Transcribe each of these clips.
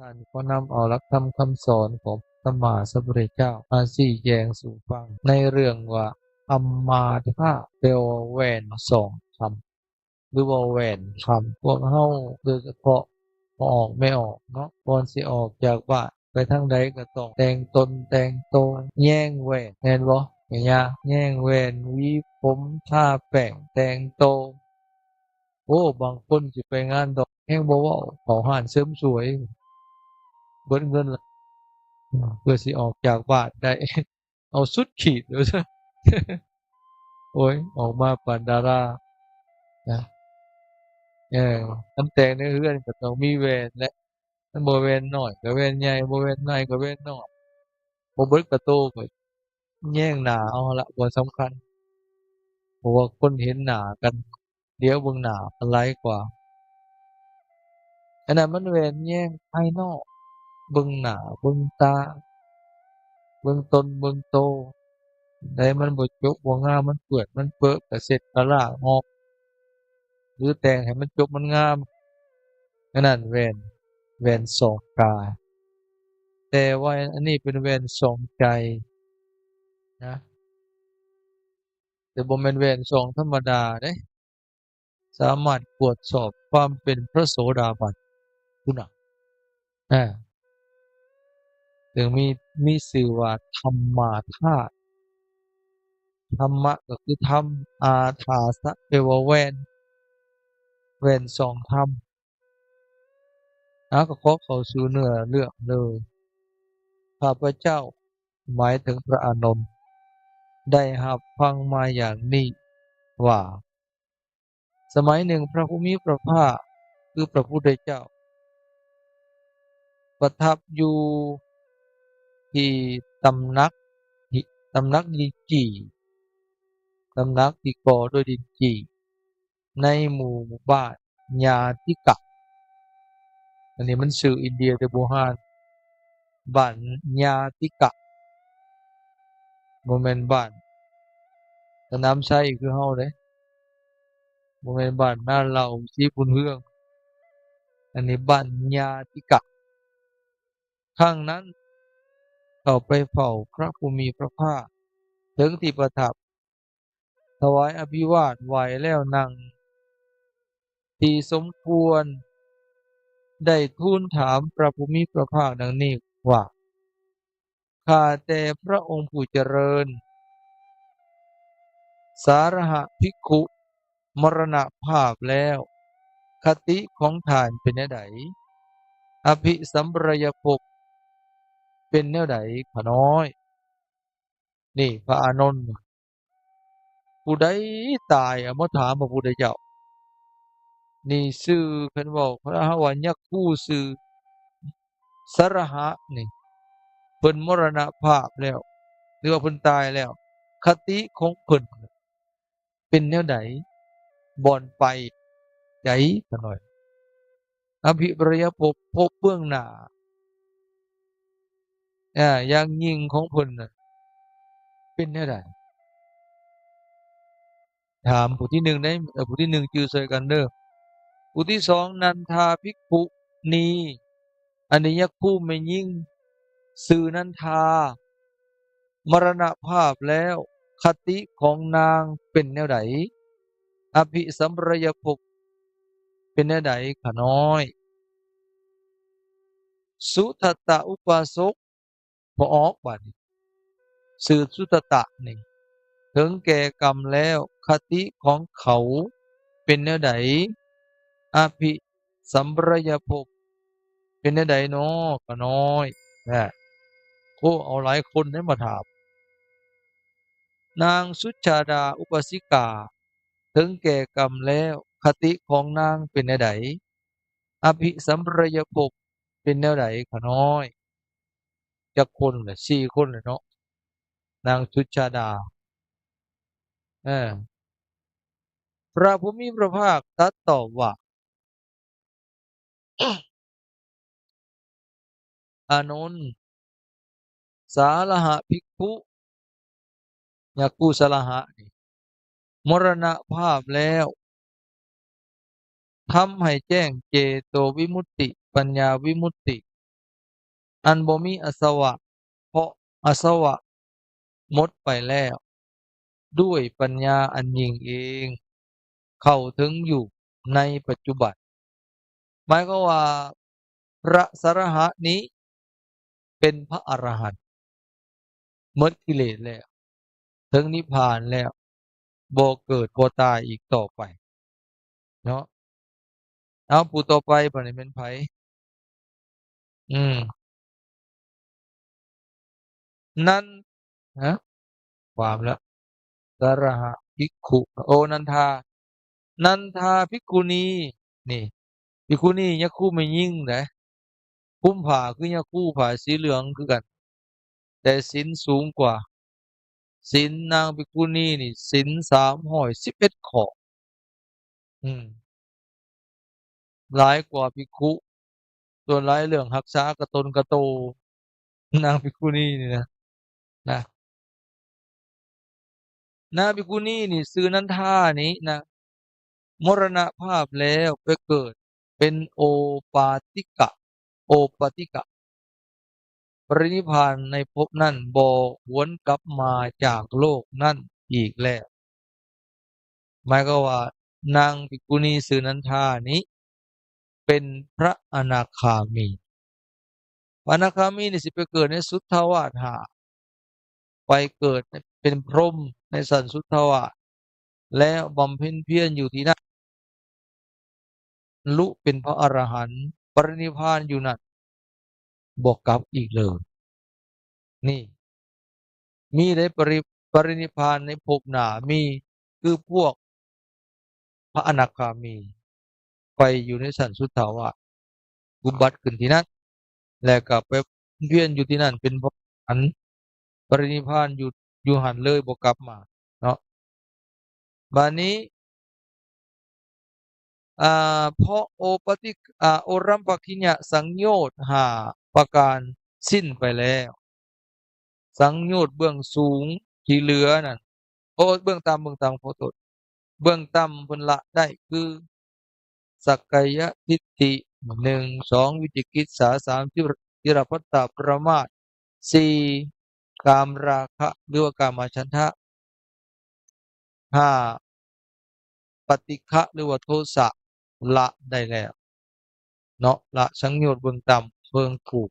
ທ່ານຂໍນຳເອົາຫຼັກທຳຄຳສອນຂອງພະສຳມາສຳພຸດທະເຈົ້າມາຊີ້ແຈງສູ່ຟັງ ໃນເລື່ອງວ່າ ອຳມາທະ ແປວ່າແຫວນສອງຄຳ ຫຼືວ່າແຫວນຄຳ. ພວກເຮົາໂດຍສະເພາະພໍ່ອອກແມ່ອອກເນາະ ກ່ອນຊິອອກຈາກບ້ານໄປທາງໃດກໍຕ້ອງແຕ່ງຕົນແຕ່ງໂຕ ແຍງແຫວນ ແມ່ນບໍ່? ແຍງແຫວນ ຫວີຜົມ ທາແປ້ງ ແຕ່ງໂຕ. ໂອ້ ບາງຄົນຊິໄປງານດອງແຮງບໍ່ເວົ້າ ເຂົ້າຮ້ານເສີມສວຍ ເບິດເງິນລະ ເພື່ອຊິອອກຈາກບ້ານໄດ້ ເອົາສຸດຂີດ ໂອ້ຍ ອອກມາປານດາລານະ. ເອີ ງານແຕ່ງໃນເຮືອນກໍຕ້ອງມີແຫວນແຫຼະ ຄັນບໍ່ແຫວນນ້ອຍກໍແຫວນໃຫຍ່ ບໍ່ແຫວນໃຫຍ່ກໍແຫວນນ້ອຍ ບໍ່ເບິດກະໂຕກໍແຍງໜ້າເອົາຫັ້ນລະ ບ່ອນສຳຄັນ ເພາະວ່າຄົນເຫັນໜ້າກັນ ຫຼຽວເບິ່ງໜ້າມັນຫຼາຍກວ່າ. ອັນນັ້ນມັນແຫວນແຍງພາຍນອກ ເບິ່ງໜ້າເບິ່ງຕາ ເບິ່ງຕົນເບິ່ງໂຕ ໃດມັນບໍ່ຈົບບໍ່ງາມ ມັນເປື້ອນມັນເປິະ ກະເຊັດກະລ້າງອອກ ຫຼືແຕ່ງໃຫ້ມັນຈົບມັນງາມ ອັນນັ້ນແຫວນ ແຫວນສອງກາຍ. ແຕ່ວ່າອັນນີ້ເປັນແຫວນສອງໃຈນະ ແຕ່ບໍ່ແມ່ນແຫວນສອງທຳມະດາເດ້. ສາມາດກວດສອບຄວາມເປັນພະໂສດາບັນພຸ້ນນະ ອາ ເຊິ່ງມີ ມີຊື່ວ່າທຳມາທາດ ທຳມະກໍຄືທຳ ອາທາສະ ແປວ່າແຫວນ ແຫວນສອງທຳ. ອາ ກໍຂໍເຂົ້າສູ່ເນື້ອເລື່ອງເລີຍ. ຂ້າພະເຈົ້າ ໝາຍເຖິງພະອານົນ ໄດ້ຮັບຟັງມາຢ່າງນີ້ວ່າ ສະໄໝໜຶ່ງພະຜູ້ມີພະພາກ ຄືພະພຸດທະເຈົ້າ ປະທັບຢູ່ທີ່ຕຳໜັກ ທີ່ຕຳໜັກດິນຈີ່ ຕຳໜັກທີ່ກໍ່ດ້ວຍດິນຈີ່ ໃນໝູ່ບ້ານຍາຕິກະ ອັນນີ້ມັນຊື່ອິນເດຍແຕ່ບູຮານ ບ້ານຍາຕິກະ ບໍ່ແມ່ນບ້ານສະໜາມໄຊຄືເຮົາເດ້ ບໍ່ແມ່ນບ້ານນາເຫຼົ່າ ສີບຸນເຮືອງ ອັນນີ້ບ້ານຍາຕິກະ. ຄັ້ງນັ້ນເຂົ້າໄປເຝົ້າພະຜູ້ມີພະພາກເຖິງທີ່ປະທັບ ຖວາຍອະພິວາດ ໄຫວ້ແລ້ວນັ່ງທີ່ສົມຄວນ ໄດ້ທູນຖາມພະຜູ້ມີພະພາກດັ່ງນີ້ວ່າ ຂ້າແຕ່ພະອົງຜູ້ຈະເລີນ ສາລະຫະພິກຂຸ ມໍລະນະພາບແລ້ວ ຄະຕິຂອງທ່ານເປັນແນວໃດ? ອະພິສຳປະລາຍະພົບເປັນແນວໃດຂະນ້ອຍ? ນີ້ພະອານົນ ຜູ້ໃດຕາຍເອົາມາຖາມພະພຸດທະເຈົ້າ. ນີ້ຊື່ ເພິ່ນເວົ້າ ເຮົາວ່າຍັກຄູຊື່ສະລະຫະນີ້ ເພິ່ນມໍລະນະພາບແລ້ວ ຫຼືວ່າເພິ່ນຕາຍແລ້ວ ຄະຕິຂອງເພິ່ນເປັນແນວໃດ? ບ່ອນໄປໃຈຂະນ້ອຍ ອະພິປະລາຍະພົບ ພົບເບື້ອງໜ້າ ອາ ຢ່າງຍິ່ງຂອງເພິ່ນນະ ເປັນແນວໃດ? ຖາມຜູ້ທີໜຶ່ງໄດ້ ເອີ ຜູ້ທີໜຶ່ງຈື່ຊ່ວຍກັນເດີ. ຜູ້ທີສອງ ນັນທາພິກຂຸນີ ອັນນີ້ຍັກຄູແມ່ຍິງ ຊື່ນັນທາ ມໍລະນະພາບແລ້ວ ຄະຕິຂອງນາງເປັນແນວໃດ? ອະພິສຳປະລາຍະພົບເປັນແນວໃດຂະນ້ອຍ? ສຸທັດຕະອຸປາສົກ ພໍອອກບາດນີ້ ຊື່ສຸທັດຕະນີ້ ເຖິງແກ່ກຳແລ້ວ ຄະຕິຂອງເຂົາເປັນແນວໃດ? ອະພິສຳປະລາຍະພົບເປັນແນວໃດນໍຂະນ້ອຍ? ນະ ໂອ້ ເອົາຫຼາຍຄົນເດ້ມາຖາມ. ນາງສຸດຊາດາອຸປາສິກາ ເຖິງແກ່ກຳແລ້ວ ຄະຕິຂອງນາງເປັນແນວໃດ? ອະພິສຳປະລາຍະພົບເປັນແນວໃດຂະນ້ອຍ? ຈັກຄົນລະ? ສີ່ຄົນລະເນາະ ນາງສຸດຊາດາ. ເອີ ພະຜູ້ມີພະພາກຕັດຕອບວ່າ ອານົນ ສາລະຫະພິກຂຸ ຍັກຄູສາລະຫະນີ້ ມໍລະນະພາບແລ້ວ ທຳໃຫ້ແຈ້ງເຈໂຕວິມຸດຕິ ປັນຍາວິມຸດຕິ ອັນບໍ່ມີອາສະວະ, ເພາະອາສະວະໝົດໄປແລ້ວ ດ້ວຍປັນຍາອັນຍິ່ງເອງ ເຂົ້າເຖິງຢູ່ໃນປັດຈຸບັນ. ໝາຍຄວາມວ່າ ພະສະອະລະຫັນນີ້ເປັນພະອະລະຫັນ ໝົດກິເລດແລ້ວ ເຖິງນິບພານແລ້ວ ບໍ່ເກີດບໍ່ຕາຍອີກຕໍ່ໄປເນາະ. ເອົາ ຜູ້ຕໍ່ໄປບາດນີ້ແມ່ນໃຜ? ອືມ ນັ້ນ ຮະ? ຄວາມລະ ສະອະລະຫະພິກຂຸ ໂອ ນັນທາ ນັນທາພິກຂຸນີ ນີ້ ພິກຂຸນີ ຍາຄູແມ່ຍິງເດ້ ຄຸມຜ້າຄືຍາຄູ ຜ້າສີເຫຼືອງຄືກັນ ແຕ່ສິນສູງກວ່າ. ສິນນາງພິກຂຸນີນີ້ ສິນສາມຮ້ອຍສິບເອັດຂໍ້ ອືມ ຫຼາຍກວ່າພິກຂຸ. ສ່ວນຫຼາຍເລື່ອງຮັກສາກະຕົນກະໂຕ ນາງພິກຂຸນີນີ້ນະ ນະ ນາງພິກຂຸນີນີ້ຊື່ນັນທານີ້ນະ ມໍລະນະພາບແລ້ວໄປເກີດເປັນໂອປາຕິກະ ໂອປາຕິກະ ປະລິນິບພານໃນພົບນັ້ນ ບໍ່ຫວນກັບມາຈາກໂລກນັ້ນອີກແລ້ວ. ໝາຍຄວາມວ່າ ນາງພິກຂຸນີຊື່ນັນທານີ້ ເປັນພະອະນາຄາມີ. ພະອະນາຄາມີນີ້ຊິໄປເກີດໃນສຸດທະວາດຫ້າ ໄປເກີດເປັນພົມໃນຊັ້ນສຸດທະວາດ ແລ້ວບຳເພັນພຽນຢູ່ທີ່ນັ້ນ ບັນລຸເປັນພະອະລະຫັນ ປະລິນິບພານຢູ່ນັ້ນ ບໍ່ກັບອີກເລີຍ. ນີ້ ມີໄດ້ປະລິ ປະລິນິບພານໃນພົບໜ້າ ມີ ຄືພວກພະອະນາຄາມີ ໄປຢູ່ໃນຊັ້ນສຸດທະວາດ ອຸບັດຂຶ້ນທີ່ນັ້ນ ແລ້ວກໍໄປວຽນຢູ່ທີ່ນັ້ນ ເປັນພະອະນາຄາມີ ປະລິນິບພານຢູ່ ຢູ່ຫັ້ນເລີຍ ບໍ່ກັບມາເນາະ. ບາດນີ້ ອາ ເພາະໂອປະຕິ ອາ ໂອລັມປະກິຍະສັງໂຍດຫ້າປະການສິ້ນໄປແລ້ວ ສັງໂຍດເບື້ອງສູງທີ່ເຫຼືອນັ້ນ ໂອ ເບື້ອງຕ່ຳ ເບື້ອງຕ່ຳ ຂໍໂທດ ເບື້ອງຕ່ຳເພິ່ນລະໄດ້ຄື ສັກກາຍະທິດຖິ ໜຶ່ງ ສອງ ວິຈິກິດສາ ສາມ ທິ ທິລະພັດຕະປະມາດ ສີ່ ກາມລາຄະ ຫຼືວ່າກາມະສັນທະ ຫ້າ ປະຕິຄະ ຫຼືວ່າໂທສະ ລະໄດ້ແລ້ວເນາະ ລະສັງໂຍດເບື້ອງຕ່ຳ ເບິ່ງຜູກ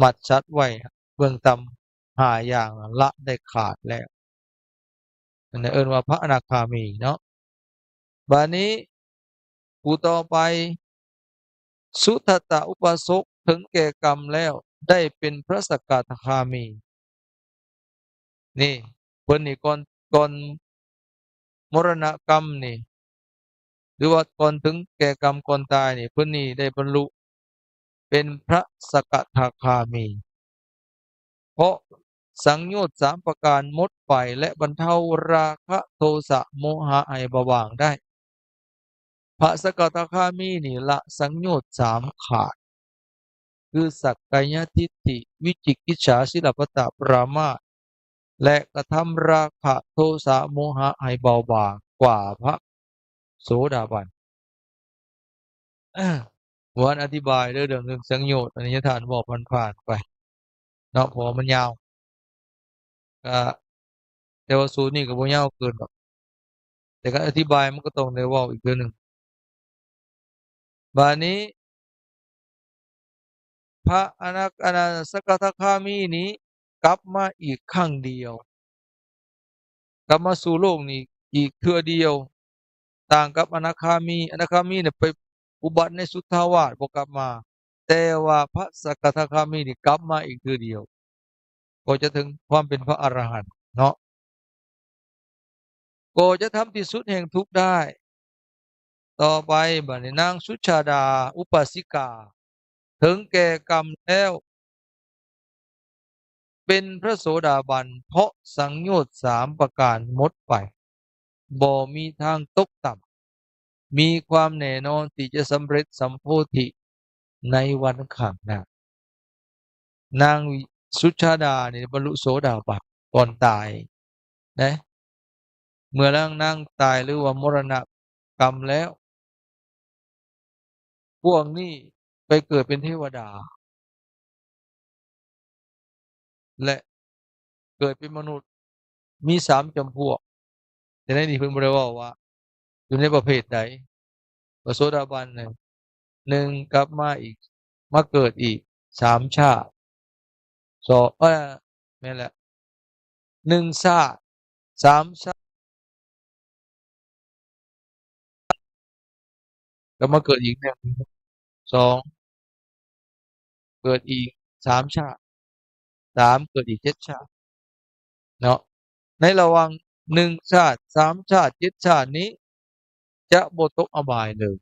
ມັດສັດໄວ້ເບື້ອງຕ່ຳຫ້າຢ່າງ ລະໄດ້ຂາດແລ້ວ. ອັນນີ້ເອີ້ນວ່າພະອະນາຄາມີເນາະ. ບາດນີ້ຜູ້ຕໍ່ໄປ ສຸທັດຕະອຸປາສົກເຖິງແກ່ກຳແລ້ວ ໄດ້ເປັນພະສະກະທາຄາມີ. ນີ້ ເພິ່ນນີ້ກ່ອນ ກ່ອນມໍລະນະກຳນີ້ ຫຼືວ່າກ່ອນເຖິງແກ່ກຳ ກ່ອນຕາຍນີ້ ເພິ່ນນີ້ໄດ້ບັນລຸເປັນພະສະກະທາຄາມີ ເພາະສັງໂຍດສາມປະການໝົດໄປ ແລະ ບັນເທົາລາຄະ ໂທສະ ໂມຫະ ໃຫ້ເບົາບາງໄດ້. ພະສະກະທາຄາມີນີ້ລະສັງໂຍດສາມຂາດ ຄື ສັກກາຍະທິດຖິ ວິຈິກິດສາ ສິລະພັດຕະປະມາດ ແລະ ກະທຳລາຄະ ໂທສະ ໂມຫະ ໃຫ້ເບົາບາງກວ່າພະໂສດາບັນ. ບໍ່ທັນອະທິບາຍເດີ ເລື່ອງ ເລື່ອງສັງໂຍດ ອັນນີ້ທ່ານເວົ້າຜ່ານໆໄປເນາະ ເພາະວ່າມັນຍາວ. ກະ ແຕ່ວ່າສູດນີ້ກໍບໍ່ຍາວເກີນດອກ ແຕ່ການອະທິບາຍມັນກໍຕ້ອງໄດ້ເວົ້າອີກເທື່ອໜຶ່ງ. ບາດນີ້ ພະອະນາ ອະນາ ສະກະທາຄາມີນີ້ກັບມາອີກຄັ້ງດຽວ ກັບມາສູ່ໂລກນີ້ອີກເທື່ອດຽວ. ຕ່າງກັບອະນາຄາມີ ອະນາຄາມີນີ້ໄປອຸບັດໃນສຸດທາວາດ ບໍ່ກັບມາ, ແຕ່ວ່າພະສະກະທາຄາມີນີ້ກັບມາອີກເທື່ອດຽວ ກໍຈະເຖິງຄວາມເປັນພະອະລະຫັນເນາະ ກໍຈະທຳທີ່ສຸດແຫ່ງທຸກໄດ້. ຕໍ່ໄປ ບາດນີ້ ນາງສຸດຊາດາອຸປາສິກາ ເຖິງແກ່ກຳແລ້ວ ເປັນພະໂສດາບັນ ເພາະສັງໂຍດສາມປະການໝົດໄປ ບໍ່ມີທາງຕົກຕ່ຳ ມີຄວາມແນ່ນອນທີ່ຈະສຳເລັດສຳໂພທິໃນວັນຂ້າງໜ້າ. ນາງສຸດຊາດານີ້ບັນລຸໂສດາບັນກ່ອນຕາຍເດ້ ເມື່ອນາງ ນາງຕາຍ ຫຼືວ່າມໍລະນະກຳແລ້ວ ພວກນີ້ໄປເກີດເປັນເທວະດາ ແລະ ເກີດເປັນມະນຸດ ມີສາມຈຳພວກ. ແຕ່ໃນນີ້ເພິ່ນບໍ່ໄດ້ເວົ້າວ່າຢູ່ໃນປະເພດໃດ. ພະໂສດາບັນນີ້ ໜຶ່ງ ກັບມາອີກ ມາເກີດອີກສາມຊາດ. ສອງ ເອີ ແມ່ນແຫຼະ ໜຶ່ງຊາດ ສາມຊາດ ກໍມາເກີດອີກແລ້ວ ສອງ ເກີດອີກສາມຊາດ ສາມ ເກີດອີກເຈັດຊາດເນາະ. ໃນລະຫວ່າງໜຶ່ງຊາດ ສາມຊາດ ເຈັດຊາດນີ້ ຈະບໍ່ຕົກອະບາຍເລີຍ.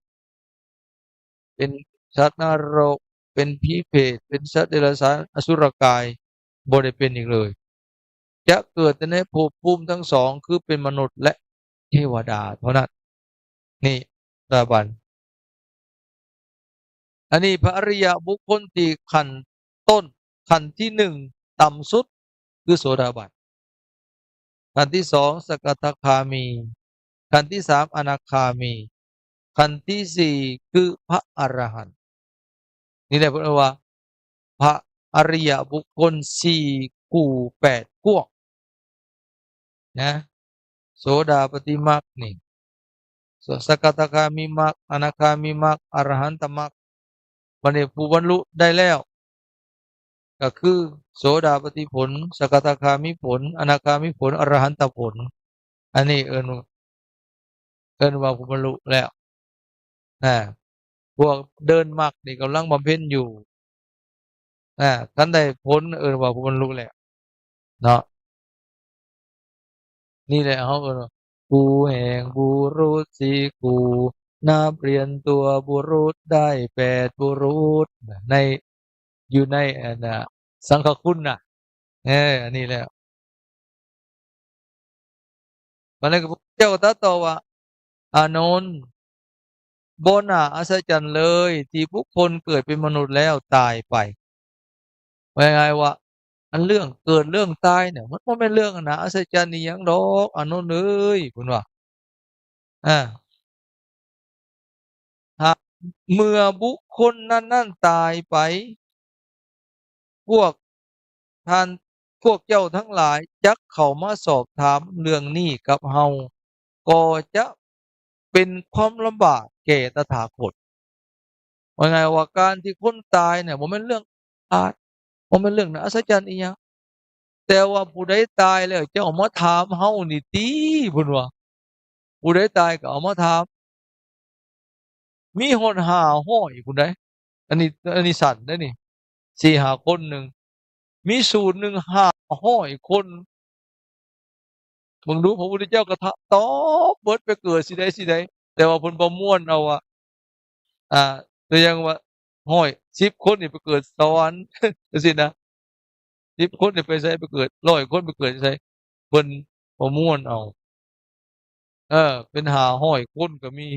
ເປັນສັດນະລົກ ເປັນຜີເປດ ເປັນສັດເດຍລະສານ ອະສຸລະກາຍ ບໍ່ໄດ້ເປັນອີກເລີຍ. ຈະເກີດແຕ່ໃນພົບພູມທັງສອງ ຄືເປັນມະນຸດ ແລະ ເທວະດາເທົ່ານັ້ນ. ນີ້ ສະຖາບັນ ອັນນີ້ພະອະລິຍະບຸກຄົນທີ່ຂັ້ນຕົ້ນ ຂັ້ນທີໜຶ່ງ ຕ່ຳສຸດຄືໂສດາບັນ, ຂັ້ນທີສອງ ສະກະທາຄາມີ, ຂັ້ນທີສາມ ອະນາຄາມີ, ຂັ້ນທີສີ່ ຄືພະອະລະຫັນ. ນີ້ແຫຼະເພິ່ນເອີ້ນວ່າ ພະອະລິຍະບຸກຄົນສີ່ຄູ່ແປດພວກນະ. ໂສດາປະຕິມັກນີ້ ສະ ສະກະທາຄາມີມັກ, ອະນາຄາມີມັກ, ອະລະຫັນຕະມັກ. ບັດນີ້ຜູ້ບັນລຸໄດ້ແລ້ວ ກໍຄືໂສດາປະຕິຜົນ, ສະກະທາຄາມີຜົນ, ອະນາຄາມີຜົນ, ອະລະຫັນຕະຜົນ. ອັນນີ້ເອີ້ນ ເອີ້ນວ່າຜູ້ບັນລຸແລ້ວນະ. ພວກເດີນມັກນີ້ກຳລັງບຳເພັນຢູ່ນະ. ຄັນໄດ້ຜົນເອີ້ນວ່າຜູ້ບັນລຸແລ້ວເນາະ. ນີ້ແຫຼະເຮົາເອີ້ນວ່າ ຄູ່ແຫ່ງບຸລຸດສີ່ຄູ່ ນັບລຽນຕົວບຸລຸດໄດ້ແປດບຸລຸດ ໃນ ຢູ່ໃນອັນນະ ສັງຄະຄຸນນະ. ເອີ ອັນນີ້ແຫຼະ. ບັດນັ້ນພະເຈົ້າກໍຕັດຕໍ່ວ່າ ອານົນ ບໍ່ໜ້າອັດສະຈັນເລີຍ ທີ່ບຸກຄົນເກີດເປັນມະນຸດແລ້ວຕາຍໄປ. ວ່າງ່າຍໆວ່າ ອັນເລື່ອງເກີດເລື່ອງຕາຍນີ້ ມັນບໍ່ແມ່ນເລື່ອງໜ້າອັດສະຈັນອີ່ຫຍັງດອກ ອານົນເອີຍ ເພິ່ນວ່າ. ອາ ຖ້າເມື່ອບຸກຄົນນັ້ນໆຕາຍໄປ ພວກທ່ານ ພວກເຈົ້າທັງຫຼາຍຈັກເຂົ້າມາສອບຖາມເລື່ອງນີ້ກັບເຮົາ ກໍຈະເປັນຄວາມລຳບາກແກ່ຕະຖາຄົດ. ວ່າງ່າຍວ່າການທີ່ຄົນຕາຍນີ້ ບໍ່ແມ່ນເລື່ອງອາດ ບໍ່ແມ່ນເລື່ອງໜ້າອັດສະຈັນອີ່ຫຍັງ. ແຕ່ວ່າຜູ້ໃດຕາຍແລ້ວ ເຈົ້າມາຖາມເຮົານີ້ຕິ ເພິ່ນວ່າ ຜູ້ໃດຕາຍກໍເອົາມາຖາມ. ມີຮອດຫ້າຮ້ອຍພຸ້ນໃດ໋ ອັນນີ້ ອັນນີ້ສັ້ນເດ້ນີ້ ສີ່ຫ້າຄົນໜຶ່ງ ມີສູດໜຶ່ງຫ້າຮ້ອຍຄົນ. ເບິ່ງດູ ພະພຸດທະເຈົ້າກໍຕອບເບິດ ໄປເກີດຊິໃດ ຊິໃດ ແຕ່ວ່າເພິ່ນປະມວນເອົາວ່າ ອ່າ ຕົວຢ່າງວ່າ ຮ້ອຍ ສິບຄົນນີ້ໄປເກີດສະຫວັນ ຈັ່ງຊີ້ນະ ສິບຄົນນີ້ໄປໃສ ໄປເກີດ ຮ້ອຍຄົນໄປເກີດໃສ ເພິ່ນປະມວນເອົາ ເອີ ເປັນຫ້າຮ້ອຍຄົນກໍມີ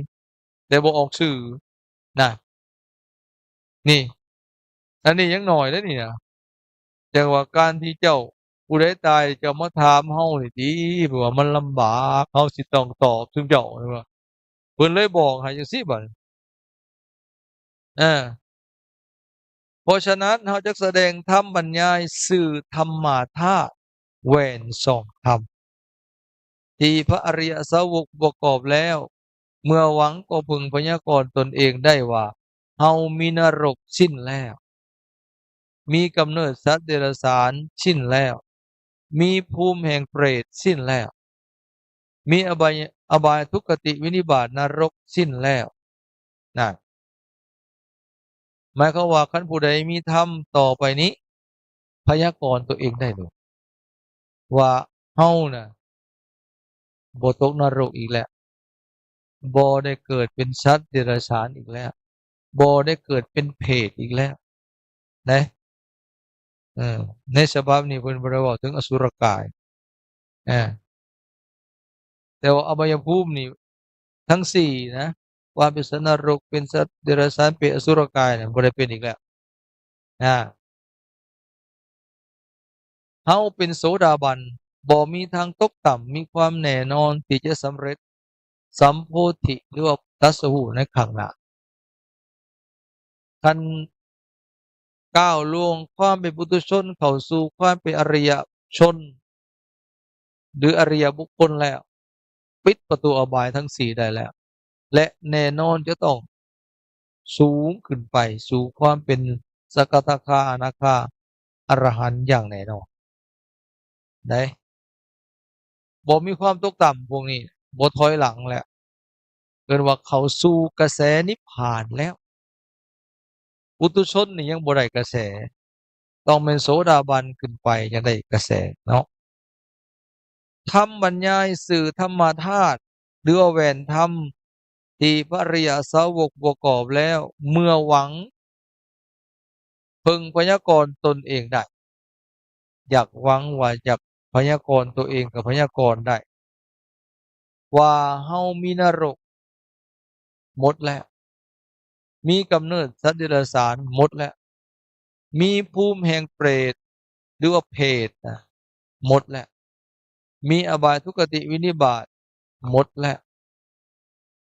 ແຕ່ບໍ່ອອກຊື່ນະ. ນີ້ ອັນນີ້ຍັງໜ້ອຍເດ້ນີ້ນະ. ຈັ່ງວ່າການທີ່ເຈົ້າ ຜູ້ໃດຕາຍ ເຈົ້າມາຖາມເຮົານີ້ຕິ ເພາະວ່າມັນລຳບາກ ເຮົາຊິຕ້ອງຕອບຊຸມເຈົ້າ ເພິ່ນວ່າ ເພິ່ນເລີຍບອກໃຫ້ຈັ່ງຊີ້ບັດນີ້. ເອີ ເພາະສະນັ້ນ ເຮົາຈັກສະແດງທຳບັນຍາຍຊື່ທຳມາທາດ ແຫວນສອງທຳ ທີ່ພະອະລິຍະສາວົກປະກອບແລ້ວ ເມື່ອຫວັງກໍເພິ່ງພະຍາກອນຕົນເອງໄດ້ວ່າ ເຮົາມີນະລົກສິ້ນແລ້ວ, ມີກຳເນີດສັດເດຍລະສານສິ້ນແລ້ວ, ມີພູມແຫ່ງເປດສິ້ນແລ້ວ, ມີອະບາຍ ອະບາຍທຸກຄະຕິວິນິບາດນະລົກສິ້ນແລ້ວ. ນັ້ນ ໝາຍຄວາມວ່າ ຄັນຜູ້ໃດມີທຳຕໍ່ໄປນີ້ ພະຍາກອນຕົວເອງໄດ້ເລີຍ ວ່າເຮົານະ ບໍ່ຕົກນະລົກອີກແລ້ວ, ບໍ່ໄດ້ເກີດເປັນສັດເດຍລະສານອີກແລ້ວ, ບໍ່ໄດ້ເກີດເປັນເປດອີກແລ້ວ ນະ. ເອີ ໃນສະບັບນີ້ເພິ່ນບໍ່ໄດ້ເວົ້າເຖິງອະສຸລະກາຍ ເອີ ແຕ່ວ່າອະບາຍະພູມນີ້ ທັງສີ່ນະ ວ່າເປັນສັດນະລົກ ເປັນສັດເດຍລະສານ ເປດ ອະສຸລະກາຍນະ ບໍ່ໄດ້ເປັນອີກແລ້ວນະ. ເຮົາເປັນໂສດາບັນ ບໍ່ມີທາງຕົກຕ່ຳ ມີຄວາມແນ່ນອນທີ່ຈະສຳເລັດສຳໂພທິ ຫຼືວ່າຕັດສະຮູ້ໃນຂ້າງໜ້າ. ຄັນ ກ້າວລ່ວງຄວາມເປັນປຸຖຸຊົນເຂົ້າສູ່ຄວາມເປັນອະລິຍະຊົນ ຫຼື ອະລິຍະບຸກຄົນແລ້ວ, ປິດປະຕູອະບາຍທັງສີ່ໄດ້ແລ້ວ ແລະ ແນ່ນອນຈະຕ້ອງສູງຂຶ້ນໄປສູ່ຄວາມເປັນສະກະທາຄາ ອະນາຄາ ອະລະຫັນຢ່າງແນ່ນອນ. ໄດ້ ບໍ່ມີຄວາມຕົກຕ່ຳພວກນີ້ ບໍ່ຖອຍຫຼັງແລ້ວ ເອີ້ນວ່າເຂົ້າສູ່ກະແສນິບພານແລ້ວ. ປຸຖຸຊົນນີ້ຍັງບໍ່ໄດ້ກະແສ ຕ້ອງແມ່ນໂສດາບັນຂຶ້ນໄປຈັ່ງໄດ້ກະແສເນາະ. ທຳບັນຍາຍຊື່ທຳມະທາດ ຫຼືວ່າແຫວນທຳ ທີ່ພະອະລິຍະສາວົກປະກອບແລ້ວ ເມື່ອຫວັງເພິ່ງພະຍາກອນຕົນເອງໄດ້, ຢາກຫວັງວ່າຢາກພະຍາກອນຕົວເອງກໍພະຍາກອນໄດ້ ວ່າເຮົາມີນະລົກໝົດແລ້ວ, ມີກຳເນີດສັດເດຍລະສານໝົດແລ້ວ, ມີພູມແຫ່ງເປດ ຫຼືວ່າເຜດນະ ໝົດແລ້ວ, ມີອະບາຍທຸກຄະຕິວິນິບາດໝົດແລ້ວ.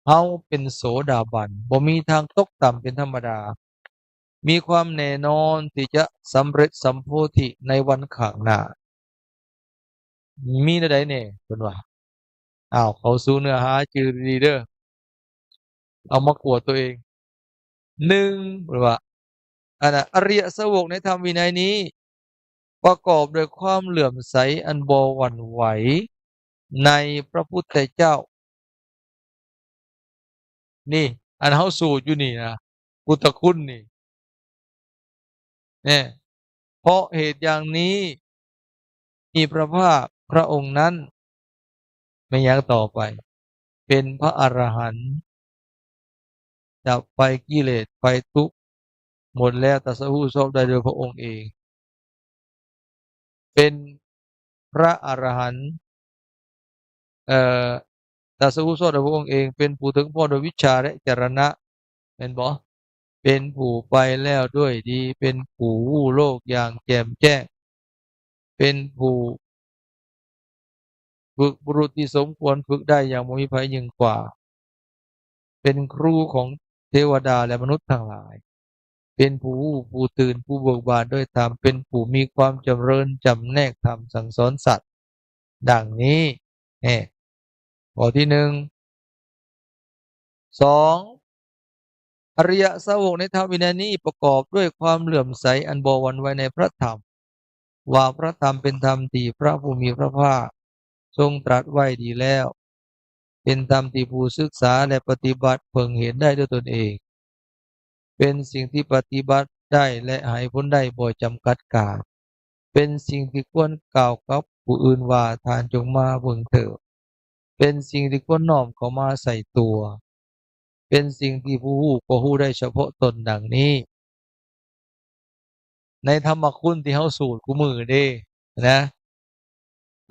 ເຮົາເປັນໂສດາບັນ ບໍ່ມີທາງຕົກຕ່ຳເປັນທຳມະດາ, ມີຄວາມແນ່ນອນທີ່ຈະສຳເລັດສຳໂພທິໃນວັນຂ້າງໜ້າ. ມີແນວໃດແດ່? ເພິ່ນວ່າ ອ້າວ ເຂົ້າສູ່ເນື້ອຫາ ຈື່ດີໆເດີ ເອົາມາກວດຕົວເອງ. ໜຶ່ງ ເພິ່ນວ່າ ອັນນ່າ ອະລິຍະສາວົກໃນທຳວິໄນນີ້ ປະກອບດ້ວຍຄວາມເຫຼື້ອມໃສອັນບໍ່ຫວັ່ນໄຫວໃນພະພຸດທະເຈົ້າ. ນີ້ ອັນເຮົາສູດຢູ່ນີ້ນະ ພຸດທະຄຸນນີ້ ແນ່ ເພາະເຫດຢ່າງນີ້ ມີພະພາກພະອົງນັ້ນ ແມ່ນຫຍັງຕໍ່ໄປ? ເປັນພະອະລະຫັນ ດັບໄຟກິເລດ ໄຟທຸກ ໝົດແລ້ວ ຕັດສະຮູ້ຊອບໄດ້ໂດຍພະອົງເອງ ເປັນພະອະລະຫັນ ເອີ ຕັດສະຮູ້ຊອບໂດຍພະອົງເອງ ເປັນຜູ້ເຖິງພ້ອມດ້ວຍວິດຊາ ແລະ ຈະລະນະ ແມ່ນບໍ່? ເປັນຜູ້ໄປແລ້ວດ້ວຍດີ ເປັນຜູ້ຮູ້ໂລກຢ່າງແຈ່ມແຈ້ງ ເປັນຜູ້ຝຶກບຸລຸດທີ່ສົມຄວນຝຶກໄດ້ຢ່າງບໍ່ມີໃຜຍິ່ງກວ່າ ເປັນຄູຂອງເທວະດາ ແລະ ມະນຸດທັງຫຼາຍ ເປັນຜູ້ຮູ້ ຜູ້ຕື່ນ ຜູ້ເບີກບານດ້ວຍທຳ ເປັນຜູ້ມີຄວາມຈຳເລີນຈຳແນກທຳສັ່ງສອນສັດ ດັ່ງນີ້ແນ່ ຂໍ້ທີໜຶ່ງ. ສອງ ອະລິຍະສາວົກໃນທຳວິໄນນີ້ປະກອບດ້ວຍຄວາມເຫຼື້ອມໃສອັນບໍ່ຫວັ່ນໄຫວໃນພະທຳ ວ່າພະທຳເປັນທຳທີ່ພະຜູ້ມີພະພາກຊົງຕລັດໄວ້ດີແລ້ວ, ເປັນທຳທີ່ຜູ້ສຶກສາ ແລະ ປະຕິບັດເພິ່ງເຫັນໄດ້ດ້ວຍຕົນເອງ, ເປັນສິ່ງທີ່ປະຕິບັດໄດ້ ແລະ ໃຫ້ຜົນໄດ້ບໍ່ຈຳກັດການ, ເປັນສິ່ງທີ່ຄວນກ່າວກັບຜູ້ອື່ນວ່າ ທ່ານຈົ່ງມາເບິ່ງເຖີດ, ເປັນສິ່ງທີ່ຄວນນ້ອມເຂົ້າມາໃສ່ຕົວ, ເປັນສິ່ງທີ່ຜູ້ຮູ້ກໍຮູ້ໄດ້ສະເພາະຕົນ ດັ່ງນີ້. ໃນທຳມະຄຸນທີ່ເຮົາສູດຄູ່ມື້ເດ້ນະ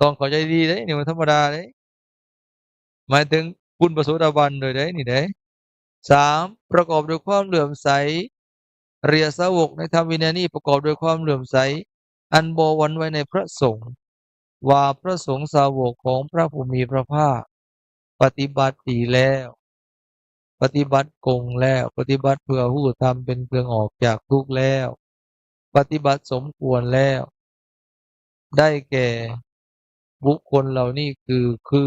ຕ້ອງເຂົ້າໃຈດີເດ້ ນີ້ມັນທຳມະດາເດ້ ໝາຍເຖິງຄຸນພະໂສດາບັນໂດຍເດ້ນີ້ເດ້. ສາມ ປະກອບດ້ວຍຄວາມເຫຼື້ອມໃສ, ອະລິຍະສາວົກໃນທຳວິໄນນີ້ປະກອບດ້ວຍຄວາມເຫຼື້ອມໃສ ອັນບໍ່ຫວັ່ນໄຫວໃນພະສົງ, ວ່າພະສົງສາວົກຂອງພະຜູ້ມີພະພາກປະຕິບັດດີແລ້ວ, ປະຕິບັດກົງແລ້ວ, ປະຕິບັດເພື່ອຮູ້ທຳເປັນເຄື່ອງອອກຈາກທຸກແລ້ວ, ປະຕິບັດສົມຄວນແລ້ວ, ໄດ້ແກ່ ບຸກຄົນເຫຼົ່ານີ້ຄື ຄື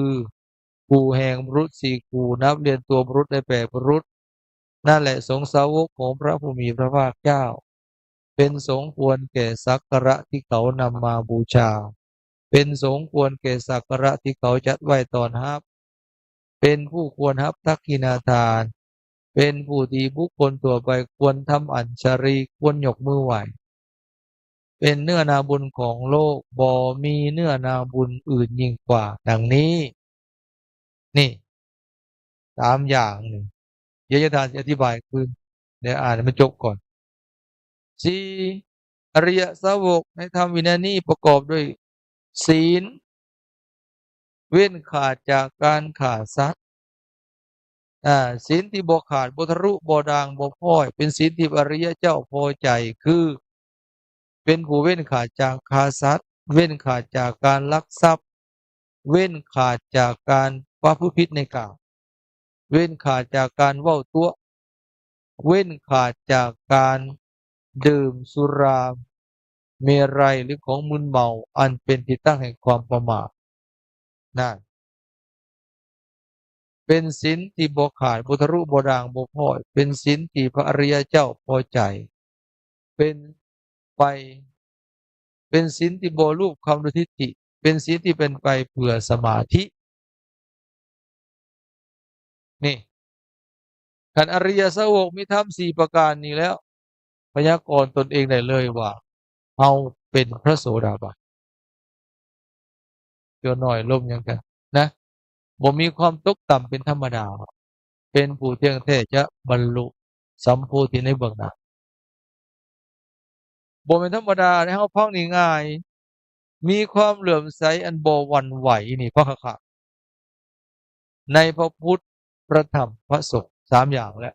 ຄູ່ແຫ່ງບຸລຸດສີ່ຄູ່, ນັບລຽນຕົວບຸລຸດໄດ້ແປດບຸລຸດ. ນັ້ນແຫຼະ ສົງສາວົກຂອງພະຜູ້ມີພະພາກເຈົ້າ ເປັນສົມຄວນແກ່ສັກກາລະທີ່ເຂົານຳມາບູຊາ, ເປັນສົມຄວນແກ່ສັກກາລະທີ່ເຂົາຈັດໄວ້ຕ້ອນຮັບ, ເປັນຜູ້ຄວນຮັບທັກຂິນາທານ, ເປັນຜູ້ທີ່ບຸກຄົນທົ່ວໄປຄວນທຳອັນຊາລີ, ຄວນຍົກມືໄຫວ້. ເປັນເນື້ອນາບຸນຂອງໂລກ, ບໍ່ມີເນື້ອນາບຸນອື່ນຍິ່ງກວ່າ ດັ່ງນີ້. ນີ້ ສາມຢ່າງນີ້ ດຽວອາຈານຊິອະທິບາຍຄືນ, ດຽວອ່ານໃຫ້ມັນຈົບກ່ອນ. ສີ່ ອະລິຍະສາວົກໃນທຳວິໄນນີ້ປະກອບດ້ວຍ ສີນ ເວັ້ນຂາດຈາກການຂ້າສັດ. ອາ ສີນທີ່ບໍ່ຂາດ, ບໍ່ທະລຸ, ບໍ່ດ່າງ, ບໍ່ພ້ອຍ, ເປັນສີນທີ່ອະລິຍະເຈົ້າພໍໃຈ, ຄື ເປັນຜູ້ເວັ້ນຂາດຈາກຂ້າສັດ, ເວັ້ນຂາດຈາກການລັກຊັບ, ເວັ້ນຂາດຈາກການປະພຶດຜິດໃນກາມ, ເວັ້ນຂາດຈາກການເວົ້າຕົວະ, ເວັ້ນຂາດຈາກການ ດື່ມສຸລາເມໄຣ ຫຼື ຂອງມຶນເມົາ ອັນເປັນທີ່ຕັ້ງແຫ່ງຄວາມປະໝາດນັ້ນ ເປັນສິນທີ່ບໍ່ຂາດ, ບໍ່ທະລຸ, ບໍ່ດ່າງ, ບໍ່ພ້ອຍ, ເປັນສິນທີ່ພະອະລິຍະເຈົ້າພໍໃຈ, ເປັນໄປ, ເປັນສິນທີ່ບໍ່ລູບຄຳດ້ວຍທິດຖິ, ເປັນສິນທີ່ເປັນໄປເພື່ອສະມາທິ. ນີ້ ຄັນອະລິຍະສາວົກມີທຳສີ່ປະການນີ້ແລ້ວ ພະຍາກອນຕົນເອງໄດ້ເລີຍວ່າ ເຮົາເປັນພະໂສດາບັນ. ຕົວໜ້ອຍລົງຫຍັງກັນນະ ບໍ່ມີຄວາມຕົກຕ່ຳເປັນທຳມະດາ, ເປັນຜູ້ທ່ຽງແທ້ຈະບັນລຸສຳໂພທິໃນເບື້ອງໜ້າ. ບໍ່ແມ່ນທຳມະດາເດ້, ເຮົາຟັງນີ້ງ່າຍ, ມີຄວາມເຫຼື້ອມໃສອັນບໍ່ຫວັ່ນໄຫວ. ນີ້ຟັງຄັກໆ ໃນພະພຸດ ພະທຳ ພະສົງ ສາມຢ່າງແຫຼະ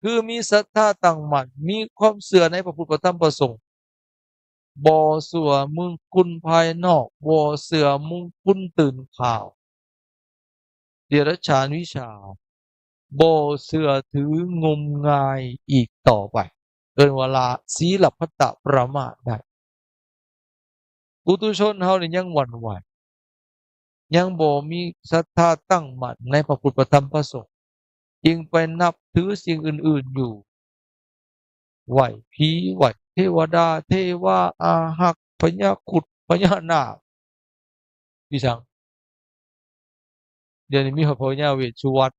ຄືມີສັດທາຕັ້ງໝັ້ນ, ມີຄວາມເຊື່ອໃນພະພຸດ ພະທຳ ພະສົງ, ບໍ່ເຊື່ອມຸງຄຸນພາຍນອກ, ບໍ່ເຊື່ອມຸງຄຸນຕື່ນຂ່າວ ເດຍລະສານວິຊາ, ບໍ່ເຊື່ອຖືງົມງາຍອີກຕໍ່ໄປ, ເອີ້ນວ່າລະ ສີລະພັດຕະປະມາດໄດ້. ປຸຖຸຊົນເຮົານີ້ຍັງຫວັ່ນໄຫວ, ຍັງບໍ່ມີສັດທາຕັ້ງໝັ້ນໃນພະພຸດ ພະທຳ ພະສົງ, ຈຶ່ງໄປນັບຖືສິ່ງອື່ນໆຢູ່, ໄຫວ້ຜີ, ໄຫວ້ເທວະດາ, ເທວາອາຮັກ, ພະຍາຄຸດ, ພະຍານາກ, ອີຫຍັງ ດຽວນີ້ມີຮອດພະຍາເວດສຸວັນ,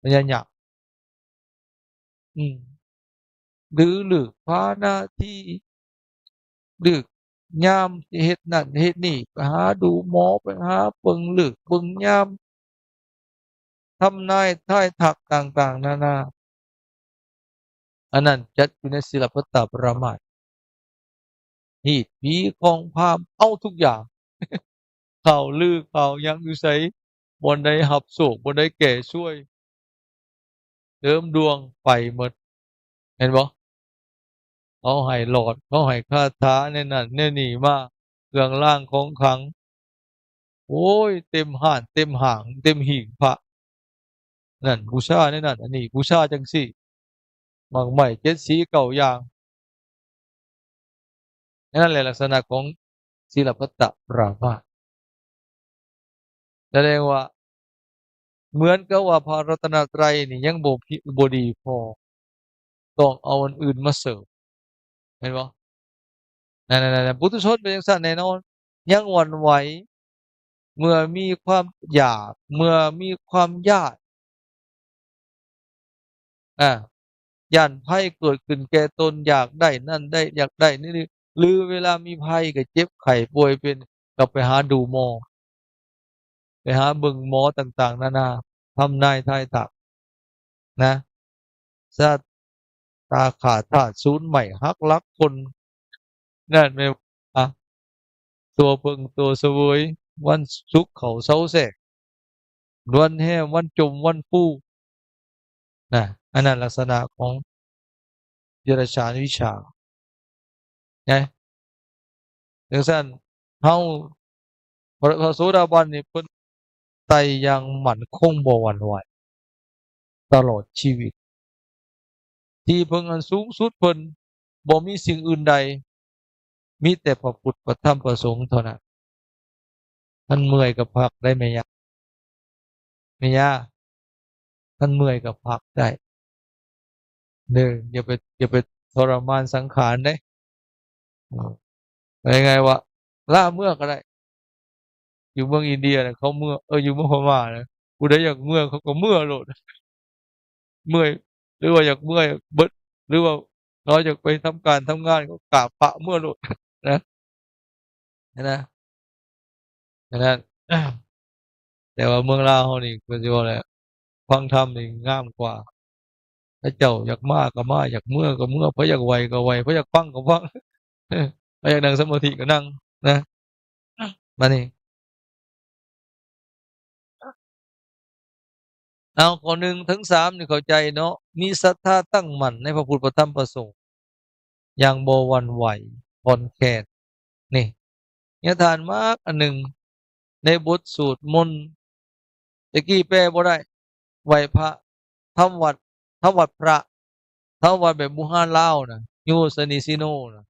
ພະຍາຍັກ ອືມ ຫຼື ເລີກພານາທີ, ເລີກຍາມ ເຮັດນັ້ນເຮັດນີ້, ໄປຫາດູໝໍ, ໄປຫາເບິ່ງເລີກເບິ່ງຍາມ, ທຳນາຍທາຍທັກຕ່າງໆນານາ. ອັນນັ້ນຈັດຢູ່ໃນສີລະພັດຕະປະມາດ, ຮີດຜີຂອງພາມ ເອົາທຸກຢ່າງ, ຂ່າວລືຂ່າວຫຍັງຢູ່ໃສ, ບ່ອນໃດຮັບໂຊກ, ບ່ອນໃດແກ້ຊວຍ, ເສີມດວງ, ໄປໝົດ, ເຫັນບໍ່? ເຂົາໃຫ້ຫຼອດ, ເຂົາໃຫ້ຄາຖາແນວນັ້ນແນວນີ້ມາ, ເຄື່ອງລາງຂອງຂລັງ, ໂອ້ຍ ເຕັມຮ້ານເຕັມຫ້າງ ເຕັມຫີງພະ, ນັ້ນບູຊາແນວນັ້ນ, ອັນນີ້ບູຊາຈັ່ງຊີ້, ໝາກໄມ້ເຈັດສີເກົ້າຢ່າງ. ນັ້ນແຫຼະລັກສະນະຂອງສີລະພັດຕະປະມາດ. ສະແດງວ່າເໝືອນກັບວ່າພະລັດຕະນະໄຕນີ້ຍັງບໍ່ ບໍ່ດີພໍ, ຕ້ອງເອົາອັນອື່ນມາເສີມ, ແມ່ນບໍ່? ນັ້ນໆໆ ປຸຖຸຊົນເປັນຈັ່ງຊັ້ນແນ່ນອນ, ຍັງຫວັ່ນໄຫວ ເມື່ອມີຄວາມຢາກ, ເມື່ອມີຄວາມຢ້ານ, ອາ ຢ້ານໄພເກີດຂຶ້ນແກ່ຕົນ, ຢາກໄດ້ນັ້ນໄດ້ ຢາກໄດ້ນີ້ ຫຼື ເວລາມີໄພກໍເຈັບໄຂ້ປ່ວຍເປັນ, ກໍໄປຫາດູໝໍ, ໄປຫາເບິ່ງໝໍຕ່າງໆນານາ, ທຳນາຍທາຍທັກນະ, ຊະຕາຂ້າທາດສູນໄໝ້ ຫັກຫຼັກຄົນ, ນັ້ນແມ່ນວ່າຕົວເພິ່ງຕົວສະເຫວີຍ, ວັນສຸກເຂົ້າເຊົາແຊກ, ວັນແຮມ, ວັນຈົ່ມ, ວັນຟູ ນະ, ອັນນັ້ນລັກສະນະຂອງເດຍລະສານວິຊານະ. ຈັ່ງຊັ້ນ ເຮົາ ພະ ພະໂສດາບັນນີ້ ເພິ່ນໄຕ່ຢ່າງໝັ້ນຄົງບໍ່ຫວັ່ນໄຫວຕະຫຼອດຊີວິດ, ທີ່ເພິ່ງອັນສູງສຸດເພິ່ນບໍ່ມີສິ່ງອື່ນໃດ, ມີແຕ່ພະພຸດ ພະທຳ ພະສົງເທົ່ານັ້ນ. ຄັນເມື່ອຍກໍພັກໄດ້ແມ່ຍ່າ, ແມ່ຍ່າ, ຄັນເມື່ອຍກໍພັກໄດ້ເດີ, ຢ່າໄປ ຢ່າໄປທໍລະມານສັງຂານເດ້. ເອີ ເອົາງ່າຍໆວ່າລາເມືອກໍໄດ້. ຢູ່ເມືອງອິນເດຍນະ ເຂົາເມືອ, ເອີ ຢູ່ເມືອງພະມ້ານະ ຜູ້ໃດຢາກເມືອເຂົາກໍເມືອໂລດ. ເມື່ອຍ ຫຼືວ່າຢາກເມື່ອຍເບິດ ຫຼືວ່າເຮົາຢາກໄປທຳການທຳງານ ກໍກາບພະເມືອໂລດນະ, ຫັ້ນນະ. ອັນນັ້ນ ແຕ່ວ່າເມືອງລາວເຮົານີ້ ຄືຊິເວົ້າແຫຼະ ຟັງທຳນີ້ງາມກວ່າ. ເຂົາເຈົ້າຢາກມາກໍມາ, ຢາກເມືອກໍເມືອ, ໃຜຢາກໄຫວ້ກໍໄຫວ້, ໃຜຢາກຟັງກໍຟັງ, ໃຜຢາກນັ່ງສະມາທິກໍນັ່ງນະ. ບາດນີ້ ເອົາ ຂໍ້ໜຶ່ງເຖິງສາມນີ້ເຂົ້າໃຈເນາະ, ມີສັດທາຕັ້ງໝັ້ນໃນພະພຸດ ພະທຳ ພະສົງ ຢ່າງບໍ່ຫວັ່ນໄຫວຄອນແຄນ. ນີ້ ຍາທ່ານມາກອັນໜຶ່ງ ໃນບົດສວດມົນ ແຕ່ກີ້ແປບໍ່ໄດ້, ໄຫວ້ພະ ທຳວັດ ທຳວັດພະ ຖ້າວ່າແບບບູຮານລາວນະ ໂຍຊະນິຊິໂນນະ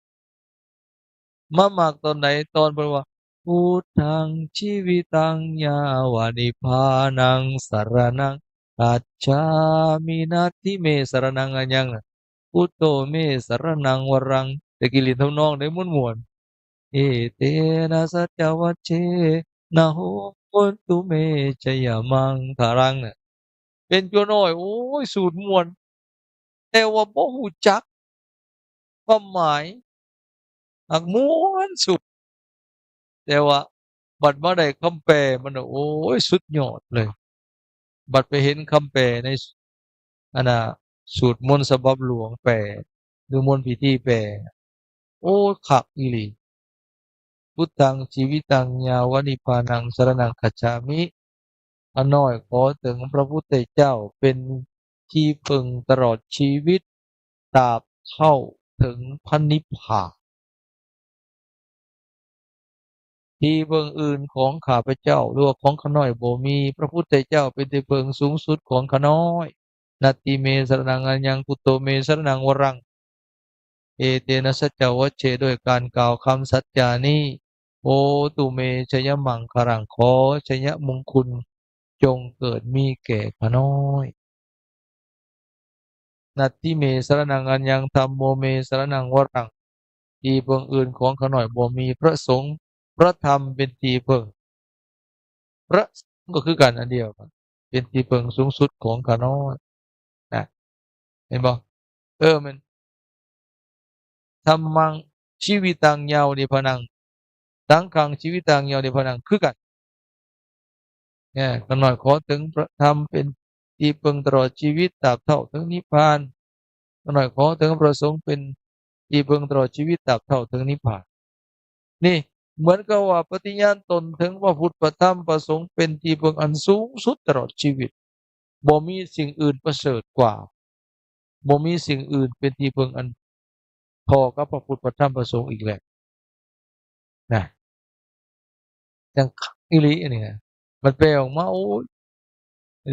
ມາມັກຕອນໃດ? ຕອນເພິ່ນວ່າ ພຸດທັງຊີວິຕັງຍາວະນິບພານັງສະຣະນັງຄັດສາມິ ນັດຖິເມສະຣະນັງອັນຍັງນະ ພຸດໂຕເມສະຣະນັງວະຣັງ. ແຕ່ກີ້ຫຼິ້ນທຳນອງໄດ້ມ່ວນໆ ເອເຕນະສັດຈະວັດເຊນະໂຫນຕຸເມຊະຍະມັງຄະລັງນະ ເປັນຕົວນ້ອຍ ໂອ້ຍ ສູດມ່ວນ ແຕ່ວ່າບໍ່ຮູ້ຈັກຄວາມໝາຍ ຫາກມ່ວນສຸດ ແຕ່ວ່າບັດມາໄດ້ຄຳແປມັນນະ ໂອ້ຍ ສຸດຍອດເລີຍ. ບັດໄປເຫັນຄຳແປໃນ ອັນນ່າ ສູດມົນສະບັບຫຼວງແປ ຫຼືມົນພິທີແປ ໂອ້ຍ ຄັກອີ່ຫຼີ. ພຸດທັງຊີວິຕັງຍາວະນິບພານັງສະຣະນັງຄັດສາມິ ຂ້ານ້ອຍຂໍເຖິງພະພຸດທະເຈົ້າເປັນທີ່ເພິ່ງຕະຫຼອດຊີວິດ ຕາບເທົ່າເຖິງພະນິບພານ. ທີ່ເພິ່ງອື່ນຂອງຂ້າພະເຈົ້າ ຫຼືວ່າຂອງຂ້ານ້ອຍບໍ່ມີ, ພະພຸດທະເຈົ້າເປັນທີ່ເພິ່ງສູງສຸດຂອງຂ້ານ້ອຍ. ນັດຖິເມສະຣະນັງອັນຍັງ ພຸດໂຕເມສະຣະນັງວະຣັງ. ເອເຕນະສັດຈະວັດເຊ ດ້ວຍການກ່າວຄຳສັດຈານີ້ ໂຫຕຸເມຊະຍະມັງຄະລັງ ຂໍໄຊຍະມຸງຄຸນຈົ່ງເກີດມີແກ່ຂ້ານ້ອຍ. ນັດຖິເມສະຣະນັງອັນຍັງ ທຳໂມເມສະຣະນັງວະຣັງ. ທີ່ເພິ່ງອື່ນຂອງຂ້ານ້ອຍບໍ່ມີ, ພະສົງ ພະທຳເປັນທີ່ເພິ່ງ. ພະສົງກໍຄືກັນ ອັນດຽວກັນ ເປັນທີ່ເພິ່ງສູງສຸດຂອງຂ້ານ້ອຍນະ ເຫັນບໍ່? ເອີ ແມ່ນ ທຳມັງຊີວິຕັງຍາວະນິບພານັງ ສັງຄັງຊີວິຕັງຍາວະນິບພານັງ ຄືກັນ. ແນ່ ຂ້ານ້ອຍຂໍເຖິງພະທຳເປັນທີ່ເພິ່ງຕະຫຼອດຊີວິດ ຕາບເທົ່າເຖິງນິບພານ. ຂ້ານ້ອຍຂໍເຖິງພະສົງເປັນທີ່ເພິ່ງຕະຫຼອດຊີວິດ ຕາບເທົ່າເຖິງນິບພານ. ນີ້ເໝືອນກັບວ່າປະຕິຍານຕົນເຖິງພະພຸດ ພະທຳ ພະສົງເປັນທີ່ເພິ່ງອັນສູງສຸດຕະຫຼອດຊີວິດ. ບໍ່ມີສິ່ງອື່ນປະເສີດກວ່າ, ບໍ່ມີສິ່ງອື່ນເປັນທີ່ເພິ່ງອັນທໍ່ກັບພະພຸດ ພະທຳ ພະສົງອີກແລ້ວນະ. ຈັ່ງຄັກອີ່ຫຼີອັນນີ້ນະ. ມັນແປອອກມາ ໂອ້ຍ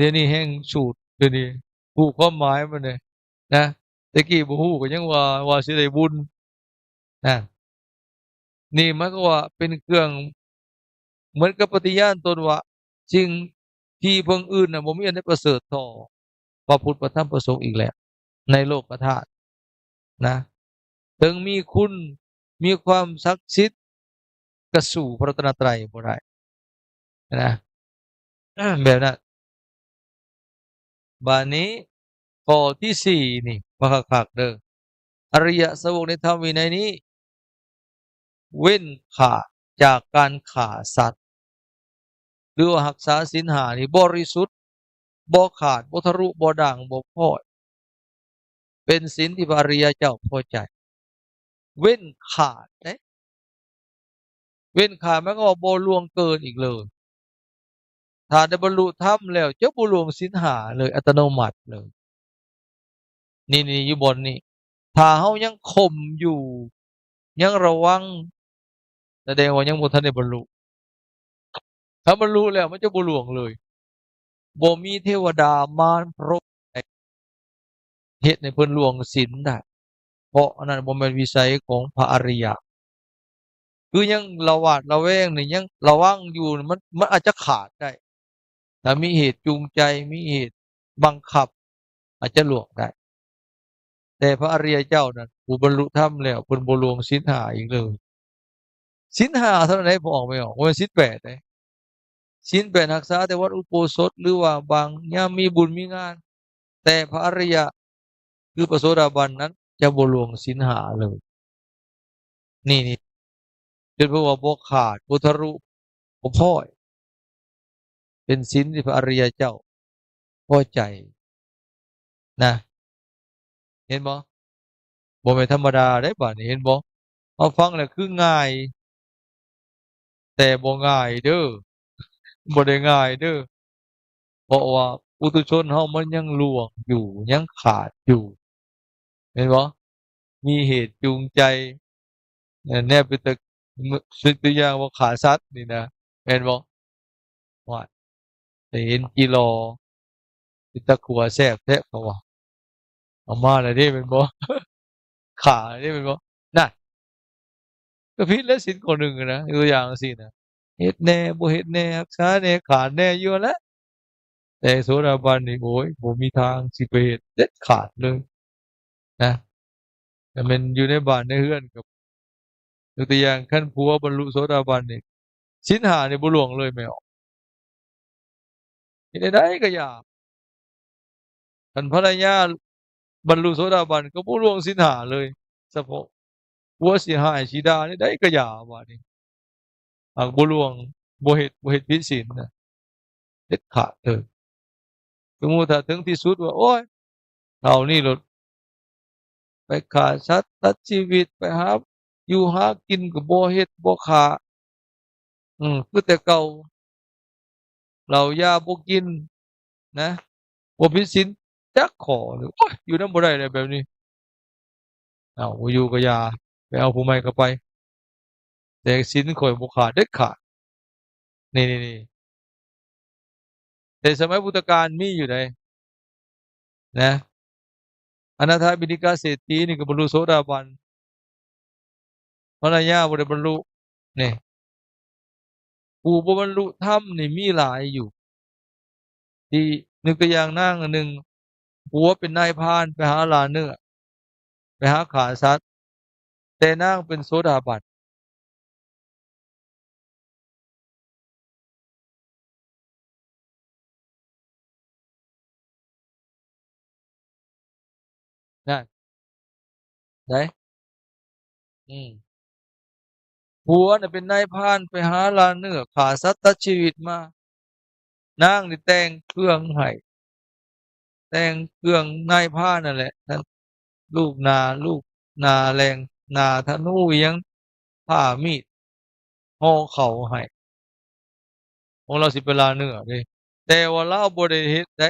ດຽວນີ້ແຮ່ງສູດ ດຽວນີ້ຮູ້ຄວາມໝາຍມັນເດ້ນະ. ແຕ່ກີ້ບໍ່ຮູ້ກໍຍັງວ່າ ວ່າຊິໄດ້ບຸນນະ. ນີ້ໝາຍຄວາມວ່າເປັນເຄື່ອງ ເໝືອນກັບປະຕິຍານຕົນວ່າ ສິ່ງທີ່ເພິ່ງອື່ນນະ ບໍ່ມີອັນໃດປະເສີດທໍ່ພະພຸດ ພະທຳ ພະສົງອີກແລ້ວ ໃນໂລກະທາດນະ. ເຖິງມີຄຸນ ມີຄວາມສັກສິດ ກະສູ້ພະລັດຕະນະໄຕບໍ່ໄດ້ນະ ແບບນັ້ນ. ບາດນີ້ຂໍ້ທີສີ່ນີ້ ຟັງຄັກໆເດີ້. ອະລິຍະສາວົກໃນທຳວິໄນນີ້ ເວັ້ນຂາດຈາກການຂ້າສັດ ຫຼືວ່າຮັກສາສິນຫ້ານີ້ບໍລິສຸດ, ບໍ່ຂາດ, ບໍ່ທະລຸ, ບໍ່ດ່າງ, ບໍ່ພ້ອຍ, ເປັນສິນທີ່ພະອະລິຍະເຈົ້າພໍໃຈ. ເວັ້ນຂາດເດ້. ເວັ້ນຂາດໝາຍຄວາມວ່າບໍ່ລ່ວງເກີນອີກເລີຍ. ຖ້າໄດ້ບັນລຸທຳແລ້ວ ຈະບໍ່ລ່ວງສິນຫ້າເລີຍ ອັດຕະໂນມັດເລີຍ. ນີ້ ນີ້ ຢູ່ບ່ອນນີ້ ຖ້າເຮົາຍັງຂົ່ມຢູ່ ຍັງລະວັງ ສະແດງວ່າຍັງບໍ່ທັນໄດ້ບັນລຸ. ຖ້າບັນລຸແລ້ວ ມັນຈະບໍ່ລ່ວງເລີຍ. ບໍ່ມີເທວະດາມານ ພຣມໃດ ເຮັດໃຫ້ເພິ່ນລ່ວງສິນໄດ້ ເພາະອັນນັ້ນບໍ່ແມ່ນວິໄສຂອງພະອະລິຍະ. ຄືຍັງລະຫວາດລະແວງນີ້ ຍັງລະວັງຢູ່ ມັນ ມັນອາດຈະຂາດໄດ້. ຖ້າມີເຫດຈູງໃຈ ມີເຫດບັງຄັບ ອາດຈະລ່ວງໄດ້. ແຕ່ພະອະລິຍະເຈົ້ານັ້ນ ຜູ້ບັນລຸທຳແລ້ວ ເພິ່ນບໍ່ລ່ວງສິນຫ້າອີກເລີຍ. ສິນຫ້າເທົ່ານັ້ນໃດ ພະອອກ ແມ່ອອກ ບໍ່ແມ່ນສິນແປດເດ້. ສິນແປດຮັກສາແຕ່ວັດອຸໂບສົດ ຫຼືວ່າບາງຍາມມີບຸນມີງານ, ແຕ່ພະອະລິຍະ ຄືພະໂສດາບັນນັ້ນ ຈະບໍ່ລ່ວງສິນຫ້າເລີຍ. ນີ້ ນີ້ ຈົນເພິ່ນວ່າບໍ່ຂາດ, ບໍ່ທະລຸ, ບໍ່ພ້ອຍ, ເປັນສິນທີ່ພະອະລິຍະເຈົ້າພໍໃຈນະ. ເຫັນບໍ່? ບໍ່ແມ່ນທຳມະດາເດ້ບາດນີ້ ເຫັນບໍ່? ເຮົາຟັງແລ້ວຄືງ່າຍ ແຕ່ບໍ່ງ່າຍເດີ້ ບໍ່ໄດ້ງ່າຍເດີ້ ເພາະວ່າປຸຖຸຊົນເຮົາມັນຍັງລ່ວງຢູ່ ຍັງຂາດຢູ່ ແມ່ນບໍ່? ມີເຫດຈູງໃຈ ແນວເປັນຕາ ຍົກຕົວຢ່າງວ່າຂ້າສັດນີ້ນະ ແມ່ນບໍ່? ໂອ້ຍ ໄດ້ເຫັນຈີ່ລໍ່ ເປັນຕາຂົ້ວແຊບແທ້ ເຂົາວ່າ ເອົາມາແລ້ວເດ້ແມ່ນບໍ່? ຂ້າເດ້ແມ່ນບໍ່? ນັ້ນ ກໍຜິດແລ້ວສິນຂໍ້ໜຶ່ງນະ ຍົກຕົວຢ່າງຈັ່ງຊີ້ນະ ເຮັດແດ່ ບໍ່ເຮັດແດ່ ຮັກສາແດ່ ຂາດແດ່ຢູ່ຫັ້ນແຫຼະ. ແຕ່ໂສດາບັນນີ້ ໂອ້ຍ ບໍ່ມີທາງຊິໄປເຮັດເດັດຂາດເລີຍນະ. ຖ້າແມ່ນຢູ່ໃນບ້ານໃນເຮືອນກໍ ຍົກຕົວຢ່າງ ຄັນຜົວບັນລຸໂສດາບັນນີ້ ສິນຫ້ານີ້ບໍ່ລ່ວງເລີຍແມ່ອອກ ເຮັດແນວໃດກໍຢ່າ. ຄັນພັນລະຍາບັນລຸໂສດາບັນກໍບໍ່ລ່ວງສິນຫ້າເລີຍ ສະເພາະຜົວຊິຮ້າຍຊິດ່າແນວໃດກໍຢ່າ ບາດນີ້ຫາກບໍ່ລ່ວງ ບໍ່ເຮັດ ບໍ່ເຮັດຜິດສິນນະ ເດັດຂາດເລີຍ. ສົມມຸດຖ້າເຖິງທີ່ສຸດວ່າ ໂອ້ຍ ເທົ່ານີ້ໂລດ ໄປຂ້າສັດຕັດຊີວິດ ໄປຫາຢູ່ຫາກິນກໍບໍ່ເຮັດບໍ່ຂ້າ ອື ຄືແຕ່ເກົ່າ ເຫຼົ້າຢາບໍ່ກິນນະ ບໍ່ຜິດສິນຈັກຂໍ້ ໂອ້ຍ ຢູ່ນຳບໍ່ໄດ້ແລ້ວແບບນີ້. ເອົາ ບໍ່ຢູ່ກໍຢ່າ ໄປເອົາຜູ້ໃໝ່ກໍໄປ ແຕ່ສິນຂ້ອຍບໍ່ຂາດເດັດຂາດ. ນີ້ໆ ແຕ່ສະໄໝພຸດທະການມີຢູ່ໃດ໋ນະ. ອະນາຖາບິນທິກາເສດຖີນີ້ກໍບັນລຸໂສດາບັນ ພັນລະຍາບໍ່ໄດ້ບັນລຸ. ນີ້ ຜູ້ບໍ່ບັນລຸທຳນີ້ມີຫຼາຍຢູ່ ທີ່ ຍົກຕົວຢ່າງນາງອັນໜຶ່ງ ຜົວເປັນນາຍພານໄປຫາລ່າເນື້ອ ໄປຫາຂ້າສັດ ແຕ່ນາງເປັນໂສດາບັນ. ນັ້ນ ໄດ້ ອືມ ຜົວນະເປັນນາຍພານໄປຫາລ່າເນື້ອ ຂ້າສັດຕັດຊີວິດມາ ນາງນີ້ແຕ່ງເຄື່ອງໃຫ້ ແຕ່ງເຄື່ອງນາຍພານນັ້ນແຫຼະ ທັງລູກໜ້າ ລູກໜ້າແຫຼງ ໜ້າທະນູ ອີ່ຫຍັງ ຜ້າມີດ ຫໍ່ເຂົ້າໃຫ້ ຂອງລາວຊິໄປລ່າເນື້ອເດ້ ແຕ່ວ່າລາວບໍ່ໄດ້ເຮັດໃດ.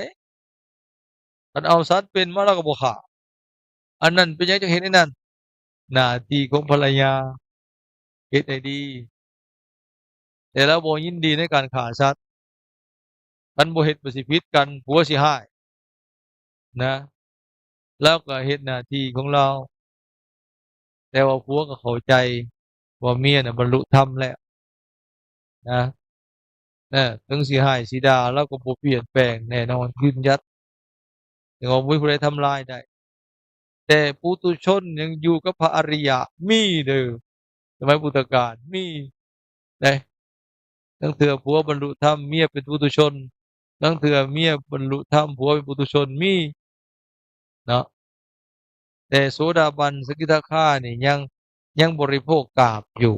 ຄັນເອົາສັດເປັນມາລາວກໍບໍ່ຂ້າ. ອັນນັ້ນເປັນຫຍັງຈັ່ງເຮັດແນວນັ້ນ? ໜ້າທີ່ຂອງພັນລະຍາ ເຮັດໃຫ້ດີ ແຕ່ລາວບໍ່ຍິນດີໃນການຂ້າສັດ. ຄັນບໍ່ເຮັດມັນຊິຜິດກັນ ຜົວຊິຮ້າຍນະ. ລາວກໍເຮັດໜ້າທີ່ຂອງລາວ ແຕ່ວ່າຜົວກໍເຂົ້າໃຈວ່າເມຍນະບັນລຸທຳແລ້ວນະ. ເອີ ເຖິງຊິຮ້າຍຊິດ່າ ລາວກໍບໍ່ປ່ຽນແປງແນ່ນອນ ຢືນຢັດ ຍັງວ່າບໍ່ມີຜູ້ໃດທຳລາຍໄດ້. ແຕ່ປຸຖຸຊົນຍັງຢູ່ກັບພະອະລິຍະ ມີເດີ ສະໄໝພຸດທະການມີເດ້. ລາງເທື່ອຜົວບັນລຸທຳ ເມຍເປັນປຸຖຸຊົນ, ລາງເທື່ອເມຍບັນລຸທຳ ຜົວເປັນປຸຖຸຊົນ ມີເນາະ. ແຕ່ໂສດາບັນ ສະກິທາຄານີ້ຍັງ ຍັງບໍລິໂພກກາມຢູ່.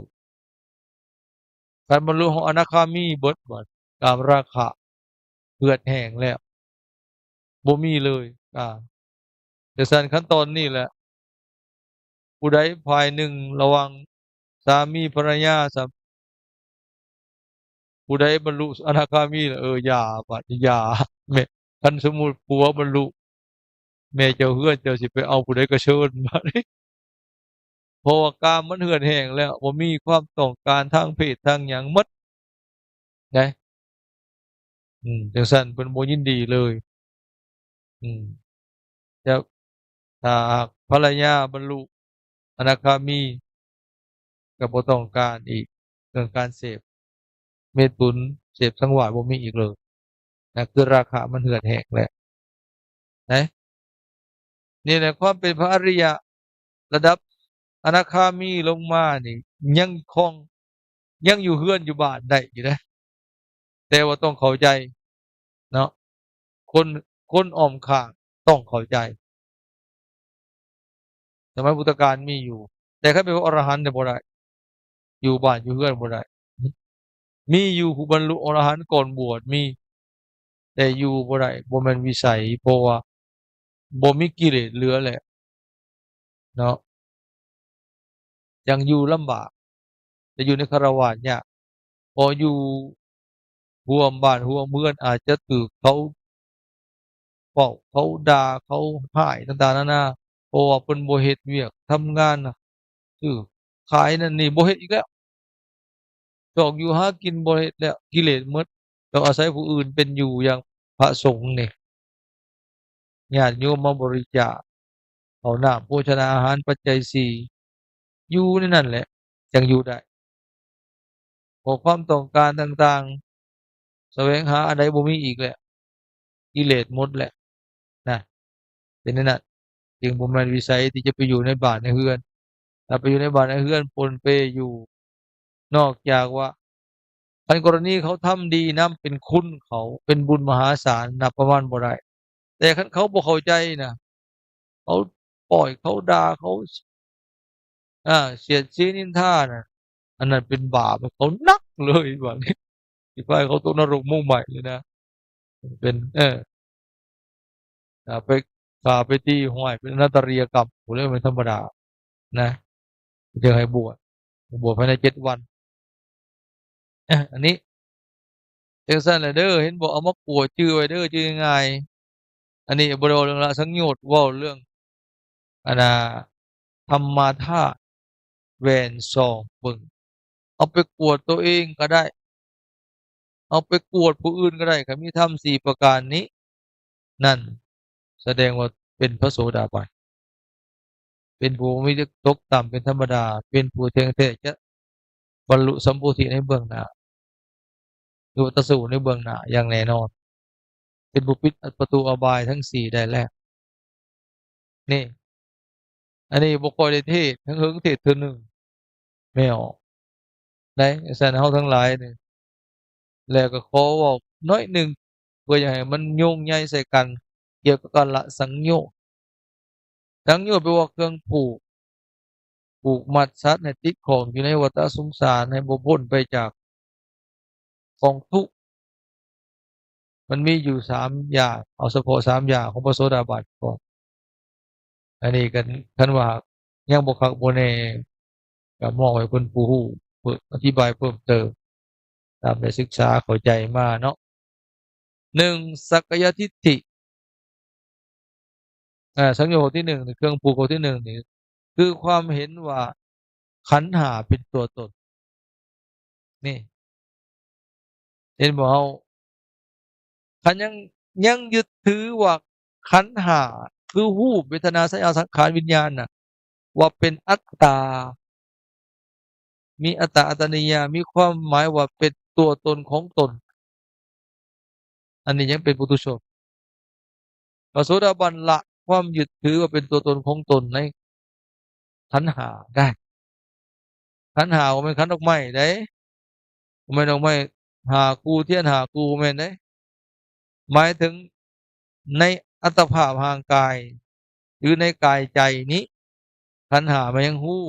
ຄັນບັນລຸຮອດອະນາຄາມີເບິດ ກາມລາຄະເຫືອດແຫ້ງແລ້ວ ບໍ່ມີເລີຍ. ອ່າ ຈັ່ງຊັ້ນຂັ້ນຕອນນີ້ແຫຼະ ຜູ້ໃດຝ່າຍໜຶ່ງລະຫວ່າງສາມີພັນລະຍາ ສາ ຜູ້ໃດບັນລຸອະນາຄາມີລະ ເອີ ຢ່າ ບາດນີ້ຢ່າ. ແມ່ ຄັນສົມມຸດຜົວບັນລຸ ແມ່ເຈົ້າເຮືອນເຈົ້າຊິໄປເອົາຜູ້ໃດກໍເຊີນ ບາດນີ້ ເພາະວ່າກາມມັນເຫືອດແຫ້ງແລ້ວ ບໍ່ມີຄວາມຕ້ອງການທາງເພດທາງຫຍັງໝົດໄດ໋. ອືມ ຈັ່ງຊັ້ນເພິ່ນບໍ່ຍິນດີເລີຍ. ອືມ ແລ້ວຖ້າຫາກພັນລະຍາບັນລຸອະນາຄາມີ ກໍບໍ່ຕ້ອງການອີກ ເລື່ອງການເສບເມຕຸນ ເສບສັງວາດບໍ່ມີອີກເລີຍນະ ຄືລາຄະມັນເຫືອດແຫ້ງແລ້ວນະ. ນີ້ແຫຼະ ຄວາມເປັນພະອະລິຍະ ລະດັບອະນາຄາມີລົງມານີ້ ຍັງຄອງ ຍັງຢູ່ເຮືອນຢູ່ບ້ານໄດ້ຢູ່ເດ້ ແຕ່ວ່າຕ້ອງເຂົ້າໃຈເນາະ ຄົນ ຄົນອ້ອມຂ້າງຕ້ອງເຂົ້າໃຈ. ສະໄໝພຸດທະການມີຢູ່ ແຕ່ຄັນເປັນພະອໍລະຫັນນີ້ບໍ່ໄດ້ ຢູ່ບ້ານຢູ່ເຮືອນບໍ່ໄດ້. ມີຢູ່ຜູ້ບັນລຸອໍລະຫັນກ່ອນບວດມີ ແຕ່ຢູ່ບໍ່ໄດ້ ບໍ່ແມ່ນວິໄສ ເພາະວ່າບໍ່ມີກິເລດເຫຼືອແລ້ວເນາະ ຍັງຢູ່ລຳບາກ ແຕ່ຢູ່ໃນຄາລະວາດຍາກ ເພາະຢູ່ຮ່ວມບ້ານຮ່ວມເຮືອນ ອາດຈະຖືກເຂົາເວົ້າ ເຂົາດ່າ ເຂົາຮ້າຍຕ່າງໆນານາ ເພາະວ່າເພິ່ນບໍ່ເຮັດວຽກທຳງານ ຊື້ຂາຍນັ້ນນີ້ ບໍ່ເຮັດອີກແລ້ວ. ຊອກຢູ່ຫາກິນບໍ່ເຮັດແລ້ວ ກິເລດໝົດ ຕ້ອງອາໄສຜູ້ອື່ນເປັນຢູ່ ຢ່າງພະສົງນີ້ ຍາດໂຍມມາບໍລິຈາກ ຂົ້ານ້ຳ ໂພຊະນາອາຫານ ປັດໄຈສີ່ ຢູ່ໃນນັ້ນແຫຼະ ຈັ່ງຢູ່ໄດ້. ເພາະຄວາມຕ້ອງການຕ່າງໆ ສະແຫວງຫາອັນໃດບໍ່ມີອີກແລ້ວ ກິເລດໝົດແລ້ວນະ ເປັນແນວນັ້ນ. ຈຶ່ງບໍ່ແມ່ນວິໄສທີ່ຈະໄປຢູ່ໃນບ້ານໃນເຮືອນ. ຖ້າໄປຢູ່ໃນບ້ານໃນເຮືອນປົນເປຢູ່ ນອກຈາກວ່າ ຄັນກໍລະນີເຂົາທຳດີນຳ ເປັນຄຸນເຂົາ ເປັນບຸນມະຫາສານ ນັບປະມານບໍ່ໄດ້. ແຕ່ຄັນເຂົາບໍ່ເຂົ້າໃຈນະ ເຂົາປ້ອຍ ເຂົາດ່າ ເຂົາ ອາ ສຽດສີນິນທານະ ອັນນັ້ນເປັນບາບເຂົາໜັກເລີຍ ບາດນີ້ ຊິພາໃຫ້ເຂົາຕົກນະລົກໝົກໄໝ້ເລີຍນະ. ເປັນ ເອີ ຖ້າໄປຂ້າໄປຕີຫ້ວຍ ເປັນອະນັດຕະລິຍະກຳພຸ້ນແຫຼະ ແມ່ນທຳມະດານະ. ເພິ່ນໃຫ້ບວດ ບວດພາຍໃນເຈັດວັນ. ອາ ອັນນີ້ ຈັ່ງຊັ້ນແຫຼະເດີ ເຫັນບໍ່? ເອົາມາກວດຈື່ໄວ້ເດີ ຈື່ງ່າຍໆ. ອັນນີ້ບໍ່ໄດ້ເວົ້າເລື່ອງລະສັງໂຍດ ເວົ້າເລື່ອງ ອັນນ່າ ທຳມະທາດ ແຫວນສ່ອງເບິ່ງ. ເອົາໄປກວດຕົວເອງກໍໄດ້ ເອົາໄປກວດຜູ້ອື່ນກໍໄດ້. ຄັນມີທຳສີ່ປະການນີ້ ນັ້ນສະແດງວ່າເປັນພະໂສດາບັນ ເປັນຜູ້ບໍ່ມີຕົກຕ່ຳເປັນທຳມະດາ ເປັນຜູ້ແທ້ແທ້ຈະບັນລຸສຳໂພທິໃນເບື້ອງໜ້າ ຫຼືວ່າຕັດສະຮູ້ໃນເບື້ອງໜ້າຢ່າງແນ່ນອນ ເປັນຜູ້ປິດປະຕູອະບາຍທັງສີ່ໄດ້ແລ້ວ. ນີ້ ອັນນີ້ບໍ່ຄ່ອຍໄດ້ເທດ ເຖິງເຫິງເທດເທື່ອໜຶ່ງ ແມ່ນອອກໄດ້. ສະນັ້ນເຮົາທັງຫຼາຍນີ້ ແລ້ວກໍຂໍເວົ້າໜ້ອຍໜຶ່ງ ເພື່ອຢາກໃຫ້ມັນໂຍງໃຍໃສ່ກັນ ກ່ຽວກັບການລະສັງໂຍດ. ສັງໂຍດແປວ່າເຄື່ອງຜູກ ຜູກມັດສັດໃຫ້ຕິດຂ້ອງຢູ່ໃນວັດຕະສົງສານ ໃຫ້ບໍ່ພົ້ນໄປຈາກກອງທຸກ. ມັນມີຢູ່ສາມຢ່າງ ເອົາສະເພາະສາມຢ່າງຂອງພະໂສດາບັນກ່ອນ. ອັນນີ້ກໍຄັນວ່າຍັງບໍ່ຄັກບໍ່ແນ່ ກໍມອບໃຫ້ຄົນຜູ້ຮູ້ເພິ່ນອະທິບາຍເພີ່ມເຕີມ ຕາມໄດ້ສຶກສາເຂົ້າໃຈມາເນາະ. ໜຶ່ງ ສັກກາຍະທິດຖິ ອາ ສັງໂຍດຂໍ້ທີໜຶ່ງນີ້ ເຄື່ອງຜູກຂໍ້ທີໜຶ່ງນີ້ ຄືຄວາມເຫັນວ່າຂັນຫ້າເປັນຕົວຕົນ. ນີ້ ເຫັນບໍ່ເຮົາ? ຄັນຍັງ ຍັງຍຶດຖືວ່າຂັນຫ້າ ຄືຮູບ ເວທະນາ ສັນຍາ ສັງຂານ ວິນຍານນະ ວ່າເປັນອັດຕາ ມີອັດຕາ ອັດຕະນິຍາ ມີຄວາມໝາຍວ່າເປັນຕົວຕົນຂອງຕົນ ອັນນີ້ຍັງເປັນປຸຖຸຊົນ. ພະໂສດາບັນລະຄວາມຍຶດຖືວ່າເປັນຕົວຕົນຂອງຕົນໃນຂັນຫ້າໄດ້. ຂັນຫ້າບໍ່ແມ່ນຂັນດອກໄມ້ເດ້ ບໍ່ແມ່ນດອກໄມ້ຫ້າຄູ່ ທຽນຫ້າຄູ່ ບໍ່ແມ່ນເດ້. ໝາຍເຖິງໃນອັດຕະພາບຮ່າງກາຍ ຫຼືໃນກາຍໃຈນີ້ ຂັນຫ້າມັນຍັງຮູ້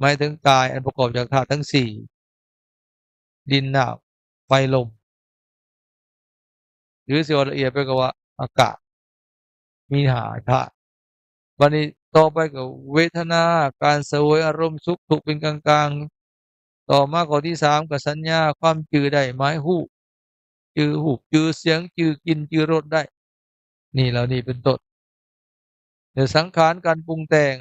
ໝາຍເຖິງກາຍອັນປະກອບຈາກທາດທັງສີ່ ດິນ ນ້ຳ ໄຟ ລົມ ຫຼືຊິເວົ້າລະອຽດໄປກໍວ່າອາກາດ ມີຫ້າທາດ. ບັດນີ້ຕໍ່ໄປກໍເວທະນາ ການສະເຫວີຍອາລົມສຸກທຸກເປັນກາງໆ. ຕໍ່ມາຂໍ້ທີສາມກໍສັນຍາ ຄວາມຈື່ໄດ້ ໝາຍຮູ້ ຈື່ຮູບ ຈື່ສຽງ ຈື່ກິ່ນ ຈື່ລົດໄດ້ ນີ້ ເຫຼົ່ານີ້ເປັນຕົ້ນ. ແລະ ສັງຂານ ການປຸງແຕ່ງ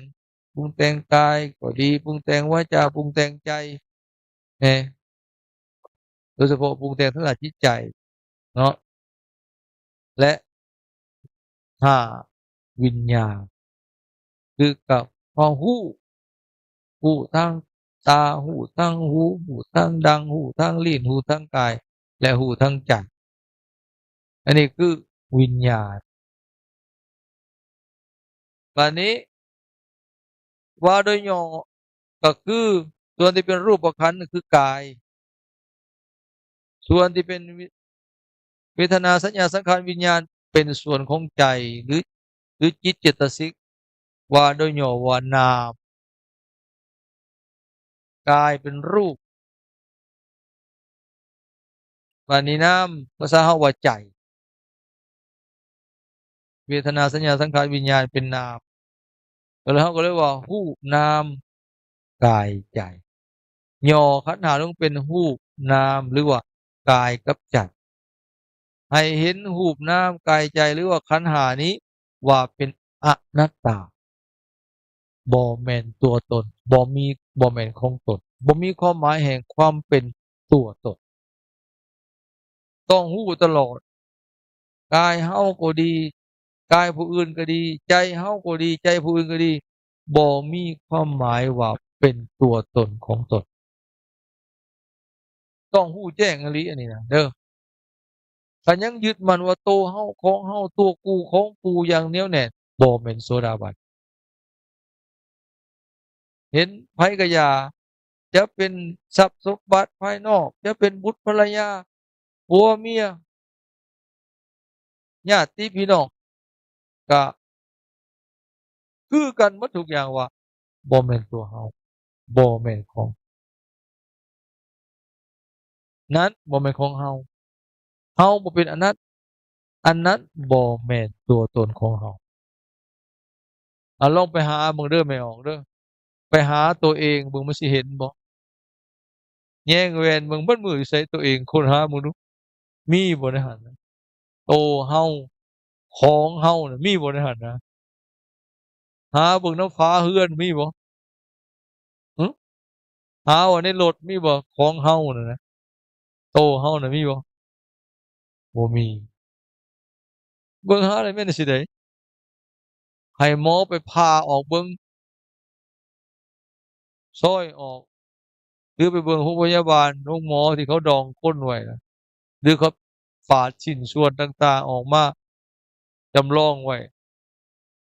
ປຸງແຕ່ງກາຍກໍດີ ປຸງແຕ່ງວາຈາ ປຸງແຕ່ງໃຈ ແມ່ນ ໂດຍສະເພາະປຸງແຕ່ງທາງດ້ານຈິດໃຈເນາະ ແລະ ຫ້າ ວິນຍານ ຄືກັບຄວາມຮູ້ ຮູ້ທາງຕາ ຮູ້ທາງຫູ ຮູ້ທາງດັງ ຮູ້ທາງລີ້ນ ຮູ້ທາງກາຍ ແລະ ຮູ້ທາງໃຈ. ອັນນີ້ຄືວິນຍານ. ບາດນີ້ເວົ້າໂດຍຫຍໍ້ກໍຄື ສ່ວນທີ່ເປັນຮູບປະຂັນຄືກາຍ, ສ່ວນທີ່ເປັນວິ ເວທະນາ ສັນຍາ ສັງຂານ ວິນຍານ ເປັນສ່ວນຂອງໃຈ ຫຼື ຫຼືຈິດເຈດຕະສິກ ເວົ້າໂດຍຫຍໍ້ວ່ານາມ. ກາຍເປັນຮູບ. ບາດນີ້ນາມ ພາສາເຮົາວ່າໃຈ. ເວທະນາ ສັນຍາ ສັງຂານ ວິນຍານ ເປັນນາມ. ກໍເລີຍ ເຮົາກໍເລີຍວ່າຮູບນາມ ກາຍໃຈ. ຫຍໍ້ຂັນຫ້າລົງເປັນຮູບນາມ ຫຼືວ່າກາຍກັບໃຈ. ໃຫ້ເຫັນຮູບນາມກາຍໃຈ ຫຼືວ່າຂັນຫ້ານີ້ວ່າເປັນອະນັດຕາ, ບໍ່ແມ່ນຕົວຕົນ, ບໍ່ມີ, ບໍ່ແມ່ນຂອງຕົນ, ບໍ່ມີຄວາມໝາຍແຫ່ງຄວາມເປັນຕົວຕົນ. ຕ້ອງຮູ້ຕະຫຼອດ, ກາຍເຮົາກໍດີ, ກາຍຜູ້ອື່ນກໍດີ, ໃຈເຮົາກໍດີ, ໃຈຜູ້ອື່ນກໍດີ, ບໍ່ມີຄວາມໝາຍວ່າເປັນຕົວຕົນຂອງຕົນ. ຕ້ອງຮູ້ແຈ້ງອີ່ຫຼີອັນນີ້ນະເດີ. ຖ້າຍັງຍຶດໝັ້ນວ່າໂຕເຮົາ ຂອງເຮົາ ຕົວກູຂອງກູຢ່າງໜຽວແໜ້ນ, ບໍ່ແມ່ນໂສດາບັນ. ເຫັນໃຜກໍຢ່າ, ຈະເປັນຊັບສົມບັດພາຍນອກ, ຈະເປັນບຸດພັນລະຍາ, ຜົວເມຍ, ຍາດຕິພີ່ນ້ອງ, ກະຄືກັນໝົດທຸກຢ່າງວ່າ ບໍ່ແມ່ນຕົວເຮົາ, ບໍ່ແມ່ນຂອງ ນັ້ນບໍ່ແມ່ນຂອງເຮົາ, ເຮົາບໍ່ເປັນອັນນັ້ນ, ອັນນັ້ນບໍ່ແມ່ນຕົວຕົນຂອງເຮົາ. ອາ ລອງໄປຫາເບິ່ງເດີແມ່ອອກເດີ, ໄປຫາໂຕເອງເບິ່ງ ມັນຊິເຫັນບໍ່? ແຍງແຫວນເບິ່ງເບິດມື້ຢູ່ໃສໂຕເອງ, ຄົ້ນຫາເບິ່ງດູ ມີບໍ່ໃນຫັ້ນນະ? ໂຕເຮົາ ຂອງເຮົານະ ມີບໍ່ໃນຫັ້ນນະ? ຫາເບິ່ງນຳຝາເຮືອນມີບໍ່? ຫື? ຫາວ່າໃນລົດມີບໍ່? ຂອງເຮົານັ້ນນະ ໂຕເຮົານະມີບໍ່? ບໍ່ມີ. ເບິ່ງຫາໄດ້ແມ່ນຊິໄດ້ ໃຫ້ໝໍໄປຜ່າອອກເບິ່ງ ຊອຍອອກ ຫຼືໄປເບິ່ງໂຮງພະຍາບານ ໂຮງໝໍທີ່ເຂົາດອງຄົນໄວ້ນະ ຫຼືເຂົາຝາດຊິ້ນສ່ວນຕ່າງໆອອກມາ ຈຳລອງໄວ້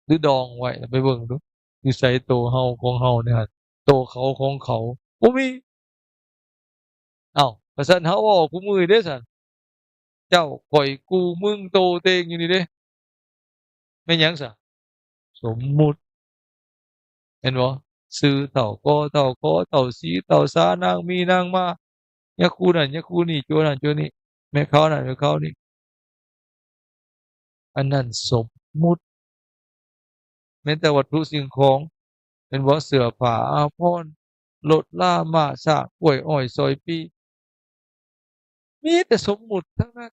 ຫຼືດອງໄວ້ ໄປເບິ່ງດູ ຢູ່ໃສໂຕເຮົາຂອງເຮົາໃນຫັ້ນ ໂຕເຂົາຂອງເຂົາ ບໍ່ມີ. ເອົ້າ ກະຊັ້ນເຮົາເວົ້າຄູ່ມື້ນີ້ເດ້ຊັ້ນ ເຈົ້າ ຂ້ອຍ ກູ ມຶງ ໂຕ ເຕງ ຢູ່ນີ້ເດ້ ແມ່ນຫຍັງຊະ? ສົມມຸດ ແມ່ນບໍ່? ຊື່ເຕົ້າ ກໍເຕົ້າ ຂໍເຕົ້າ ສີເຕົ້າ ສາ ນາງມີ ນາງມາ ຍາຄູນັ້ນ ຍາຄູນີ້ ຈົວນັ້ນ ຈົວນີ້ ແມ່ເຂົານັ້ນ ແມ່ເຂົານີ້ ອັນນັ້ນສົມມຸດ. ແມ່ນແຕ່ວັດຖຸສິ່ງຂອງ ແມ່ນບໍ່? ເສື້ອຜ້າອາພອນ ລົດລາ ມ້າຊ້າງ ກ້ວຍອ້ອຍ ຊອຍປີ ມີແຕ່ສົມມຸດທັງນັ້ນ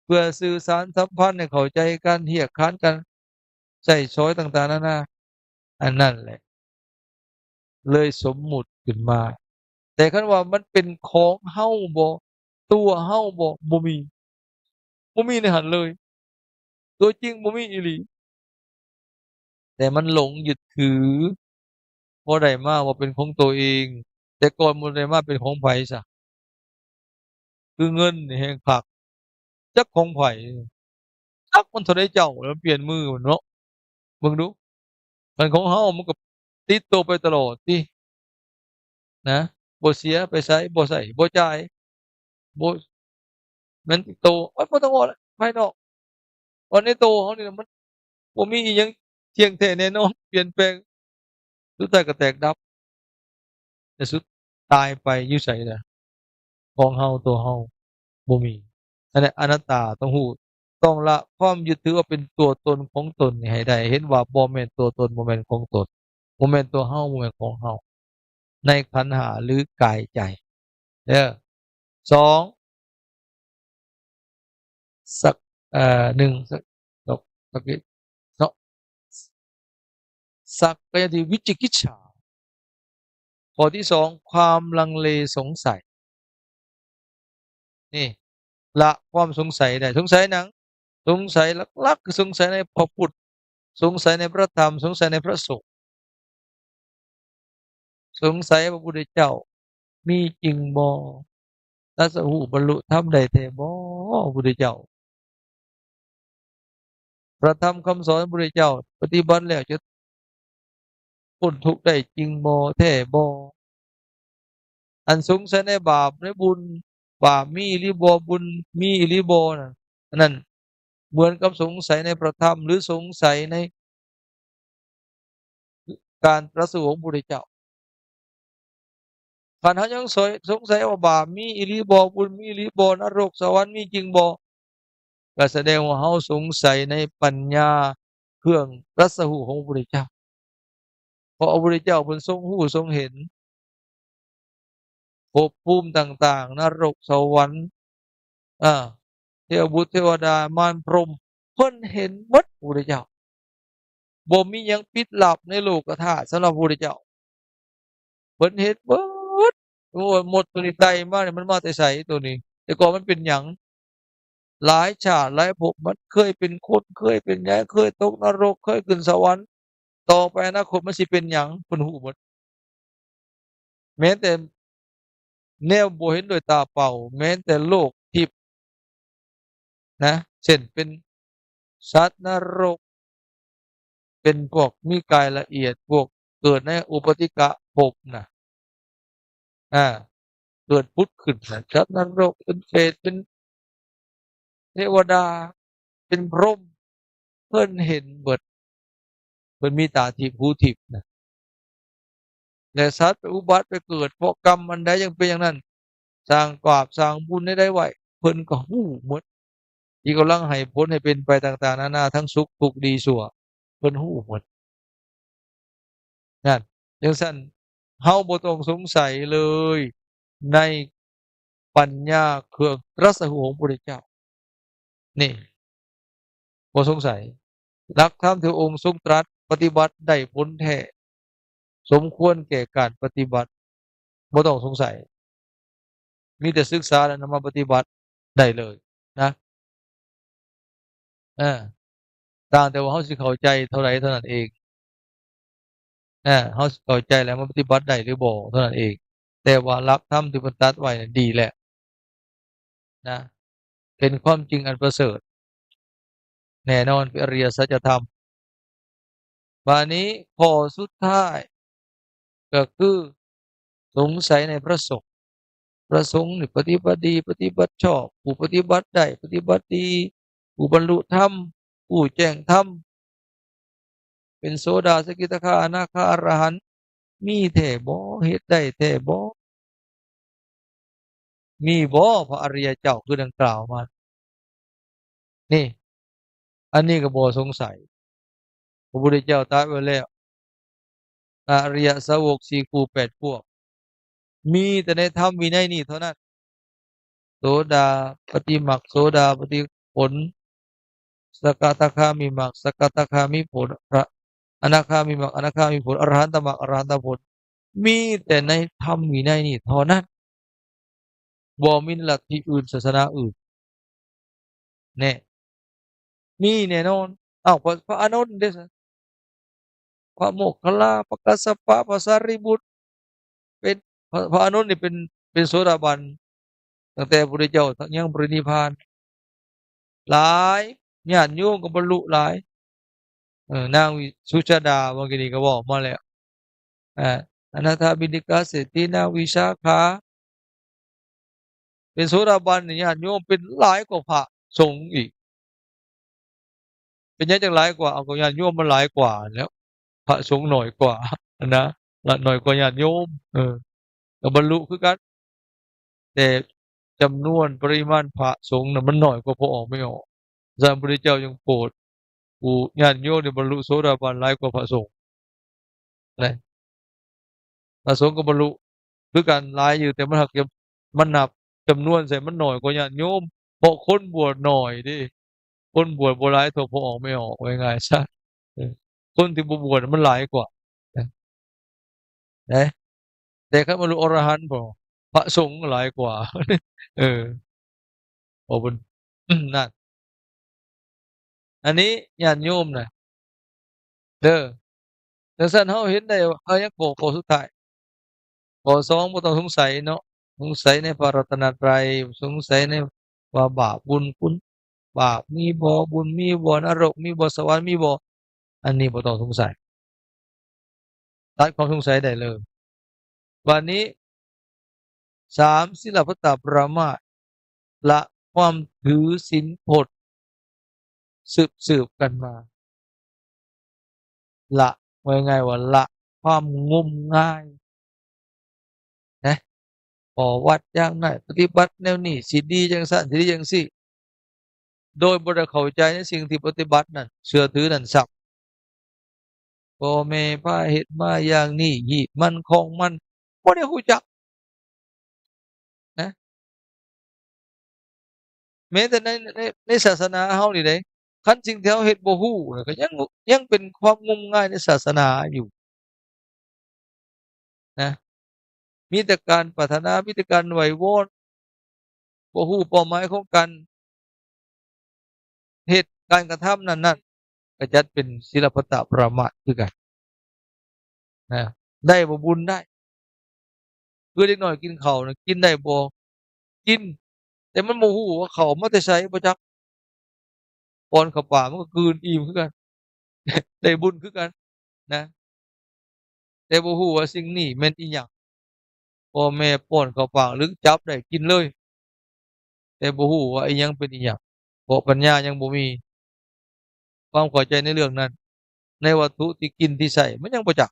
ເພື່ອສື່ສານສຳພັນໃຫ້ເຂົ້າໃຈກັນ ຮຽກຂານກັນ ໃຊ້ສອຍຕ່າງໆນານາ ອັນນັ້ນແຫຼະ ເລີຍສົມມຸດຂຶ້ນມາ. ແຕ່ຄັນວ່າມັນເປັນຂອງເຮົາບໍ? ຕົວເຮົາບໍ? ບໍ່ມີ ບໍ່ມີໃນຫັ້ນເລີຍ. ຕົວຈິງບໍ່ມີອີ່ຫຼີ. ແຕ່ມັນຫຼົງຍຶດຖື ພໍໄດ້ມາວ່າເປັນຂອງໂຕເອງ, ແຕ່ກ່ອນບໍ່ໄດ້ມາເປັນຂອງໃຜຊະ? ຄືເງິນນີ້ແຮງຄັກ ຈັກຂອງໃຜ ຈັກມັນເທົ່າໃດເຈົ້າ ແລ້ວປ່ຽນມືມັນເນາະ. ເບິ່ງດູ ຄັນຂອງເຮົາມັນກໍຕິດໂຕໄປຕະຫຼອດຕິ ນະ ບໍ່ເສຍໄປໃສ ບໍ່ໃຊ້ ບໍ່ຈ່າຍ ບໍ່ ແມ່ນຕິດໂຕ ໂອ້ຍ ບໍ່ຕ້ອງເວົ້າລະ ພາຍນອກ ເພາະໃນໂຕເຮົານີ້ນະ ມັນບໍ່ມີອີ່ຫຍັງທ່ຽງແທ້ແນ່ນອນ ປ່ຽນແປງ ສຸດທ້າຍກໍແຕກດັບ ແຕ່ສຸດຕາຍໄປຢູ່ໃສລະ? ຂອງເຮົາ ຕົວເຮົາ ບໍ່ມີ. ອັນນັ້ນອະນັດຕາ ຕ້ອງຮູ້ ຕ້ອງລະຄວາມຍຶດຖືວ່າເປັນຕົວຕົນຂອງຕົນນີ້ໃຫ້ໄດ້ ເຫັນວ່າບໍ່ແມ່ນຕົວຕົນ ບໍ່ແມ່ນຂອງຕົນ ບໍ່ແມ່ນຕົວເຮົາ ບໍ່ແມ່ນຂອງເຮົາ ໃນຂັນຫ້າ ຫຼື ກາຍໃຈເດີ. ສອງ ສັກ ເອີ ໜຶ່ງ ສັກ ສັກ ສັກ ເນາະ ສັກກາຍະທິ ວິຈິກິດສາ. ຂໍ້ທີສອງ ຄວາມລັງເລສົງໄສ. ນີ້ ລະຄວາມສົງໄສໄດ້. ສົງໄສຫຍັງ? ສົງໄສຫຼັກໆ ຄືສົງໄສໃນພະພຸດ, ສົງໄສໃນພະທຳ, ສົງໄສໃນພະສົງ. ສົງໄສວ່າພະພຸດທະເຈົ້າມີຈິງບໍ່? ຕັດສະຮູ້ບັນລຸທຳໄດ້ແທ້ບໍ່ ພະພຸດທະເຈົ້າ? ພະທຳຄຳສອນພະພຸດທະເຈົ້າປະຕິບັດແລ້ວຈະ ພົ້ນທຸກໄດ້ຈິງບໍ່ ແທ້ບໍ່? ອັນສົງໄສໃນບາບໃນບຸນ ບາບມີອີ່ຫຼີບໍ່ ບຸນມີອີ່ຫຼີບໍ່ນັ້ນ ອັນນັ້ນເໝືອນກັບສົງໄສໃນພະທຳ ຫຼື ສົງໄສໃນການຕະລັດສະຮູ້ຂອງພະພຸດທະເຈົ້າ. ຄັນເຮົາຍັງ ສົງໄສວ່າບາບມີອີ່ຫຼີບໍ່ ບຸນມີອີ່ຫຼີບໍ່ ນະລົກສະຫວັນມີຈິງບໍ່ ກໍສະແດງວ່າເຮົາສົງໄສໃນປັນຍາເຄື່ອງຕະລັດສະຮູ້ຂອງພະພຸດທະເຈົ້າ. ເພາະພະພຸດທະເຈົ້າເພິ່ນຊົງຮູ້ຊົງເຫັນ ພົບພູມຕ່າງໆ ນະລົກ ສະຫວັນ ອາ ເທວະບຸດ ເທວະດາ ມານ ພົມ ເພິ່ນເຫັນໝົດ ພະພຸດທະເຈົ້າ. ບໍ່ມີຫຍັງປິດລັບໃນໂລກະທາດສຳລັບພະພຸດທະເຈົ້າ. ເພິ່ນເຫັນເບິດ. ໂອ້ຍ ມົດໂຕນີ້ໄຕ່ມານີ້ ມັນມາແຕ່ໃສໂຕນີ້? ແຕ່ກ່ອນມັນເປັນຫຍັງ? ຫຼາຍຊາດຫຼາຍພົບ ມັນເຄີຍເປັນຄົນ ເຄີຍເປັນຫຍັງ ເຄີຍຕົກນະລົກ ເຄີຍຂຶ້ນສະຫວັນ ຕໍ່ໄປອະນາຄົດມັນຊິເປັນຫຍັງ ເພິ່ນຮູ້ໝົດ. ແມ່ນແຕ່ແນວບໍ່ເຫັນດ້ວຍຕາເປົ່າ ແມ່ນແຕ່ໂລກທິບນະ ເຊັ່ນເປັນສັດນະລົກ ເປັນພວກມີກາຍລະອຽດ ພວກເກີດໃນອຸປະຕິກະພົບນະ ອາ ເກີດຜຸດຂຶ້ນນະ ສັດນະລົກ ເປັນເປດ ເປັນເທວະດາ ເປັນພົມ ເພິ່ນເຫັນເບິດ ເພິ່ນມີຕາທິບຫູທິບນະ ແລະ ສັດໄປອຸບັດໄປເກີດ ເພາະກຳອັນໃດຈັ່ງເປັນຢ່າງນັ້ນ ສ້າງບາບສ້າງບຸນໃດໄວ້ ເພິ່ນກໍຮູ້ໝົດ ທີ່ກຳລັງໃຫ້ຜົນໃຫ້ເປັນໄປຕ່າງໆນານາ ທັງສຸກທຸກດີຊົ່ວ ເພິ່ນຮູ້ໝົດ. ນັ້ນ ຈັ່ງຊັ້ນ ເຮົາບໍ່ຕ້ອງສົງໄສເລີຍໃນປັນຍາເຄື່ອງຕຣັດສະຮູ້ຂອງພະພຸດທະເຈົ້າ ນີ້ ບໍ່ສົງໄສ. ຫຼັກທຳທີ່ພະອົງຊົງຕຣັດປະຕິບັດໄດ້ຜົນແທ້ ສົມຄວນແກ່ການປະຕິບັດ ບໍ່ຕ້ອງສົງໄສ ມີແຕ່ສຶກສາແລ້ວນຳມາປະຕິບັດໄດ້ເລີຍນະ. ເອີ ຕ່າງແຕ່ວ່າເຮົາຊິເຂົ້າໃຈເທົ່າໃດເທົ່ານັ້ນເອງ ເອີ ເຮົາຊິເຂົ້າໃຈແລ້ວມາປະຕິບັດໄດ້ຫຼືບໍ່ເທົ່ານັ້ນເອງ. ແຕ່ວ່າຫຼັກທຳທີ່ເພິ່ນຕັດໄວ້ນັ້ນດີແລ້ວນະ ເປັນຄວາມຈິງອັນປະເສີດ ແນ່ນອນເປັນອະລິຍະສັດຈະທຳ. ບາດນີ້ຂໍ້ສຸດທ້າຍກໍຄືສົງໄສໃນພະສົງ. ພະສົງນີ້ປະຕິບັດດີ ປະຕິບັດຊອບ ຜູ້ປະຕິບັດໄດ້ ປະຕິບັດດີ ຜູ້ບັນລຸທຳ ຮູ້ແຈ້ງທຳ ເປັນໂສດາ ສະກິດທາຄາ ອະນາຄາ ອະລະຫັນ ມີແທ້ບໍ່? ເຮັດໄດ້ແທ້ບໍ່? ມີບໍ່ພະອະລິຍະເຈົ້າຄືດັ່ງກ່າວມາ? ນີ້ ອັນນີ້ກໍບໍ່ສົງໄສ ພະພຸດທະເຈົ້າຕັດໄວ້ແລ້ວ ອະລິຍະສາວົກສີ່ຄູ່ແປດພວກ ມີແຕ່ໃນທຳວິໄນນີ້ເທົ່ານັ້ນ ໂສດາປະຕິມັກ ໂສດາປະຕິຜົນ ສະກະທາຄາມີມັກ ສະກະທາຄາມີຜົນ ອະ ອະນາຄາມີມັກ ອະນາຄາມີຜົນ ອະລະຫັນຕະມັກ ອະລະຫັນຕະຜົນ ມີແຕ່ໃນທຳວິໄນນີ້ເທົ່ານັ້ນ ບໍ່ມີໃນລັດທິອື່ນ ສາສະໜາອື່ນ ແນ່ ມີແນ່ນອນ. ອ້າວ ພະ ພະອານົນເດ້ ພະໂມກຄັນລາ ພະກັດສະປະ ພະສາຣີບຸດ ເປັນ ພະ ພະອານົນນີ້ເປັນ ເປັນໂສດາບັນ ຕັ້ງແຕ່ພະພຸດທະເຈົ້າຍັງປະລິນິບພານ ຫຼາຍ ຍາດໂຍມກໍບັນລຸຫຼາຍ. ເອີ ນາງວິ ສຸຊາດາ ເມື່ອກີ້ນີ້ກໍເວົ້າມາແລ້ວ ອາ ອະນາຖາບິນທິກາເສດຖີ ນາງວິສາຂາ ເປັນໂສດາບັນນີ້ ຍາດໂຍມເປັນຫຼາຍກວ່າພະສົງອີກ. ເປັນຫຍັງຈັ່ງຫຼາຍກວ່າ? ເອົາ ກໍຍາດໂຍມມັນຫຼາຍກວ່າແລ້ວ ພະສົງໜ້ອຍກວ່າຫັ້ນນະ ລະໜ້ອຍກວ່າຍາດໂຍມ ເອີ ກໍບັນລຸຄືກັນ ແຕ່ຈຳນວນປະລິມານພະສົງນະ ມັນໜ້ອຍກວ່າພໍ່ອອກແມ່ອອກ. ສະນັ້ນ ພະພຸດທະເຈົ້າຈຶ່ງໂປດຜູ້ຍາດໂຍມນີ້ບັນລຸໂສດາບັນຫຼາຍກວ່າພະສົງ ນະ ພະສົງກໍບັນລຸຄືກັນຫຼາຍຢູ່ ແຕ່ມັນຫາກຈະ ມັນນັບຈຳນວນໃສ່ມັນໜ້ອຍກວ່າຍາດໂຍມ ເພາະຄົນບວດໜ້ອຍເດ້ ຄົນບວດບໍ່ຫຼາຍເທົ່າພໍ່ອອກແມ່ອອກ ເວົ້າງ່າຍໆຊະ ເອີ ຄົນທີ່ບໍ່ບວດມັນຫຼາຍກວ່າ ເອີ ນະ ແຕ່ຄັນບັນລຸອະລະຫັນພຸ້ນ ພະສົງຫຼາຍກວ່າ ເອີ ເວົ້າເບິ່ງ ນັ້ນ ອັນນີ້ຍາດໂຍມນະ ເດີ ຈັ່ງຊັ້ນເຮົາເຫັນໄດ້ວ່າ ເອົາ ຍັງຂໍ້ ຂໍ້ສຸດທ້າຍ ຂໍ້ສອງ ບໍ່ຕ້ອງສົງໄສເນາະ ສົງໄສໃນພະລັດຕະນະໄຕ ສົງໄສໃນວ່າບາບບຸນຄຸນບາບມີບໍ່ ບຸນມີບໍ່ ນະລົກມີບໍ່ ສະຫວັນມີບໍ່ ອັນນີ້ບໍ່ຕ້ອງສົງໄສ ຕັດຄວາມສົງໄສໄດ້ເລີຍ. ບາດນີ້ ສາມ ສິລະພັດຕາປະມາດ ລະຄວາມຖືສິນພົດສືບໆກັນມາ ລະ ເວົ້າງ່າຍໆວ່າລະຄວາມງົມງາຍ ນະ ຂໍວັດຢ່າງນັ້ນ ປະຕິບັດແນວນີ້ ຊິດີຈັ່ງຊັ້ນ ຊິດີຈັ່ງຊີ້ ໂດຍບໍ່ໄດ້ເຂົ້າໃຈໃນສິ່ງທີ່ປະຕິບັດນັ້ນ ເຊື່ອຖືນັ້ນຊ້ຳ. ພໍ່ແມ່ພາເຮັດມາຢ່າງນີ້ ຮີດມັນຄອງມັນ ບໍ່ໄດ້ຮູ້ຈັກນະ. ແມ້ແຕ່ໃນ ໃນ ໃນສາສະໜາເຮົານີ້ເດ້ ຄັນສິ່ງທີ່ເຮົາເຮັດບໍ່ຮູ້ນະ ກໍຍັງ ຍັງເປັນຄວາມງົມງາຍໃນສາສະໜາຢູ່ນະ. ມີແຕ່ການປາດຖະໜາ ມີແຕ່ການໄຫວ້ວອນ ບໍ່ຮູ້ເປົ້າໝາຍຂອງການ ເຮັດການກະທຳນັ້ນໆ ກໍຈັດເປັນສິລະພັດຕະປະມາດຄືກັນນະ. ໄດ້ບໍ່ບຸນໄດ້ ຄືເດັກນ້ອຍກິນເຂົ້ານະ ກິນໄດ້ບໍ່? ກິນ ແຕ່ມັນບໍ່ຮູ້ວ່າເຂົ້າມາແຕ່ໃສ ບໍ່ຈັກ. ປ້ອນເຂົ້າປາກ ມັນກໍກືນອີ່ມຄືກັນ ໄດ້ບຸນຄືກັນນະ. ແຕ່ບໍ່ຮູ້ວ່າສິ່ງນີ້ແມ່ນອີ່ຫຍັງ. ພໍ່ແມ່ປ້ອນເຂົ້າປາກ ຫຼື ຈັບໄດ້ກິນເລີຍ ແຕ່ບໍ່ຮູ້ວ່າອີ່ຫຍັງເປັນອີ່ຫຍັງ ເພາະປັນຍາຍັງບໍ່ມີ ຄວາມເຂົ້າໃຈໃນເລື່ອງນັ້ນ ໃນວັດຖຸທີ່ກິນທີ່ໃຊ້ ມັນຍັງບໍ່ຈັກ.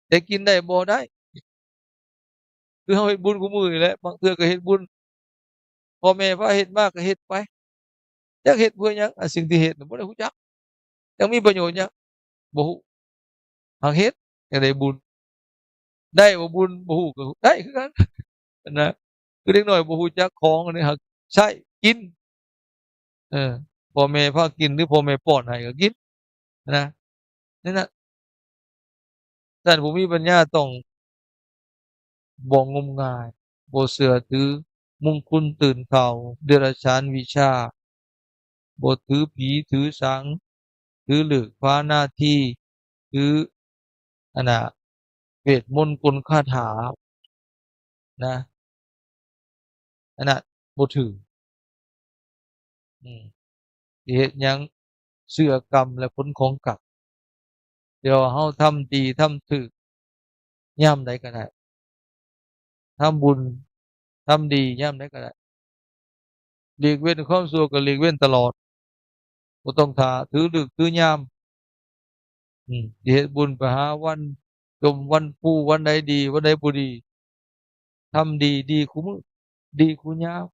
ແຕ່ກິນໄດ້ບໍ່? ໄດ້. ຄືເຮົາເຮັດບຸນຄູ່ມື້ນີ້ແຫຼະ ບາງເທື່ອກໍເຮັດບຸນ ພໍ່ແມ່ພາເຮັດມາກໍເຮັດໄປ. ຈັກເຮັດເພື່ອຫຍັງ? ອັນສິ່ງທີ່ເຮັດນະບໍ່ໄດ້ຮູ້ຈັກ ຈັກມີປະໂຫຍດຫຍັງ ບໍ່ຮູ້. ຫາກເຮັດ ຢາກໄດ້ບຸນ. ໄດ້ບໍ່ບຸນ? ບໍ່ຮູ້ ກໍໄດ້ຄືກັນນະ. ຄືເດັກນ້ອຍບໍ່ຮູ້ຈັກຂອງອັນນີ້ ຫາກໃຊ້ກິນ. ເອີ ພໍ່ແມ່ພາກິນ ຫຼື ພໍ່ແມ່ປ້ອນໃຫ້ກໍກິນນະ. ນັ້ນນະ ທ່ານຜູ້ມີປັນຍາຕ້ອງບໍ່ງົມງາຍ, ບໍ່ເຊື່ອຖືມຸງຄຸນຕື່ນເຂົ້າ, ເດຍລະສານວິຊາ, ບໍ່ຖືຜີຖືສາງ, ຖືເລີກພານາທີ, ຖືອັນນ່າ ເວດມົນກົນຄາຖານະ. ອັນນັ້ນບໍ່ຖືກ. ອືມ ຊິເຮັດຫຍັງ ເຊື່ອກຳ ແລະ ຜົນຂອງກຳ. ແຕ່ວ່າເຮົາທຳດີທຳຖືກຍາມໃດກໍໄດ້, ທຳບຸນທຳດີຍາມໃດກໍໄດ້, ຫຼີກເວັ້ນຄວາມຊົ່ວກໍຫຼີກເວັ້ນຕະຫຼອດ, ບໍ່ຕ້ອງຖ້າຖືເລີກຖືຍາມ. ອືມ ຊິເຮັດບຸນໄປຫາວັນຈົມ ວັນຟູ ວັນໃດດີ ວັນໃດບໍ່ດີ. ທຳດີ ດີຄູ່ມື້ ດີຄູ່ຍາມ,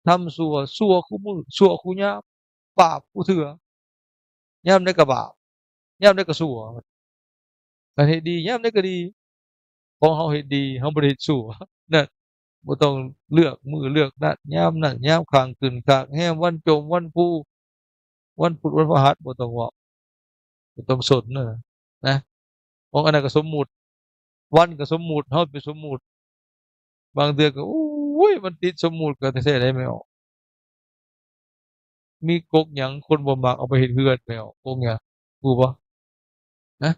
ທຳຊົ່ວ ຊົ່ວຄູ່ມື້ ຊົ່ວຄູ່ຍາມ, ບາບຄູ່ເທື່ອ. ຍາມໃດກໍບາບ ຍາມໃດກໍຊົ່ວ. ຄັນເຮັດດີ ຍາມໃດກໍດີ. ຂອງເຮົາເຮັດດີ ເຮົາບໍ່ໄດ້ເຮັດຊົ່ວນັ້ນ. ບໍ່ຕ້ອງເລືອກມື້ເລືອກນັດ ຍາມນັ້ນຍາມຂ້າງ ຂຶ້ນຂ້າງແຮມ ວັນຈົມ ວັນຟູ ວັນພຸດ ວັນພະຫັດ ບໍ່ຕ້ອງເວົ້າ ບໍ່ຕ້ອງສົນນະ ນະ. ຂອງອັນນັ້ນກໍສົມມຸດ, ວັນກໍສົມມຸດ, ເຮົາໄປສົມມຸດ. ບາງເທື່ອກໍ ໂອ້ຍ ມັນຕິດສົມມຸດກໍແທ້ໆ ໄດ໋ແມ່ອອກ. ມີກົກຫຍັງຄົນບໍ່ມັກເອົາໄປເຮັດເຮືອນແມ່ອອກ? ກົກຫຍັງ ຮູ້ບໍ່? ຮະ?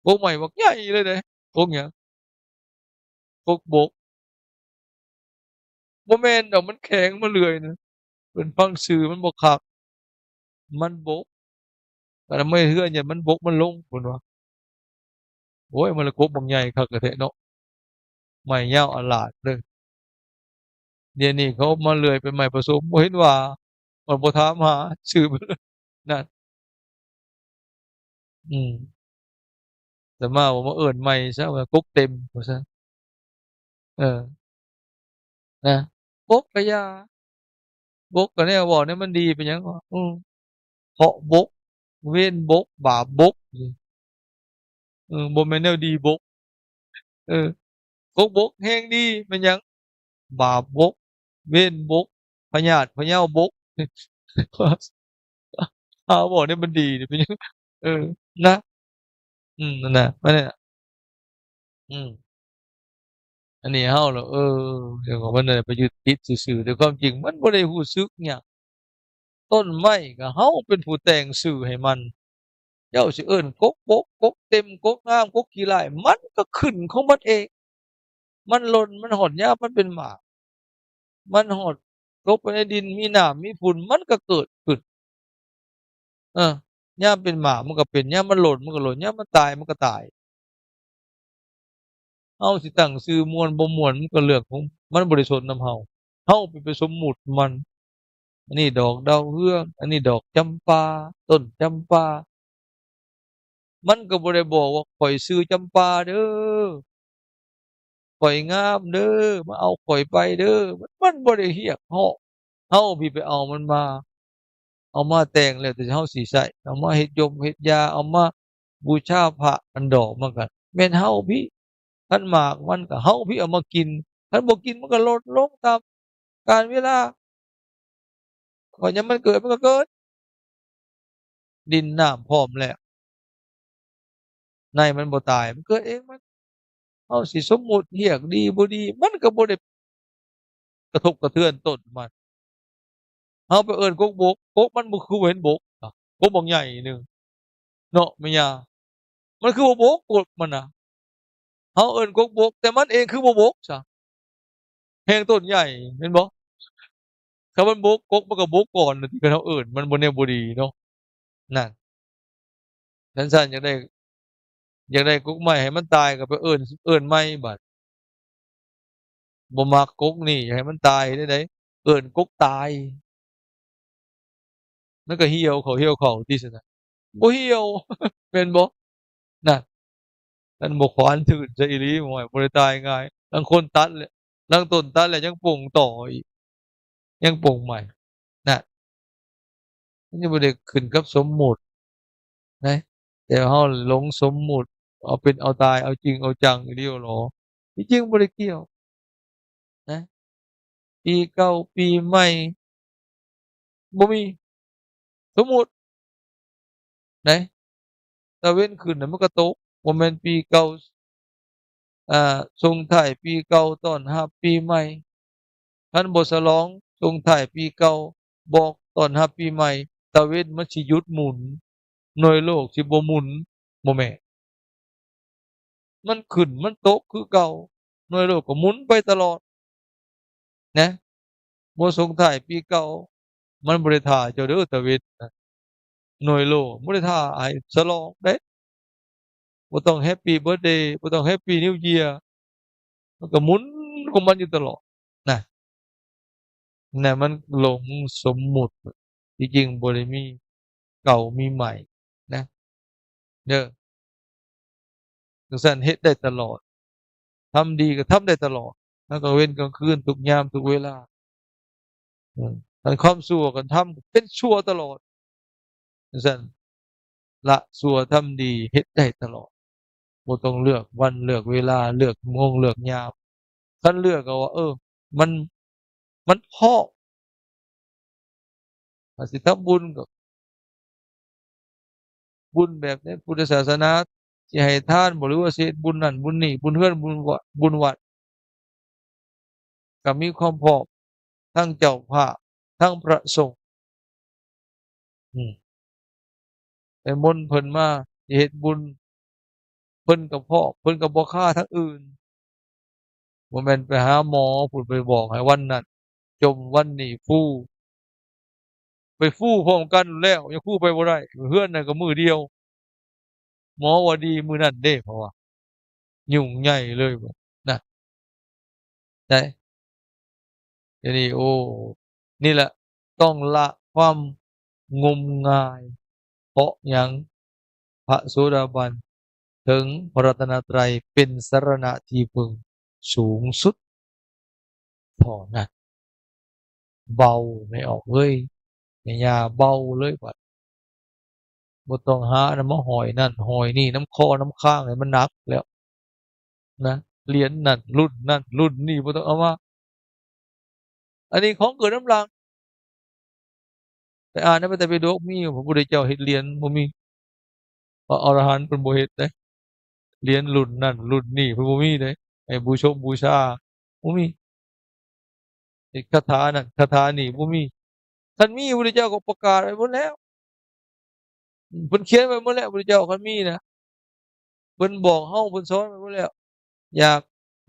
ກົກໄມ້ບັກໃຫຍ່ເລີຍເດ້. ກົກຫຍັງ? ກົກບົກ. ບໍ່ແມ່ນດອກ ມັນແຂງມາເລື້ອຍນະ. ເພິ່ນຟັງຊື່ມັນບໍ່ຄັກ ມັນບົກ. ອັນນັ້ນໄມ້ເຮືອນ ຢ້ານມັນບົກມັນລົງ ເພິ່ນວ່າ. ໂອ້ຍ ມັນລະກົກບັກໃຫຍ່ຄັກກະແທ້ເນາະ, ໄມ້ຍາວອາລາດເລີຍ. ດຽວນີ້ເຂົາມາເລື່ອຍເປັນໄມ້ປະສົມ ບໍ່ເຫັນວ່າ ມັນບໍ່ຖາມຫາ ຊື້ໄປເລີຍນັ້ນ. ອືມ ອາດຕະມາວ່າມາເອີ້ນໃໝ່ຊະ ວ່າກົກເຕັມວ່າຊັ້ນ. ເອີ ນະ ບົກກະຢ່າ ບົກກະແນວເວົ້າແນວມັນດີ ເປັນຫຍັງວະ? ອືມ ເພາະບົກ ເວນບົກ ບາບບົກ. ເອີ ບໍ່ແມ່ນແນວດີບົກ. ເອີ ກົກບົກແຮງດີ ແມ່ນຫຍັງ? ບາບບົກ ເວນບົກ ພະຍາດພະເຍົາບົກ. ຫາເວົ້າແນວມັນດີນີ້ ເປັນຫຍັງ? ເອີ ນະ ອືມ ນັ້ນນະ ອັນນີ້ນະ ອືມ ອັນນີ້ເຮົາລະ ເອີ ເອີ ມັນໄດ້ໄປຍຶດຕິດຊື່ໆ ແຕ່ຄວາມຈິງມັນບໍ່ໄດ້ຮູ້ສຶກຫຍັງ. ຕົ້ນໄມ້ກໍເຮົາເປັນຜູ້ແຕ່ງຊື່ໃຫ້ມັນ. ເຈົ້າຊິເອີ້ນກົກບົກ ກົກເຕັມ ກົກງາມ ກົກຂີ້ລ້າຍ ມັນກໍຂຶ້ນຂອງມັນເອງ. ມັນຫຼົ່ນ ມັນຮອດຍາມມັນເປັນໝາກ ມັນຮອດຕົກໄປໃນດິນ ມີນ້ຳມີຝຸ່ນ ມັນກໍເກີດຂຶ້ນ. ເອີ ຍາມເປັນໝາກມັນກໍເປັນ ຍາມມັນຫຼົ່ນມັນກໍຫຼົ່ນ ຍາມມັນຕາຍມັນກໍຕາຍ. ເຮົາຊິຕັ້ງຊື່ມ່ວນບໍ່ມ່ວນ ມັນກໍເລື່ອງຂອງມັນ ບໍ່ໄດ້ສົນນຳເຮົາ. ເຮົາໄປ ໄປສົມມຸດມັນ. ອັນນີ້ດອກດາວເຮືອງ ອັນນີ້ດອກຈຳປາ ຕົ້ນຈຳປາ. ມັນກໍບໍ່ໄດ້ບອກວ່າ ຂ້ອຍຊື່ຈຳປາເດີ້ ຂ້ອຍງາມເດີ້ ມາເອົາຂ້ອຍໄປເດີ້. ມັນ ມັນບໍ່ໄດ້ຮຽກຮ້ອງ. ເຮົາພີ້ໄປເອົາມັນມາ ເອົາມາແຕ່ງແລ້ວແຕ່ເຮົາຊິໃຊ້ ເອົາມາເຮັດຢົມເຮັດຢາ ເອົາມາບູຊາພະ. ອັນດອກມັນກໍແມ່ນເຮົາພີ້ ຄັນໝາກມັນກໍເຮົາພີ້ເອົາມາກິນ. ຄັນບໍ່ກິນມັນກໍຫຼົ່ນລົງຕາມການເວລາ. ເພາະຍາມມັນເກີດ ມັນກໍເກີດ ດິນນ້ຳພ້ອມແລ້ວ ໃນມັນບໍ່ຕາຍ ມັນເກີດເອງມັນ. ເຮົາຊິສົມມຸດຮຽກດີບໍ່ດີ ມັນກໍບໍ່ໄດ້ກະທົບກະເທືອນຕົ້ນມັນ. ເຮົາໄປເອີ້ນກົກບົກ ກົກມັນບໍ່ຄືເຫັນບົກ ກົກບັກໃຫຍ່ໜຶ່ງເນາະແມ່ຍ່າ ມັນຄືບໍ່ບົກກົກມັນນະ ເຮົາເອີ້ນກົກບົກ ແຕ່ມັນເອງຄືບໍ່ບົກຊະ ແຮງຕົ້ນໃຫຍ່ແມ່ນບໍ່? ຄັນມັນບົກ ກົກມັນກໍບົກກ່ອນ ທີ່ເຮົາເອີ້ນມັນບໍ່ແນວບໍ່ດີເນາະ ນັ້ນ ຄັນຊັ້ນຢາກໄດ້ ຢາກໄດ້ກົກໃໝ່ໃຫ້ມັນຕາຍກໍໄປເອີ້ນ ເອີ້ນໃໝ່ບາດ ບໍ່ມັກກົກນີ້ ຢາກໃຫ້ມັນຕາຍເຮັດແນວໃດ? ເອີ້ນກົກຕາຍ ມັນກໍຫ່ຽວເຂົ້າ ຫ່ຽວເຂົ້າຕິຊັ້ນນະ ບໍ່ຫ່ຽວ ແມ່ນບໍ່? ນັ້ນ ຄັນບໍ່ຂວານທຶນຊະອີ່ຫຼີ ໂອ້ຍ ບໍ່ໄດ້ຕາຍງ່າຍ ລາງຄົນຕັດແລ້ວ ລາງຕົ້ນຕັດແລ້ວຍັງປົງຕໍ່ອີກ ຍັງປົງໃໝ່ ນະ ມັນຍັງບໍ່ໄດ້ຂຶ້ນກັບສົມມຸດນະ ແຕ່ເຮົາຫຼົງສົມມຸດ ເອົາເປັນເອົາຕາຍ ເອົາຈິງເອົາຈັງອີ່ຫຼີຫຼໍ ທີ່ຈິງບໍ່ໄດ້ກ່ຽວນະ ປີເກົ່າປີໃໝ່ ບໍ່ມີ ສົມມຸດໃດ໋ ຕາເວັນຂຶ້ນນະ ມັນກໍຕົກ ບໍ່ແມ່ນປີເກົ່າ ອ່າ ສົ່ງທ້າຍປີເກົ່າ ຕ້ອນຮັບປີໃໝ່ ຄັນບໍ່ສະຫຼອງສົ່ງທ້າຍປີເກົ່າ ບອກຕ້ອນຮັບປີໃໝ່ ຕາເວັນມັນຊິຢຸດໝູນ ໜ່ວຍໂລກຊິບໍ່ໝູນ ບໍ່ແມ່ນ ມັນຂຶ້ນມັນຕົກຄືເກົ່າ ໜ່ວຍໂລກກໍໝູນໄປຕະຫຼອດນະ ບໍ່ສົ່ງທ້າຍປີເກົ່າ ມັນບໍ່ໄດ້ຖ້າເຈົ້າເດີ ຕາເວັນນະ ໜ່ວຍໂລກບໍ່ໄດ້ຖ້າໃຫ້ສະຫຼອງເດ້ ບໍ່ຕ້ອງ Happy Birthday ບໍ່ຕ້ອງ Happy New Year ມັນກໍໝູນຂອງມັນຢູ່ຕະຫຼອດນະ ນັ້ນມັນຫຼົງສົມມຸດ ທີ່ຈິງບໍ່ໄດ້ມີເກົ່າມີໃໝ່ນະ ເດີ ຈັ່ງຊັ້ນເຮັດໄດ້ຕະຫຼອດ ທຳດີກໍທຳໄດ້ຕະຫຼອດ ທັງກາງເວັນກາງຄືນ ທຸກຍາມທຸກເວລາ ເອີ ຄັນຄວາມຊົ່ວກໍທຳ ເປັນຊົ່ວຕະຫຼອດ ຈັ່ງຊັ້ນ ລະຊົ່ວທຳດີ ເຮັດໄດ້ຕະຫຼອດ ບໍ່ຕ້ອງເລືອກວັນເລືອກເວລາ ເລືອກໂມງເລືອກຍາມ ຄັນເລືອກກໍວ່າ ເອີ ມັນ ມັນພ້ອມ ຖ້າຊິທຳບຸນກໍ ບຸນແບບໃນພຸດທະສາສະໜາ ຊິໃຫ້ທານບໍ ຫຼືວ່າຊິເຮັດບຸນນັ້ນບຸນນີ້ ບຸນເຮືອນ ບຸນວະ ບຸນວັດ ກໍມີຄວາມພ້ອມ ທັງເຈົ້າພາບ ທັງພະສົງ ອືມ ໄປມົນເພິ່ນມາຊິເຮັດບຸນ ເພິ່ນກໍພ້ອມ ເພິ່ນກໍບໍ່ຄາທາງອື່ນ ບໍ່ແມ່ນໄປຫາໝໍພຸ້ນ ໄປບອກໃຫ້ວັນນັ້ນຈົມ ວັນນີ້ຟູ ໄປຟູພ້ອມກັນແລ້ວ ຍັງຟູໄປບໍ່ໄດ້ ເຮືອນນັ້ນກໍມື້ດຽວ ໝໍວ່າດີມື້ນັ້ນເດ້ ເພາະວ່າຫຍຸ້ງໃຫຍ່ເລີຍ ນະ ໄດ້ ດຽວນີ້ ໂອ້ ນີ້ແຫຼະ ຕ້ອງລະຄວາມງົມງາຍ ເພາະຫຍັງ? ພະໂສດາບັນເຖິງພະລັດຕະນະໄຕ ເປັນສະລະນະທີ່ເພິ່ງສູງສຸດເທົ່ານັ້ນ. ເບົາແມ່ອອກເອີຍ ແມ່ຍ່າເບົາເລີຍບັດ ບໍ່ຕ້ອງຫາອັນນັ້ນມາຫ້ອຍນັ້ນຫ້ອຍນີ້ ນຳຄໍນຳຄາງໃຫ້ມັນໜັກແລ້ວນະ ຫຼຽນນັ້ນລຸ້ນນັ້ນລຸ້ນນີ້ ບໍ່ຕ້ອງເອົາມາ ອັນນີ້ຂອງເກີດນຳຫຼັງ ໄປອ່ານໃນພະໄຕປິດົກມີ ພະພຸດທະເຈົ້າເຮັດຫຼຽນ ບໍ່ມີ ພະອໍລະຫັນເພິ່ນບໍ່ເຮັດເດ້ ຫຼຽນລຸ້ນນັ້ນລຸ້ນນີ້ເພິ່ນບໍ່ມີເດ້ ໃຫ້ບູຊົມບູຊາ ບໍ່ມີ ເຮັດຄາຖານັ້ນຄາຖານີ້ ບໍ່ມີ ຄັນມີ ພະພຸດທະເຈົ້າກໍປະກາດໄວ້ໝົດແລ້ວ ເພິ່ນຂຽນໄວ້ໝົດແລ້ວ ພະພຸດທະເຈົ້າ ຄັນມີນະ ເພິ່ນບອກເຮົາ ເພິ່ນສອນໄວ້ໝົດແລ້ວ ຢາກ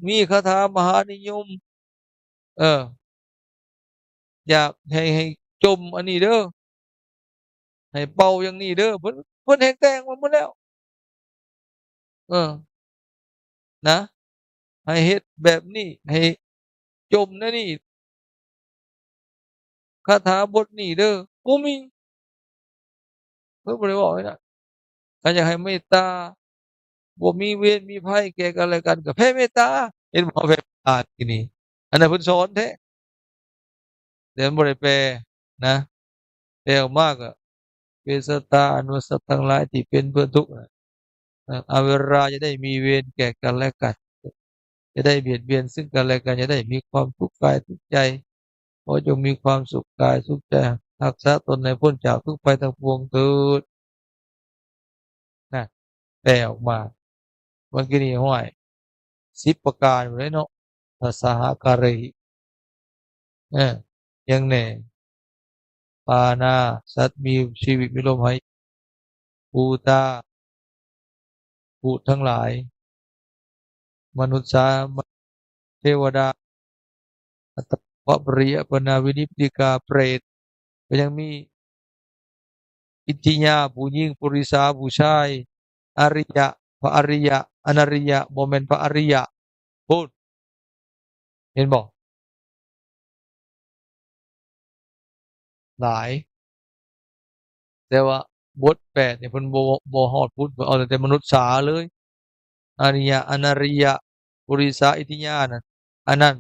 ມີຄາຖາມະຫານິຍົມ ເອີ ຢາກໃຫ້ ໃຫ້ຈົ່ມອັນນີ້ເດີ ໃຫ້ເປົ່າຢ່າງນີ້ເດີ ເພິ່ນ ເພິ່ນແຮ່ງແຕ່ງມາໝົດແລ້ວ ເອີ ນະ ໃຫ້ເຮັດແບບນີ້ ໃຫ້ຈົ່ມແນວນີ້ ຄາຖາບົດນີ້ເດີ ບໍ່ມີ ເພິ່ນບໍ່ໄດ້ເວົ້າໃຫ້ນະ ຄັນຢາກໃຫ້ເມດຕາ ບໍ່ມີເວນມີໄພແກ່ກັນແລະກັນ ກໍແຜ່ເມດຕາ ເຫັນບໍ່ ແຜ່ເມດຕາທີ່ນີ້ ອັນນັ້ນເພິ່ນສອນແທ້ ແຕ່ມັນບໍ່ໄດ້ແປນະ ແປອອກມາກໍ ເວສະຕາ ອັນວ່າສັດທັງຫຼາຍທີ່ເປັນເພື່ອນທຸກນະ ອະເວລາ ຢ່າໄດ້ມີເວນແກ່ກັນແລະກັນ ຢ່າໄດ້ບຽດບຽນຊຶ່ງກັນແລະກັນ ຢ່າໄດ້ມີຄວາມທຸກກາຍທຸກໃຈ ຂໍຈົ່ງມີຄວາມສຸກກາຍສຸກໃຈ ຮັກສາຕົນໃຫ້ພົ້ນຈາກທຸກໄພທັງປວງເທີດ. ນະ ແປອອກມາ ເມື່ອກີ້ນີ້ ຫ້ວຍ ສິບປະການພຸ້ນເດ້ເນາະ ທະສະຫະກາເຣຫິ ເອີ ຫຍັງແດ່ ປານາ ສັດມີຊີວິດມີລົມຫາຍ ພູຕາ ພູດທັງຫຼາຍ ມະນຸດສາ ເທວະດາ ອັດຕະປະລິຍະປະນາວິນິປະຕິກາ ເປດ ກໍຍັງມີອິດທິຍາ ຜູ້ຍິງ ປຸລິສາ ຜູ້ຊາຍ ອະລິຍະ ພະອະລິຍະ ອະນະລິຍະ ບໍ່ແມ່ນພະອະລິຍະ ພຸ້ນ ເຫັນບໍ່? ຫຼາຍ ແຕ່ວ່າບົດແປດນີ້ເພິ່ນບໍ່ ບໍ່ຮອດພຸ້ນ ເພິ່ນເອົາຕັ້ງແຕ່ມະນຸດສາເລີຍ ອະລິຍະ ອະນະລິຍະ ປຸລິສາ ອິດທິຍານັ້ນ ອັນນັ້ນ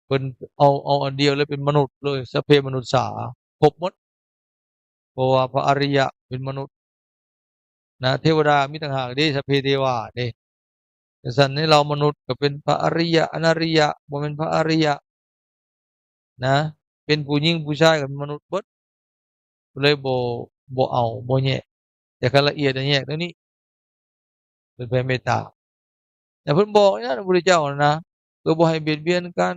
ເພິ່ນເອົາ ເອົາອັນດຽວເລີຍ ເປັນມະນຸດເລີຍ ສັບເພມະນຸດສາ ຄົບໝົດ ເພາະວ່າພະອະລິຍະເປັນມະນຸດນະ ເທວະດາມີຕ່າງຫາກເດ້ ສັບເພເທວາເດ້ ຈັ່ງຊັ້ນໃນເຫຼົ່າມະນຸດກໍເປັນພະອະລິຍະ ອະນະລິຍະ ບໍ່ແມ່ນພະອະລິຍະນະ ເປັນຜູ້ຍິງຜູ້ຊາຍກໍເປັນມະນຸດເບິດ ເພິ່ນເລີຍບໍ່ ບໍ່ເອົາ ບໍ່ແຍກ ແຕ່ຄັນລະອຽດແຍກແນວນີ້ ເພິ່ນແຜ່ເມດຕາ ແຕ່ເພິ່ນບອກໃນນັ້ນ ພະພຸດທະເຈົ້ານະ ເພື່ອບໍ່ໃຫ້ບຽດບຽນກັນ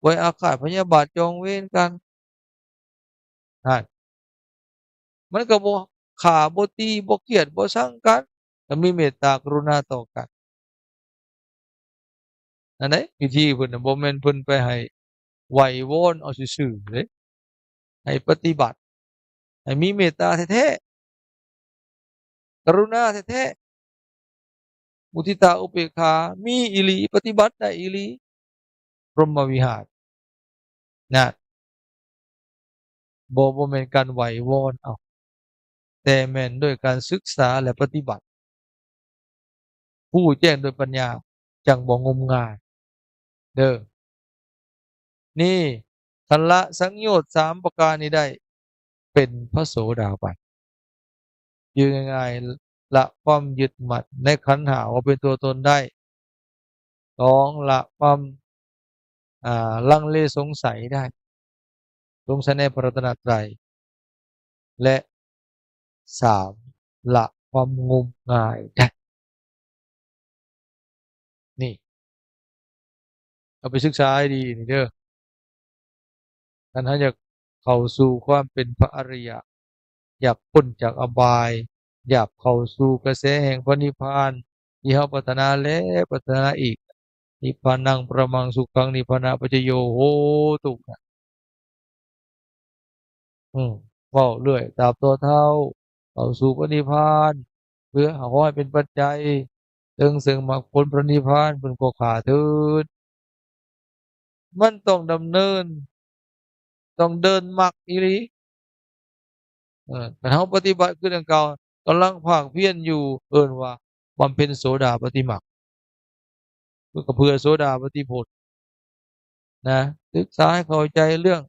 ບໍ່ໃຫ້ອາຄາດພະຍາບາດຈອງເວນກັນ ຫັ້ນ ມັນກໍບໍ່ຂ້າ ບໍ່ຕີ ບໍ່ກຽດ ບໍ່ຊັງກັນ ກໍມີເມດຕາກະລຸນາຕໍ່ກັນ ນັ້ນເດ້ ວິທີເພິ່ນນະ ບໍ່ແມ່ນເພິ່ນໄປໃຫ້ໄຫວ້ວອນເອົາຊື່ໆເດ້ ໃຫ້ປະຕິບັດ ໃຫ້ມີເມດຕາແທ້ໆ ກະລຸນາແທ້ໆ ມຸທິຕາອຸເບກຂາ ມີອີ່ຫຼີ ປະຕິບັດໄດ້ອີ່ຫຼີ ພົມມະວິຫານ ນະ ບໍ່ ບໍ່ແມ່ນການໄຫວ້ວອນເອົາ ແຕ່ແມ່ນດ້ວຍການສຶກສາ ແລະ ປະຕິບັດ ຮູ້ແຈ້ງດ້ວຍປັນຍາ ຈັ່ງບໍ່ງົມງາຍເດີ ນີ້ ຄັນລະສັງໂຍດສາມປະການນີ້ໄດ້ ເປັນພະໂສດາບັນ ຢູ່ງ່າຍໆ ລະຄວາມຍຶດໝັ້ນໃນຂັນຫ້າວ່າເປັນຕົວຕົນໄດ້. ສອງ ລະຄວາມ ອ່າ ລັງເລສົງໄສໄດ້ ສົງໄສໃນພະລັດຕະນະໄຕ ແລະ ສາມ ລະຄວາມງົມງາຍໄດ້. ນີ້ ເອົາໄປສຶກສາໃຫ້ດີນີ້ເດີ. ຄັນເຮົາຢາກເຂົ້າສູ່ຄວາມເປັນພະອະລິຍະ, ຢາກພົ້ນຈາກອະບາຍ, ຢາກເຂົ້າສູ່ກະແສແຫ່ງພະນິບພານທີ່ເຮົາປາດຖະໜາແລ້ວປາດຖະໜາອີກ, ນິບພານັງປະລະມັງສຸຂັງ ນິບພານະປັດຈະໂຍໂຫຕຸ ອືມ ເວົ້າເລື້ອຍຕາບຕໍ່ເທົ່າ ເຂົ້າສູ່ພະນິບພານ ເພື່ອຂໍໃຫ້ເປັນປັດໄຈເຖິງເຊິ່ງມັກຜົນພະນິບພານ ເພິ່ນກໍຂ້າເທີດ. ມັນຕ້ອງດຳເນີນ ຕ້ອງເດີນມັກອີ່ຫຼີ. ເອີ ຄັນເຮົາປະຕິບັດຄືດັ່ງກ່າວ ກຳລັງພາກພຽນຢູ່ ເອີ້ນວ່າບຳເພັນໂສດາປະຕິມັກ ເພື່ອ ກໍເພື່ອໂສດາປະຕິຜົນນະ. ສຶກສາໃຫ້ເຂົ້າໃຈເລື່ອງ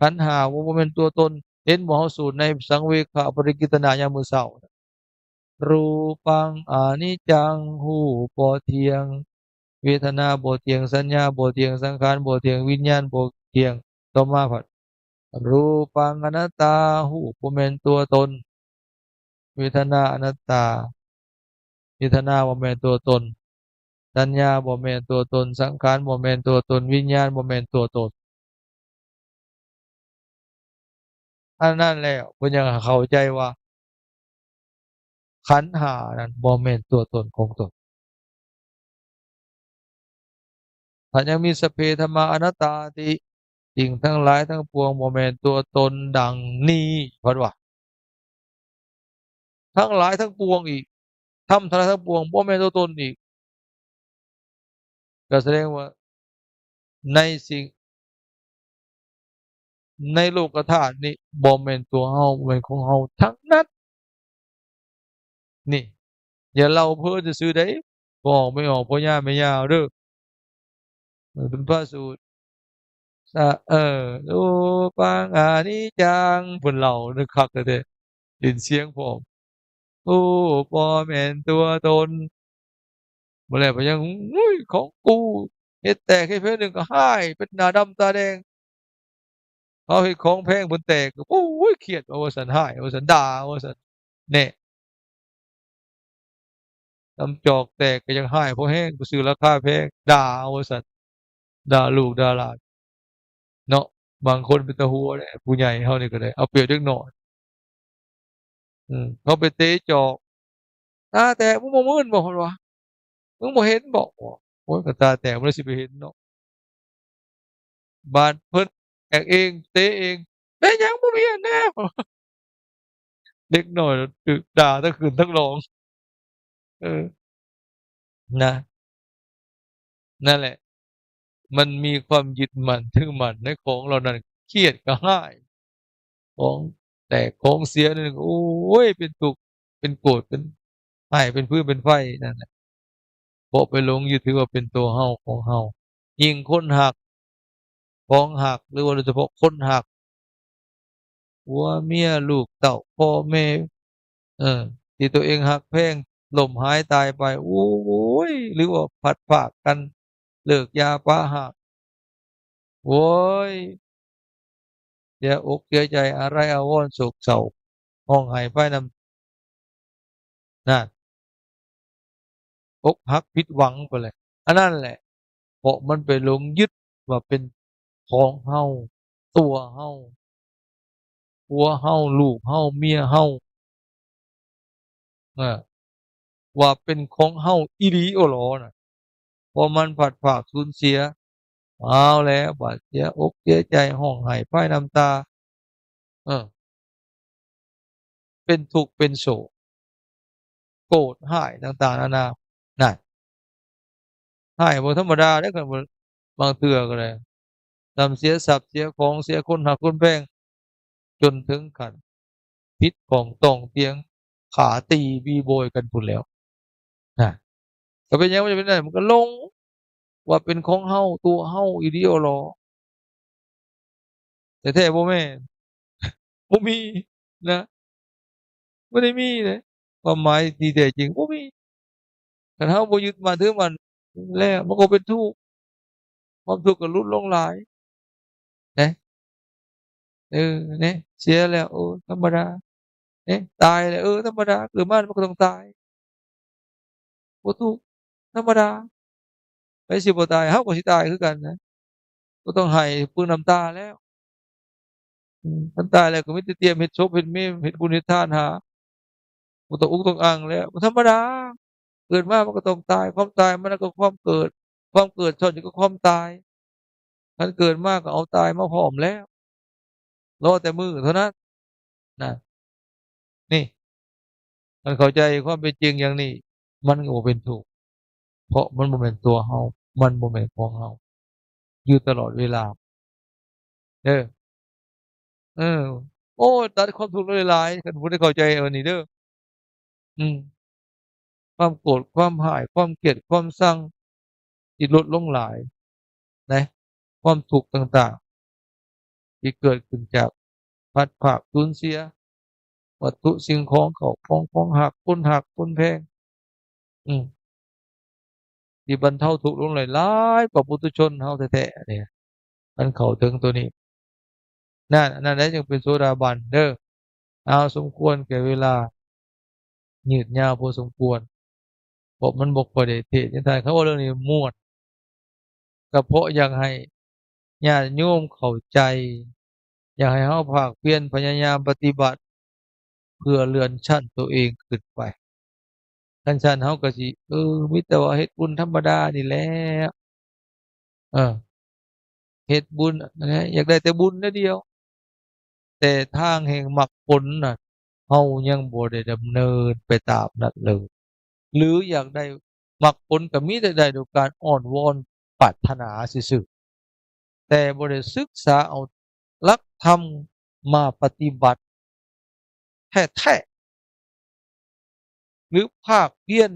ຂັນຫ້າວ່າບໍ່ແມ່ນຕົວຕົນ. ເຫັນບໍ່ ເຮົາສູດໃນສັງເວຄະປະລິກິດຕະນາຍາມມື້ເຊົ້າ ຮູປັງອະນິດຈັງ ຮູບບໍ່ທ່ຽງ, ເວທະນາບໍ່ທ່ຽງ, ສັນຍາບໍ່ທ່ຽງ, ສັງຂານບໍ່ທ່ຽງ, ວິນຍານບໍ່ທ່ຽງ. ຕໍ່ມາພັດ ຮູປັງອະນັດຕາ ຮູບບໍ່ແມ່ນຕົວຕົນ, ເວທະນາອະນັດຕາ ເວທະນາບໍ່ແມ່ນຕົວຕົນ, ສັນຍາບໍ່ແມ່ນຕົວຕົນ, ສັງຂານບໍ່ແມ່ນຕົວຕົນ, ວິນຍານບໍ່ແມ່ນຕົວຕົນ. ອັນນັ້ນແລ້ວ ເພິ່ນຍັງເຂົ້າໃຈວ່າຂັນຫ້ານັ້ນບໍ່ແມ່ນຕົວຕົນຂອງຕົນ. ຖ້າຍັງມີ ສັບເພທຳມາອະນັດຕາຕິ ສິ່ງທັງຫຼາຍທັງປວງບໍ່ແມ່ນຕົວຕົນ ດັ່ງນີ້ ເພິ່ນວ່າ ທັງຫຼາຍທັງປວງອີກ ທຳທັງຫຼາຍທັງປວງບໍ່ແມ່ນຕົວຕົນອີກ ກໍສະແດງວ່າໃນສິ່ງ ໃນໂລກະທາດນີ້ບໍ່ແມ່ນຕົວເຮົາ ບໍ່ແມ່ນຂອງເຮົາທັງນັ້ນ. ນີ້ ຢ່າເລົ່າເພີຊື່ໆໃດ໋ ບໍ່ອອກ ບໍ່ອອກ ພໍ່ຍ່າແມ່ຍ່າເດີ. ເອີ ເປັນພະສູດ ສະ ເອີ ຮູປັງອະນິດຈັງ ເພິ່ນເລົ່າເດີ ຄັກແທ້ໆ ຫຼິ້ນສຽງພ້ອມ ໂອ້ ບໍ່ແມ່ນຕົວຕົນ. ບໍ່ແລ້ວໄປຍັງ ໂອ້ຍ ຂອງກູ ເຮັດແຕກເຮັດເພງໜຶ່ງກໍຮ້າຍ ເປັນໜ້າດຳຕາແດງ. ເຮົາເຮັດຂອງແພງເພິ່ນແຕກ ໂອ້ຍ ຄຽດວ່າ ວ່າຊັ້ນ ຮ້າຍວ່າຊັ້ນ ດ່າວ່າຊັ້ນ ແນ່ ນ້ຳຈອກແຕກກໍຍັງຮ້າຍພໍແຮງ ໄປຊື້ລາຄາແພງ ດ່າວ່າຊັ້ນ ດ່າລູກດ່າຫຼານເນາະ. ບາງຄົນເປັນຕາຫົວເດ້ ຜູ້ໃຫຍ່ເຮົານີ້ກໍໄດ້ ເອົາປຽບເດັກນ້ອຍ. ອືມ ເຂົາໄປເຕະຈອກ ຕາແຕກ ມຶງບໍ່ມື່ນບໍ? ເພິ່ນວ່າ ມຶງບໍ່ເຫັນບໍ? ໂອ້ຍ ກໍຕາແຕກ ມັນຊິໄປເຫັນເນາະ. ບາດເພິ່ນແຕກເອງ ເຕະເອງ ເປັນຫຍັງບໍ່ມີອັນແນ່? ເດັກນ້ອຍຖືກດ່າທັງຂຶ້ນທັງລອງ. ເອີ ນະ ນັ້ນແຫຼະ ມັນມີຄວາມຍຶດໝັ້ນຖືໝັ້ນໃນຂອງເຫຼົ່ານັ້ນ ຄຽດກະຮ້າຍ ຂອງແຕກຂອງເສຍນັ້ນ ໂອ້ຍ ເປັນທຸກ ເປັນໂກດ ເປັນຮ້າຍ ເປັນຟືນເປັນໄຟນັ້ນແຫຼະ ເພາະໄປຫຼົງຍຶດຖືວ່າເປັນຕົວເຮົາຂອງເຮົາ. ຍິ່ງຄົນຮັກ ຂອງຮັກ ຫຼືວ່າໂດຍສະເພາະຄົນຮັກ ຜົວເມຍ ລູກເຕົ້າ ພໍ່ແມ່ ເອີ ທີ່ຕົວເອງຮັກແພງ ລົ້ມຫາຍຕາຍໄປ ໂອ້ຍ ຫຼືວ່າພັດພາກກັນ ເລີກຢ່າປະຮ້າງ ໂອ້ຍ ເສຍອົກເສຍໃຈ ອາໄລອາວອນ ໂສກເສົ້າ ຮ້ອງໄຫ້ພາຍນ້ຳ ນັ້ນ ອົກຫັກຜິດຫວັງໄປແຫຼະ ອັນນັ້ນແຫຼະ ເພາະມັນໄປຫຼົງຍຶດວ່າເປັນຂອງເຮົາ ຕົວເຮົາ ຜົວເຮົາ ລູກເຮົາ ເມຍເຮົາ ເອີ ວ່າເປັນຂອງເຮົາອີ່ຫຼີໂອຫຼໍນະ ເພາະມັນພັດພາກສູນເສຍ ເອົາແລ້ວ ບາດເສຍອົກເສຍໃຈ ຮ້ອງໄຫ້ພາຍນ້ຳຕາ ເອີ ເປັນທຸກເປັນໂສກ ໂກດຮ້າຍຕ່າງໆນານາ ນັ້ນ ຮ້າຍບໍ່ທຳມະດາເດ້ ຄັນວ່າບາງເທື່ອກໍໄດ້ ສ່ຳເສຍຊັບເສຍຂອງ ເສຍຄົນຮັກຄົນແພງ ຈົນເຖິງຂັ້ນຜິດຂ້ອງຕ້ອງຕຽງ ຂ້າຕີບີໂບຍກັນພຸ້ນແລ້ວ ນະ ກໍເປັນຫຍັງມັນຈະເປັນໄດ້? ມັນກໍຫຼົງວ່າເປັນຂອງເຮົາ ຕົວເຮົາອີ່ຫຼີໂອຫຼໍ ແທ້ໆບໍ່ແມ່ນ ບໍ່ມີນະ ບໍ່ໄດ້ມີເດ້ ຄວາມໝາຍທີ່ແທ້ຈິງບໍ່ມີ. ຄັນເຮົາບໍ່ຍຶດໝັ້ນຖືໝັ້ນແລ້ວ ມັນກໍເປັນທຸກ ຄວາມທຸກກໍຫຼຸດລົງຫຼາຍເດ້. ເອີ ເນ ເສຍແລ້ວ ເອີ ທຳມະດາ ເນ ຕາຍແລ້ວ ເອີ ທຳມະດາ ເກີດມາມັນກໍຕ້ອງຕາຍ ບໍ່ທຸກ ທຳມະດາ ໃຜຊິບໍ່ຕາຍ ເຮົາກໍຊິຕາຍຄືກັນນະ ບໍ່ຕ້ອງໄຫ້ເປືອງນ້ຳຕາແລ້ວ ອືມ ຄັນຕາຍແລ້ວກໍມີແຕ່ຕຽມເຮັດສົບເຮັດເມມ ເຮັດບຸນເຮັດທານຫາ ບໍ່ຕ້ອງອຸກຕ້ອງອັ່ງແລ້ວ ມັນທຳມະດາ ເກີດມາມັນກໍຕ້ອງຕາຍ ຄວາມຕາຍມັນກໍຄວາມເກີດ ຄວາມເກີດຊ້ອນຢູ່ກັບຄວາມຕາຍ ຄັນເກີດມາກໍເອົາຕາຍມາພ້ອມແລ້ວ ລໍແຕ່ມື້ເທົ່ານັ້ນ ນະ ນີ້ ຄັນເຂົ້າໃຈຄວາມເປັນຈິງຢ່າງນີ້ ມັນກໍບໍ່ເປັນທຸກ ເພາະມັນບໍ່ແມ່ນຕົວເຮົາ ມັນບໍ່ແມ່ນຂອງເຮົາ ຢູ່ຕະຫຼອດເວລາເດີ. ເອີ ໂອ້ຍ ຕັດຄວາມທຸກລົງຫຼາຍໆ ຄັນຜູ້ໃດເຂົ້າໃຈອັນນີ້ເດີ ອືມ ຄວາມໂກດ ຄວາມຮ້າຍ ຄວາມກຽດ ຄວາມຊັງ ຊິຫຼຸດລົງຫຼາຍນະ ຄວາມທຸກຕ່າງໆ ທີ່ເກີດຂຶ້ນຈາກພັດພາກສູນເສຍ ວັດຖຸສິ່ງຂອງ ເຂົ້າຂອງ ຂອງຮັກ ຄົນຮັກຄົນແພງ ອືມ ທີ່ບັນເທົາທຸກລົງຫຼາຍໆກວ່າປຸຖຸຊົນເຮົາແທ້ໆ ອັນນີ້ ຄັນເຂົ້າເຖິງໂຕນີ້ ນັ້ນ ອັນນັ້ນແຫຼະຈຶ່ງເປັນໂສດາບັນເດີ. ເອົາ ສົມຄວນແກ່ເວລາ ຍືດຍາວພໍສົມຄວນ ເພາະມັນບໍ່ຄ່ອຍໄດ້ເທດ ຈັ່ງຊັ້ນ ຄັນເວົ້າເລື່ອງນີ້ມ່ວນ ກໍເພາະຢາກໃຫ້ຍາດໂຍມເຂົ້າໃຈ ຢາກໃຫ້ເຮົາພາກພຽນພະຍາຍາມປະຕິບັດ ເພື່ອເລື່ອນຊັ້ນຕົວເອງຂຶ້ນໄປ. ຄັນຊັ້ນເຮົາກໍຊິ ເອີ ມີແຕ່ວ່າເຮັດບຸນທຳມະດານີ້ແຫຼະ ເອີ ເຮັດບຸນ ຢາກໄດ້ແຕ່ບຸນແນວດຽວ ແຕ່ທາງແຫ່ງມັກຜົນນະ ເຮົາຍັງບໍ່ໄດ້ດຳເນີນໄປຕາມນັ້ນເລີຍ ຫຼື ຢາກໄດ້ມັກຜົນກໍມີແຕ່ໄດ້ໂດຍການອ້ອນວອນປາດຖະໜາຊື່ໆ ແຕ່ບໍ່ໄດ້ສຶກສາເອົາຫຼັກທຳມາປະຕິບັດແທ້ໆ ຫຼື ພາກພຽນ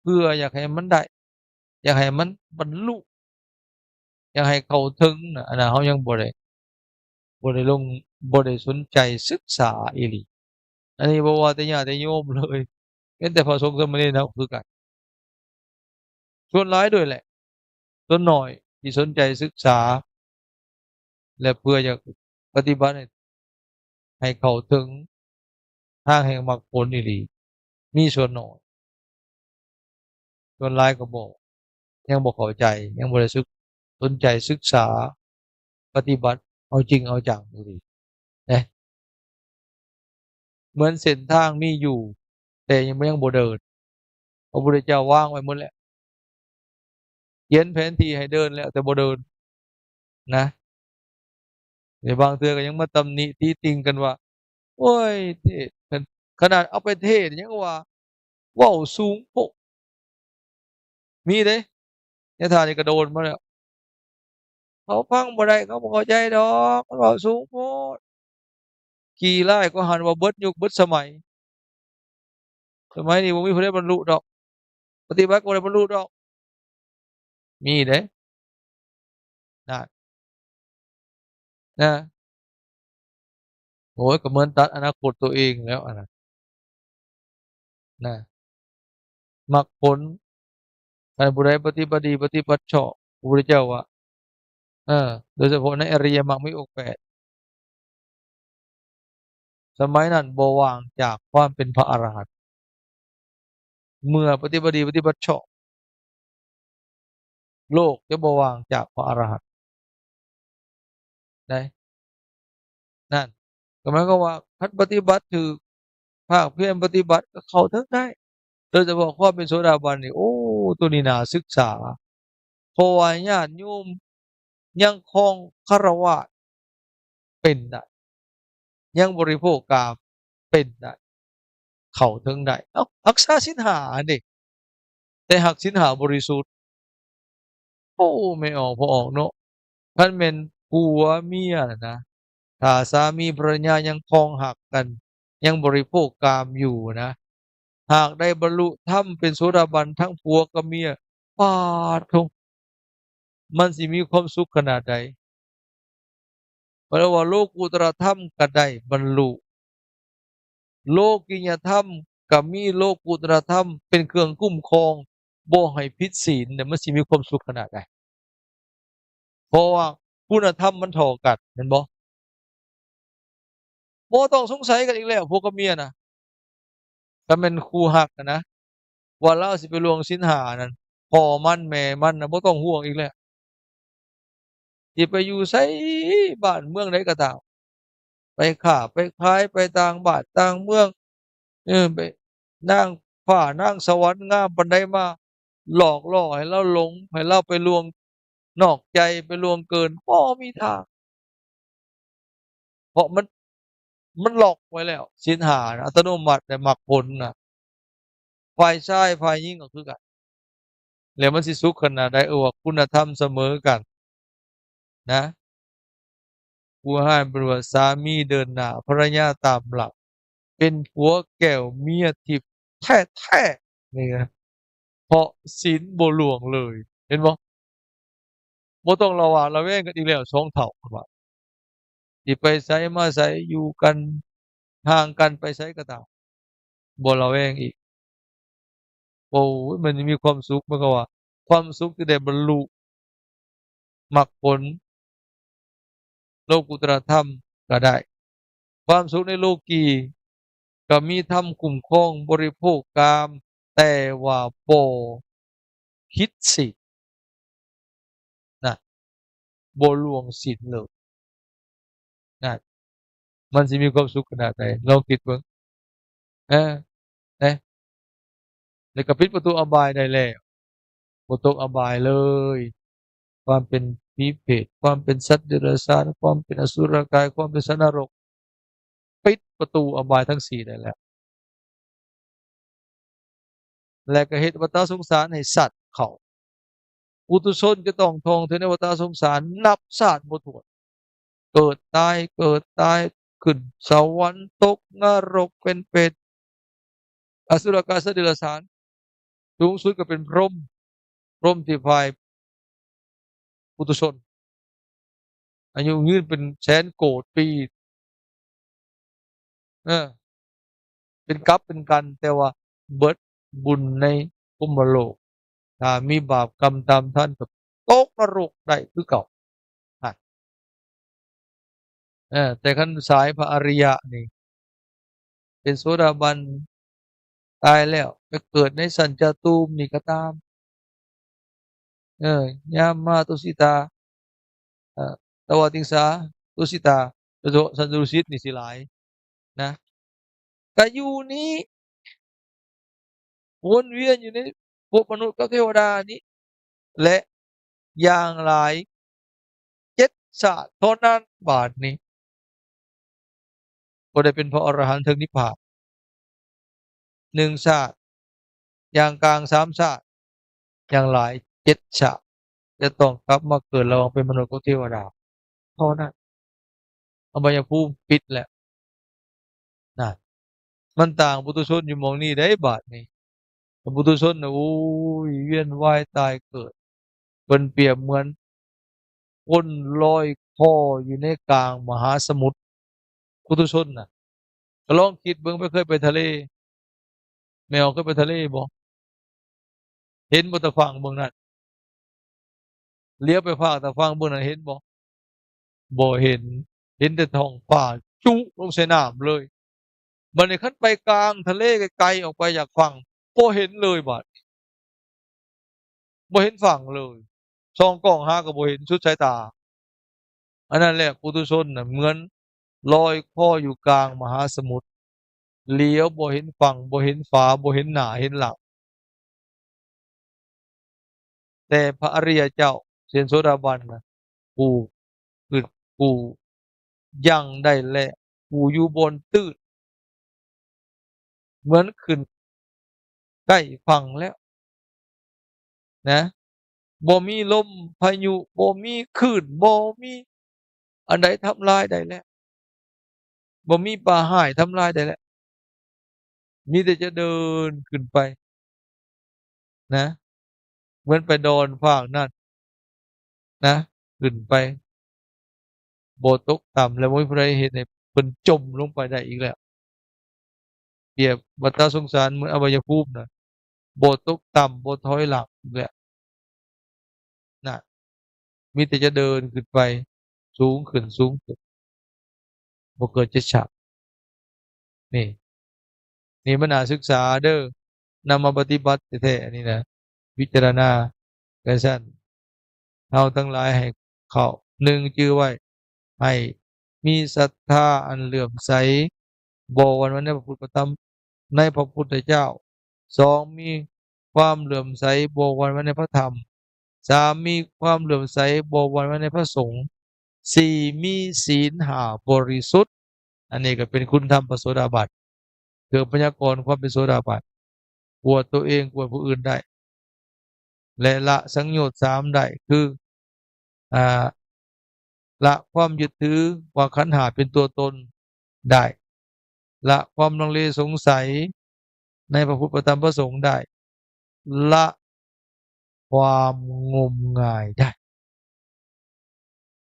ເພື່ອຢາກໃຫ້ມັນໄດ້ ຢາກໃຫ້ມັນບັນລຸ ຢາກໃຫ້ເຂົ້າເຖິງນະ ອັນນັ້ນເຮົາຍັງບໍ່ໄດ້ ບໍ່ໄດ້ລົງ ບໍ່ໄດ້ສົນໃຈສຶກສາອີ່ຫຼີ. ອັນນີ້ບໍ່ວ່າແຕ່ຍາດແຕ່ໂຍມເລີຍ ແມ່ນແຕ່ພະສົງສາມະເນນເຮົາຄືກັນ ສ່ວນຫຼາຍດ້ວຍແຫຼະ ສ່ວນໜ້ອຍທີ່ສົນໃຈສຶກສາ ແລະ ເພື່ອຢາກປະຕິບັດໃຫ້ ໃຫ້ເຂົ້າເຖິງທາງແຫ່ງມັກຜົນອີ່ຫຼີ ມີສ່ວນໜ້ອຍ ສ່ວນຫຼາຍກໍບໍ່ ຍັງບໍ່ເຂົ້າໃຈ ຍັງບໍ່ໄດ້ສຶກ ສົນໃຈສຶກສາ ປະຕິບັດ ເອົາຈິງເອົາຈັງອີ່ຫຼີເດ້. ເໝືອນເສັ້ນທາງມີຢູ່ ແຕ່ຍັງ ຍັງບໍ່ເດີນ ພະພຸດທະເຈົ້າວາງໄວ້ໝົດແລ້ວ ຂຽນແຜນທີ່ໃຫ້ເດີນແລ້ວ ແຕ່ບໍ່ເດີນນະ. ໃນບາງເທື່ອກໍຍັງມາຕຳໜິຕິຕິງກັນວ່າ ໂອ້ຍ ເທດ ຂະໜາດເອົາໄປເທດຍັງວ່າເວົ້າສູງໂພດ ມີເດ້ ຍະຖານີ້ກະໂດນມາແລ້ວ ເຂົາຟັງບໍ່ໄດ້ ເຂົາບໍ່ເຂົ້າໃຈດອກ ມັນເວົ້າສູງໂພດ. ຂີ້ລ້າຍກວ່າຫັ້ນວ່າເບິດຍຸກເບິດສະໄໝ ສະໄໝນີ້ບໍ່ມີຜູ້ໃດບັນລຸດອກ ປະຕິບັດກໍບໍ່ໄດ້ບັນລຸດອກ ມີເດ້ ນະ ນະ. ໂອ້ຍ ກໍເໝືອນຕັດອະນາຄົດຕົວເອງແລ້ວອັນນັ້ນນະ ມັກຜົນ ຄັນຜູ້ໃດປະຕິບັດດີ ປະຕິບັດຊອບ ພະພຸດທະເຈົ້າວ່າ ເອີ ໂດຍສະເພາະໃນອະລິຍະມັກມີອົງແປດ ສະໄໝນັ້ນບໍ່ວ່າງຈາກຄວາມເປັນພະອະລະຫັນ ເມື່ອປະຕິບັດດີປະຕິບັດຊອບ ໂລກຈະບໍ່ວ່າງຈາກພະອະລະຫັນໄດ້ ນັ້ນ ກໍໝາຍຄວາມວ່າ ຄັນປະຕິບັດຖືກ ພາກພຽນປະຕິບັດ ກໍເຂົ້າເຖິງໄດ້ ໂດຍສະເພາະຄວາມເປັນໂສດາບັນນີ້ ໂອ້ ໂຕນີ້ໜ້າສຶກສາ ເພາະວ່າຍາດໂຍມຍັງຄອງຄາລະວາດເປັນໄດ້ ຍັງບໍລິໂພກກາມເປັນໄດ້ ເຂົ້າເຖິງໄດ້ ເອົ້າ ຮັກສາສິນຫ້າຫັ້ນເດ ແຕ່ຮັກສິນຫ້າບໍລິສຸດ. ໂອ້ ແມ່ອອກພໍ່ອອກເນາະ ຄັນແມ່ນຜົວເມຍນະ ຖ້າສາມີພັນລະຍາຍັງຄອງຮັກກັນ ຍັງບໍລິໂພກກາມຢູ່ນະ ຫາກໄດ້ບັນລຸທຳເປັນໂສດາບັນທັງຜົວກັບເມຍ ປາດໂທ້ ມັນຊິມີຄວາມສຸກຂະໜາດໃດ? ເພິ່ນວ່າໂລກຸດຕະລະທຳກໍໄດ້ບັນລຸ ໂລກິຍະທຳກໍມີໂລກຸດຕະລະທຳເປັນເຄື່ອງຄຸ້ມຄອງ ບໍ່ໃຫ້ຜິດສິນ ແລ້ວມັນຊິມີຄວາມສຸກຂະໜາດໃດ? ເພາະວ່າຄຸນນະທຳມັນທໍ່ກັນ ແມ່ນບໍ່? ບໍ່ຕ້ອງສົງໄສກັນອີກແລ້ວ ຜົວກັບເມຍນະ ຄັນແມ່ນຄູ່ຮັກນະ ວ່າລາວຊິໄປລ່ວງສິນຫ້ານັ້ນ ພໍ່ມັນແມ່ມັນນະ ບໍ່ຕ້ອງຫ່ວງອີກແລ້ວ ຊິໄປຢູ່ໃສ ບ້ານເມືອງໃດກໍຕາມ ໄປຄ້າໄປຂາຍ ໄປຕ່າງບ້ານຕ່າງເມືອງ ເອີ ໄປ ນາງຟ້ານາງສະຫວັນງາມປານໃດມາຫຼອກຫຼໍ່ໃຫ້ລາວຫຼົງ ໃຫ້ລາວໄປລ່ວງນອກໃຈ ໄປລ່ວງເກີນ ບໍ່ມີທາງ ເພາະມັນ ມັນລັອກໄວ້ແລ້ວ ສິນຫ້ານະ ອັດຕະໂນມັດ ແລະ ມັກຜົນນະ ຝ່າຍຊາຍຝ່າຍຍິງກໍຄືກັນ ແລ້ວມັນຊິສຸກຂະໜາດໃດ? ເອີ ວ່າຄຸນນະທຳສະເໝີກັນນະ ຜູ້ຮ້າຍເພິ່ນວ່າ ສາມີເດີນໜ້າ ພັນລະຍາຕາມຫຼັງ ເປັນຜົວແກ້ວເມຍທິບແທ້ໆ ນີ້ນະ ເພາະສິນບໍ່ລ່ວງເລີຍ ເຫັນບໍ່? ບໍ່ຕ້ອງລະຫວາດລະແວງກັນອີກແລ້ວ ສອງເຖົ້າ ເພິ່ນວ່າ ຊິໄປໃສມາໃສ ຢູ່ກັນຫ່າງກັນໄປໃສກໍຕາມ ບໍ່ລະແວງອີກ. ໂອ້ຍ ມັນມີຄວາມສຸກ ໝາຍຄວາມວ່າ ຄວາມສຸກທີ່ໄດ້ບັນລຸມັກຜົນ ໂລກຸດຕະລະທຳກໍໄດ້ ຄວາມສຸກໃນໂລກີກໍມີທຳຄຸ້ມຄອງບໍລິໂພກກາມ ແຕ່ວ່າບໍ່ຜິດສິນນະ ບໍ່ລ່ວງສິນເລີຍນະ ມັນຊິມີຄວາມສຸກຂະໜາດໃດ? ລອງຄິດເບິ່ງ ເອີ ເອີ ແລ້ວກໍປິດປະຕູອະບາຍໄດ້ແລ້ວ ບໍ່ຕົກອະບາຍເລີຍ ຄວາມເປັນຜີເປດ ຄວາມເປັນສັດເດຍລະສານ ຄວາມເປັນອະສຸລະກາຍ ຄວາມເປັນສັດນະລົກ ປິດປະຕູອະບາຍທັງສີ່ໄດ້ແລ້ວ ແລະກໍເຮັດວັດຕະສົງສານໃຫ້ສັ້ນເຂົ້າ ປຸຖຸຊົນຈະຕ້ອງທ່ອງທ່ຽວໃນວັດຕະສົງສານນັບຊາດບໍ່ຖ້ວນ ເກີດຕາຍ ເກີດຕາຍ ຂຶ້ນສະຫວັນ ຕົກນະລົກ ເປັນເປດ ອະສຸລະກາຍ ສັດເດຍລະສານ ສູງສຸດກໍເປັນພົມ ພົມທີ່ຝ່າຍປຸຖຸຊົນ ອາຍຸຍືນເປັນແສນໂກດປີ ເອີ ເປັນກັບເປັນກັນ ແຕ່ວ່າເບິດບຸນໃນພົມມະໂລກ ຖ້າມີບາບກຳຕາມທັນກໍຕົກນະລົກໄດ້ຄືເກົ່າ ຫັ້ນ ເອີ ແຕ່ຄັນສາຍພະອະລິຍະນີ້ ເປັນໂສດາບັນ ຕາຍແລ້ວໄປເກີດໃນຊັ້ນຈະຕູມນີ້ກໍຕາມ ເອີ ຍາມມາຕຸສິຕາ ເອີ ຕະວະຕິງສາ ຕຸສິຕາ ໂດຍສະເພາະສັນຕຸສິດນີ້ຊິຫຼາຍນະ ກະຢູ່ນີ້ ວົນວຽນຢູ່ໃນພົບມະນຸດກັບເທວະດານີ້ ແລະ ຢ່າງຫຼາຍເຈັດຊາດເທົ່ານັ້ນ ບາດນີ້ ກໍໄດ້ເປັນພະອໍລະຫັນເຖິງນິບພານ ໜຶ່ງຊາດ ຢ່າງກາງສາມຊາດ ຢ່າງຫຼາຍເຈັດຊາດ ຈະຕ້ອງກັບມາເກີດລະຫວ່າງເປັນມະນຸດກັບເທວະດາເທົ່ານັ້ນ. ອະບາຍະພູມປິດແລ້ວ ນັ້ນ ມັນຕ່າງປຸຖຸຊົນຢູ່ໝ່ອງນີ້ໄດ໋ບາດນີ້. ປຸຖຸຊົນນະ ໂອ້ຍ ວຽນວ່າຍຕາຍເກີດ ເພິ່ນປຽບເໝືອນຄົນລອຍຄໍຢູ່ໃນກາງມະຫາສະໝຸດ. ປຸຖຸຊົນນະ ກໍລອງຄິດເບິ່ງ ໄປເຄີຍໄປທະເລ ແມ່ອອກເຄີຍໄປທະເລບໍ່? ເຫັນບໍ່ຕາຝັ່ງເບື້ອງນັ້ນ? ຫຼຽວໄປຟາກຕາຝັ່ງເບື້ອງນັ້ນເຫັນບໍ່? ບໍ່ເຫັນ ເຫັນແຕ່ທ້ອງຟ້າຈຸລົງໃສ່ນ້ຳເລີຍ. ບາດນີ້ຄັນໄປກາງທະເລໄກໆອອກໄປຈາກຝັ່ງ ບໍ່ເຫັນເລີຍບາດ ບໍ່ເຫັນຝັ່ງເລີຍ ສ່ອງກ້ອງຫາກໍບໍ່ເຫັນ ສຸດສາຍຕາ. ອັນນັ້ນແຫຼະ ປຸຖຸຊົນນະ ເໝືອນລອຍຄໍຢູ່ກາງມະຫາສະໝຸດ ຫຼຽວບໍ່ເຫັນຝັ່ງ ບໍ່ເຫັນຝາ ບໍ່ເຫັນໜ້າເຫັນຫຼັງ. ແຕ່ພະອະລິຍະເຈົ້າ ເຊັ່ນໂສດາບັນນະ ຜູ້ຂຶ້ນ ຜູ້ຍັ່ງໄດ້ແລ້ວ ຜູ້ຢູ່ບ່ອນຕື້ນ ເໝືອນຂຶ້ນໃກ້ຝັ່ງແລ້ວນະ ບໍ່ມີລົມພາຍຸ ບໍ່ມີຄື້ນ ບໍ່ມີອັນໃດທຳລາຍໄດ້ແລ້ວ ບໍ່ມີປາຮ້າຍທຳລາຍໄດ້ແລ້ວ ມີແຕ່ຈະເດີນຂຶ້ນໄປນະ ເໝືອນໄປດອນຟາກນັ້ນນະ ຂຶ້ນໄປ ບໍ່ຕົກຕ່ຳ ແລະ ບໍ່ມີຜູ້ໃດເຮັດໃຫ້ເພິ່ນຈົມລົງໄປໄດ້ອີກແລ້ວ. ປຽບວັດຕະສົງສານເໝືອນອະບາຍະພູມນະ ບໍ່ຕົກຕ່ຳ ບໍ່ຖອຍຫຼັງອີກແລ້ວ. ນະ ມີແຕ່ຈະເດີນຂຶ້ນໄປ ສູງຂຶ້ນ ສູງຂຶ້ນ ບໍ່ເກີນເຈັດຊັ້ນ. ນີ້ ນີ້ມັນໜ້າສຶກສາເດີ ນຳມາປະຕິບັດແທ້ໆ ອັນນີ້ນະ ພິຈາລະນາ. ຈັ່ງຊັ້ນ ເຮົາທັງຫຼາຍໃຫ້ເຂົ້າ ໜຶ່ງ ຈື່ໄວ້ ໃຫ້ມີສັດທາອັນເຫຼື້ອມໃສ ບໍ່ຫວັ່ນໄຫວໃນພະພຸດ ພະທຳ ໃນພະພຸດທະເຈົ້າ. ສອງ ມີຄວາມເຫຼື້ອມໃສ ບໍ່ຫວັ່ນໄຫວໃນພະທຳ. ສາມ ມີຄວາມເຫຼື້ອມໃສ ບໍ່ຫວັ່ນໄຫວໃນພະສົງ. ສີ່ ມີສີນຫ້າບໍລິສຸດ. ອັນນີ້ກໍເປັນຄຸນທຳພະໂສດາບັນ ເຄື່ອງພະຍາກອນຄວາມເປັນໂສດາບັນ ກວດຕົວເອງ ກວດຜູ້ອື່ນໄດ້ ແລະ ລະສັງໂຍດສາມໄດ້ ຄື ອາ ລະຄວາມຍຶດຖືວ່າຂັນຫ້າເປັນຕົວຕົນໄດ້, ລະຄວາມລັງເລສົງໄສໃນພະພຸດ ພະທຳ ພະສົງໄດ້, ລະຄວາມງົມງາຍໄດ້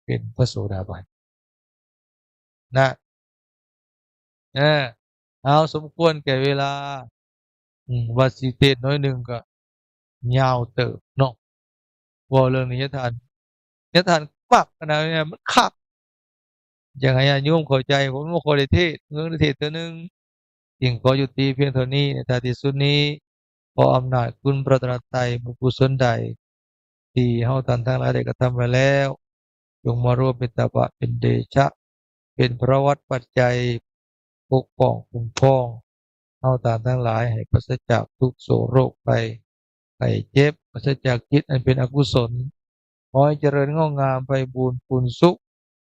ເປັນພະໂສດາບັນນະ. ເອີ ເອົາ ສົມຄວນແກ່ເວລາ ອືມ ວ່າຊິເທດໜ້ອຍໜຶ່ງກໍຍາວເຕີບເນາະ. ເວົ້າເລື່ອງນິຍະທານ ນິຍະທານມັກຂະໜາດນີ້ ມັນຄັກ ຢາກໃຫ້ຍາດໂຍມເຂົ້າໃຈ. ຜົມບໍ່ຄ່ອຍໄດ້ເທດ ເພິ່ງໄດ້ເທດເທື່ອໜຶ່ງ ຈຶ່ງຂໍຍຸຕິພຽງເທົ່ານີ້. ໃນທ້າຍທີ່ສຸດນີ້ ຂໍອຳນາດຄຸນພະລັດຕະນະໄຕ ບຸນກຸສົນໃດ ທີ່ເຮົາທ່ານທັງຫຼາຍໄດ້ກະທຳໄວ້ແລ້ວ ຈົ່ງມາລວມເປັນຕະບະ ເປັນເດຊະ ເປັນພະລະວັດປັດໄຈ ປົກປ້ອງຄຸ້ມຄອງເຮົາທ່ານທັງຫຼາຍ ໃຫ້ປາສະຈາກທຸກໂສກໂລກໄພໄຂ້ເຈັບ, ປາສະຈາກຈິດອັນເປັນອະກຸສົນ. ຂໍໃຫ້ຈະເລີນງອກງາມໄພບູນພູນສຸກ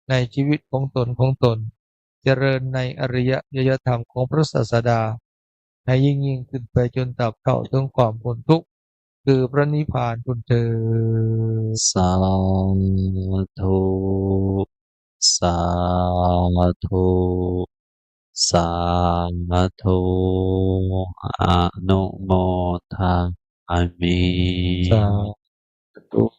ໃນຊີວິດຂອງຕົນ ຂອງຕົນ, ຈະເລີນໃນອະລິຍະຍະທຳຂອງພະສາສະດາ ໃຫ້ຍິ່ງໆຂຶ້ນໄປຈົນຕາບເທົ່າເຖິງຄວາມພົ້ນທຸກ ຄືພະນິບພານພຸ້ນເທີ້ນ. ສາທຸ ສາທຸ ສາທຸ ອະນຸໂມທາມິ ສາທຸ.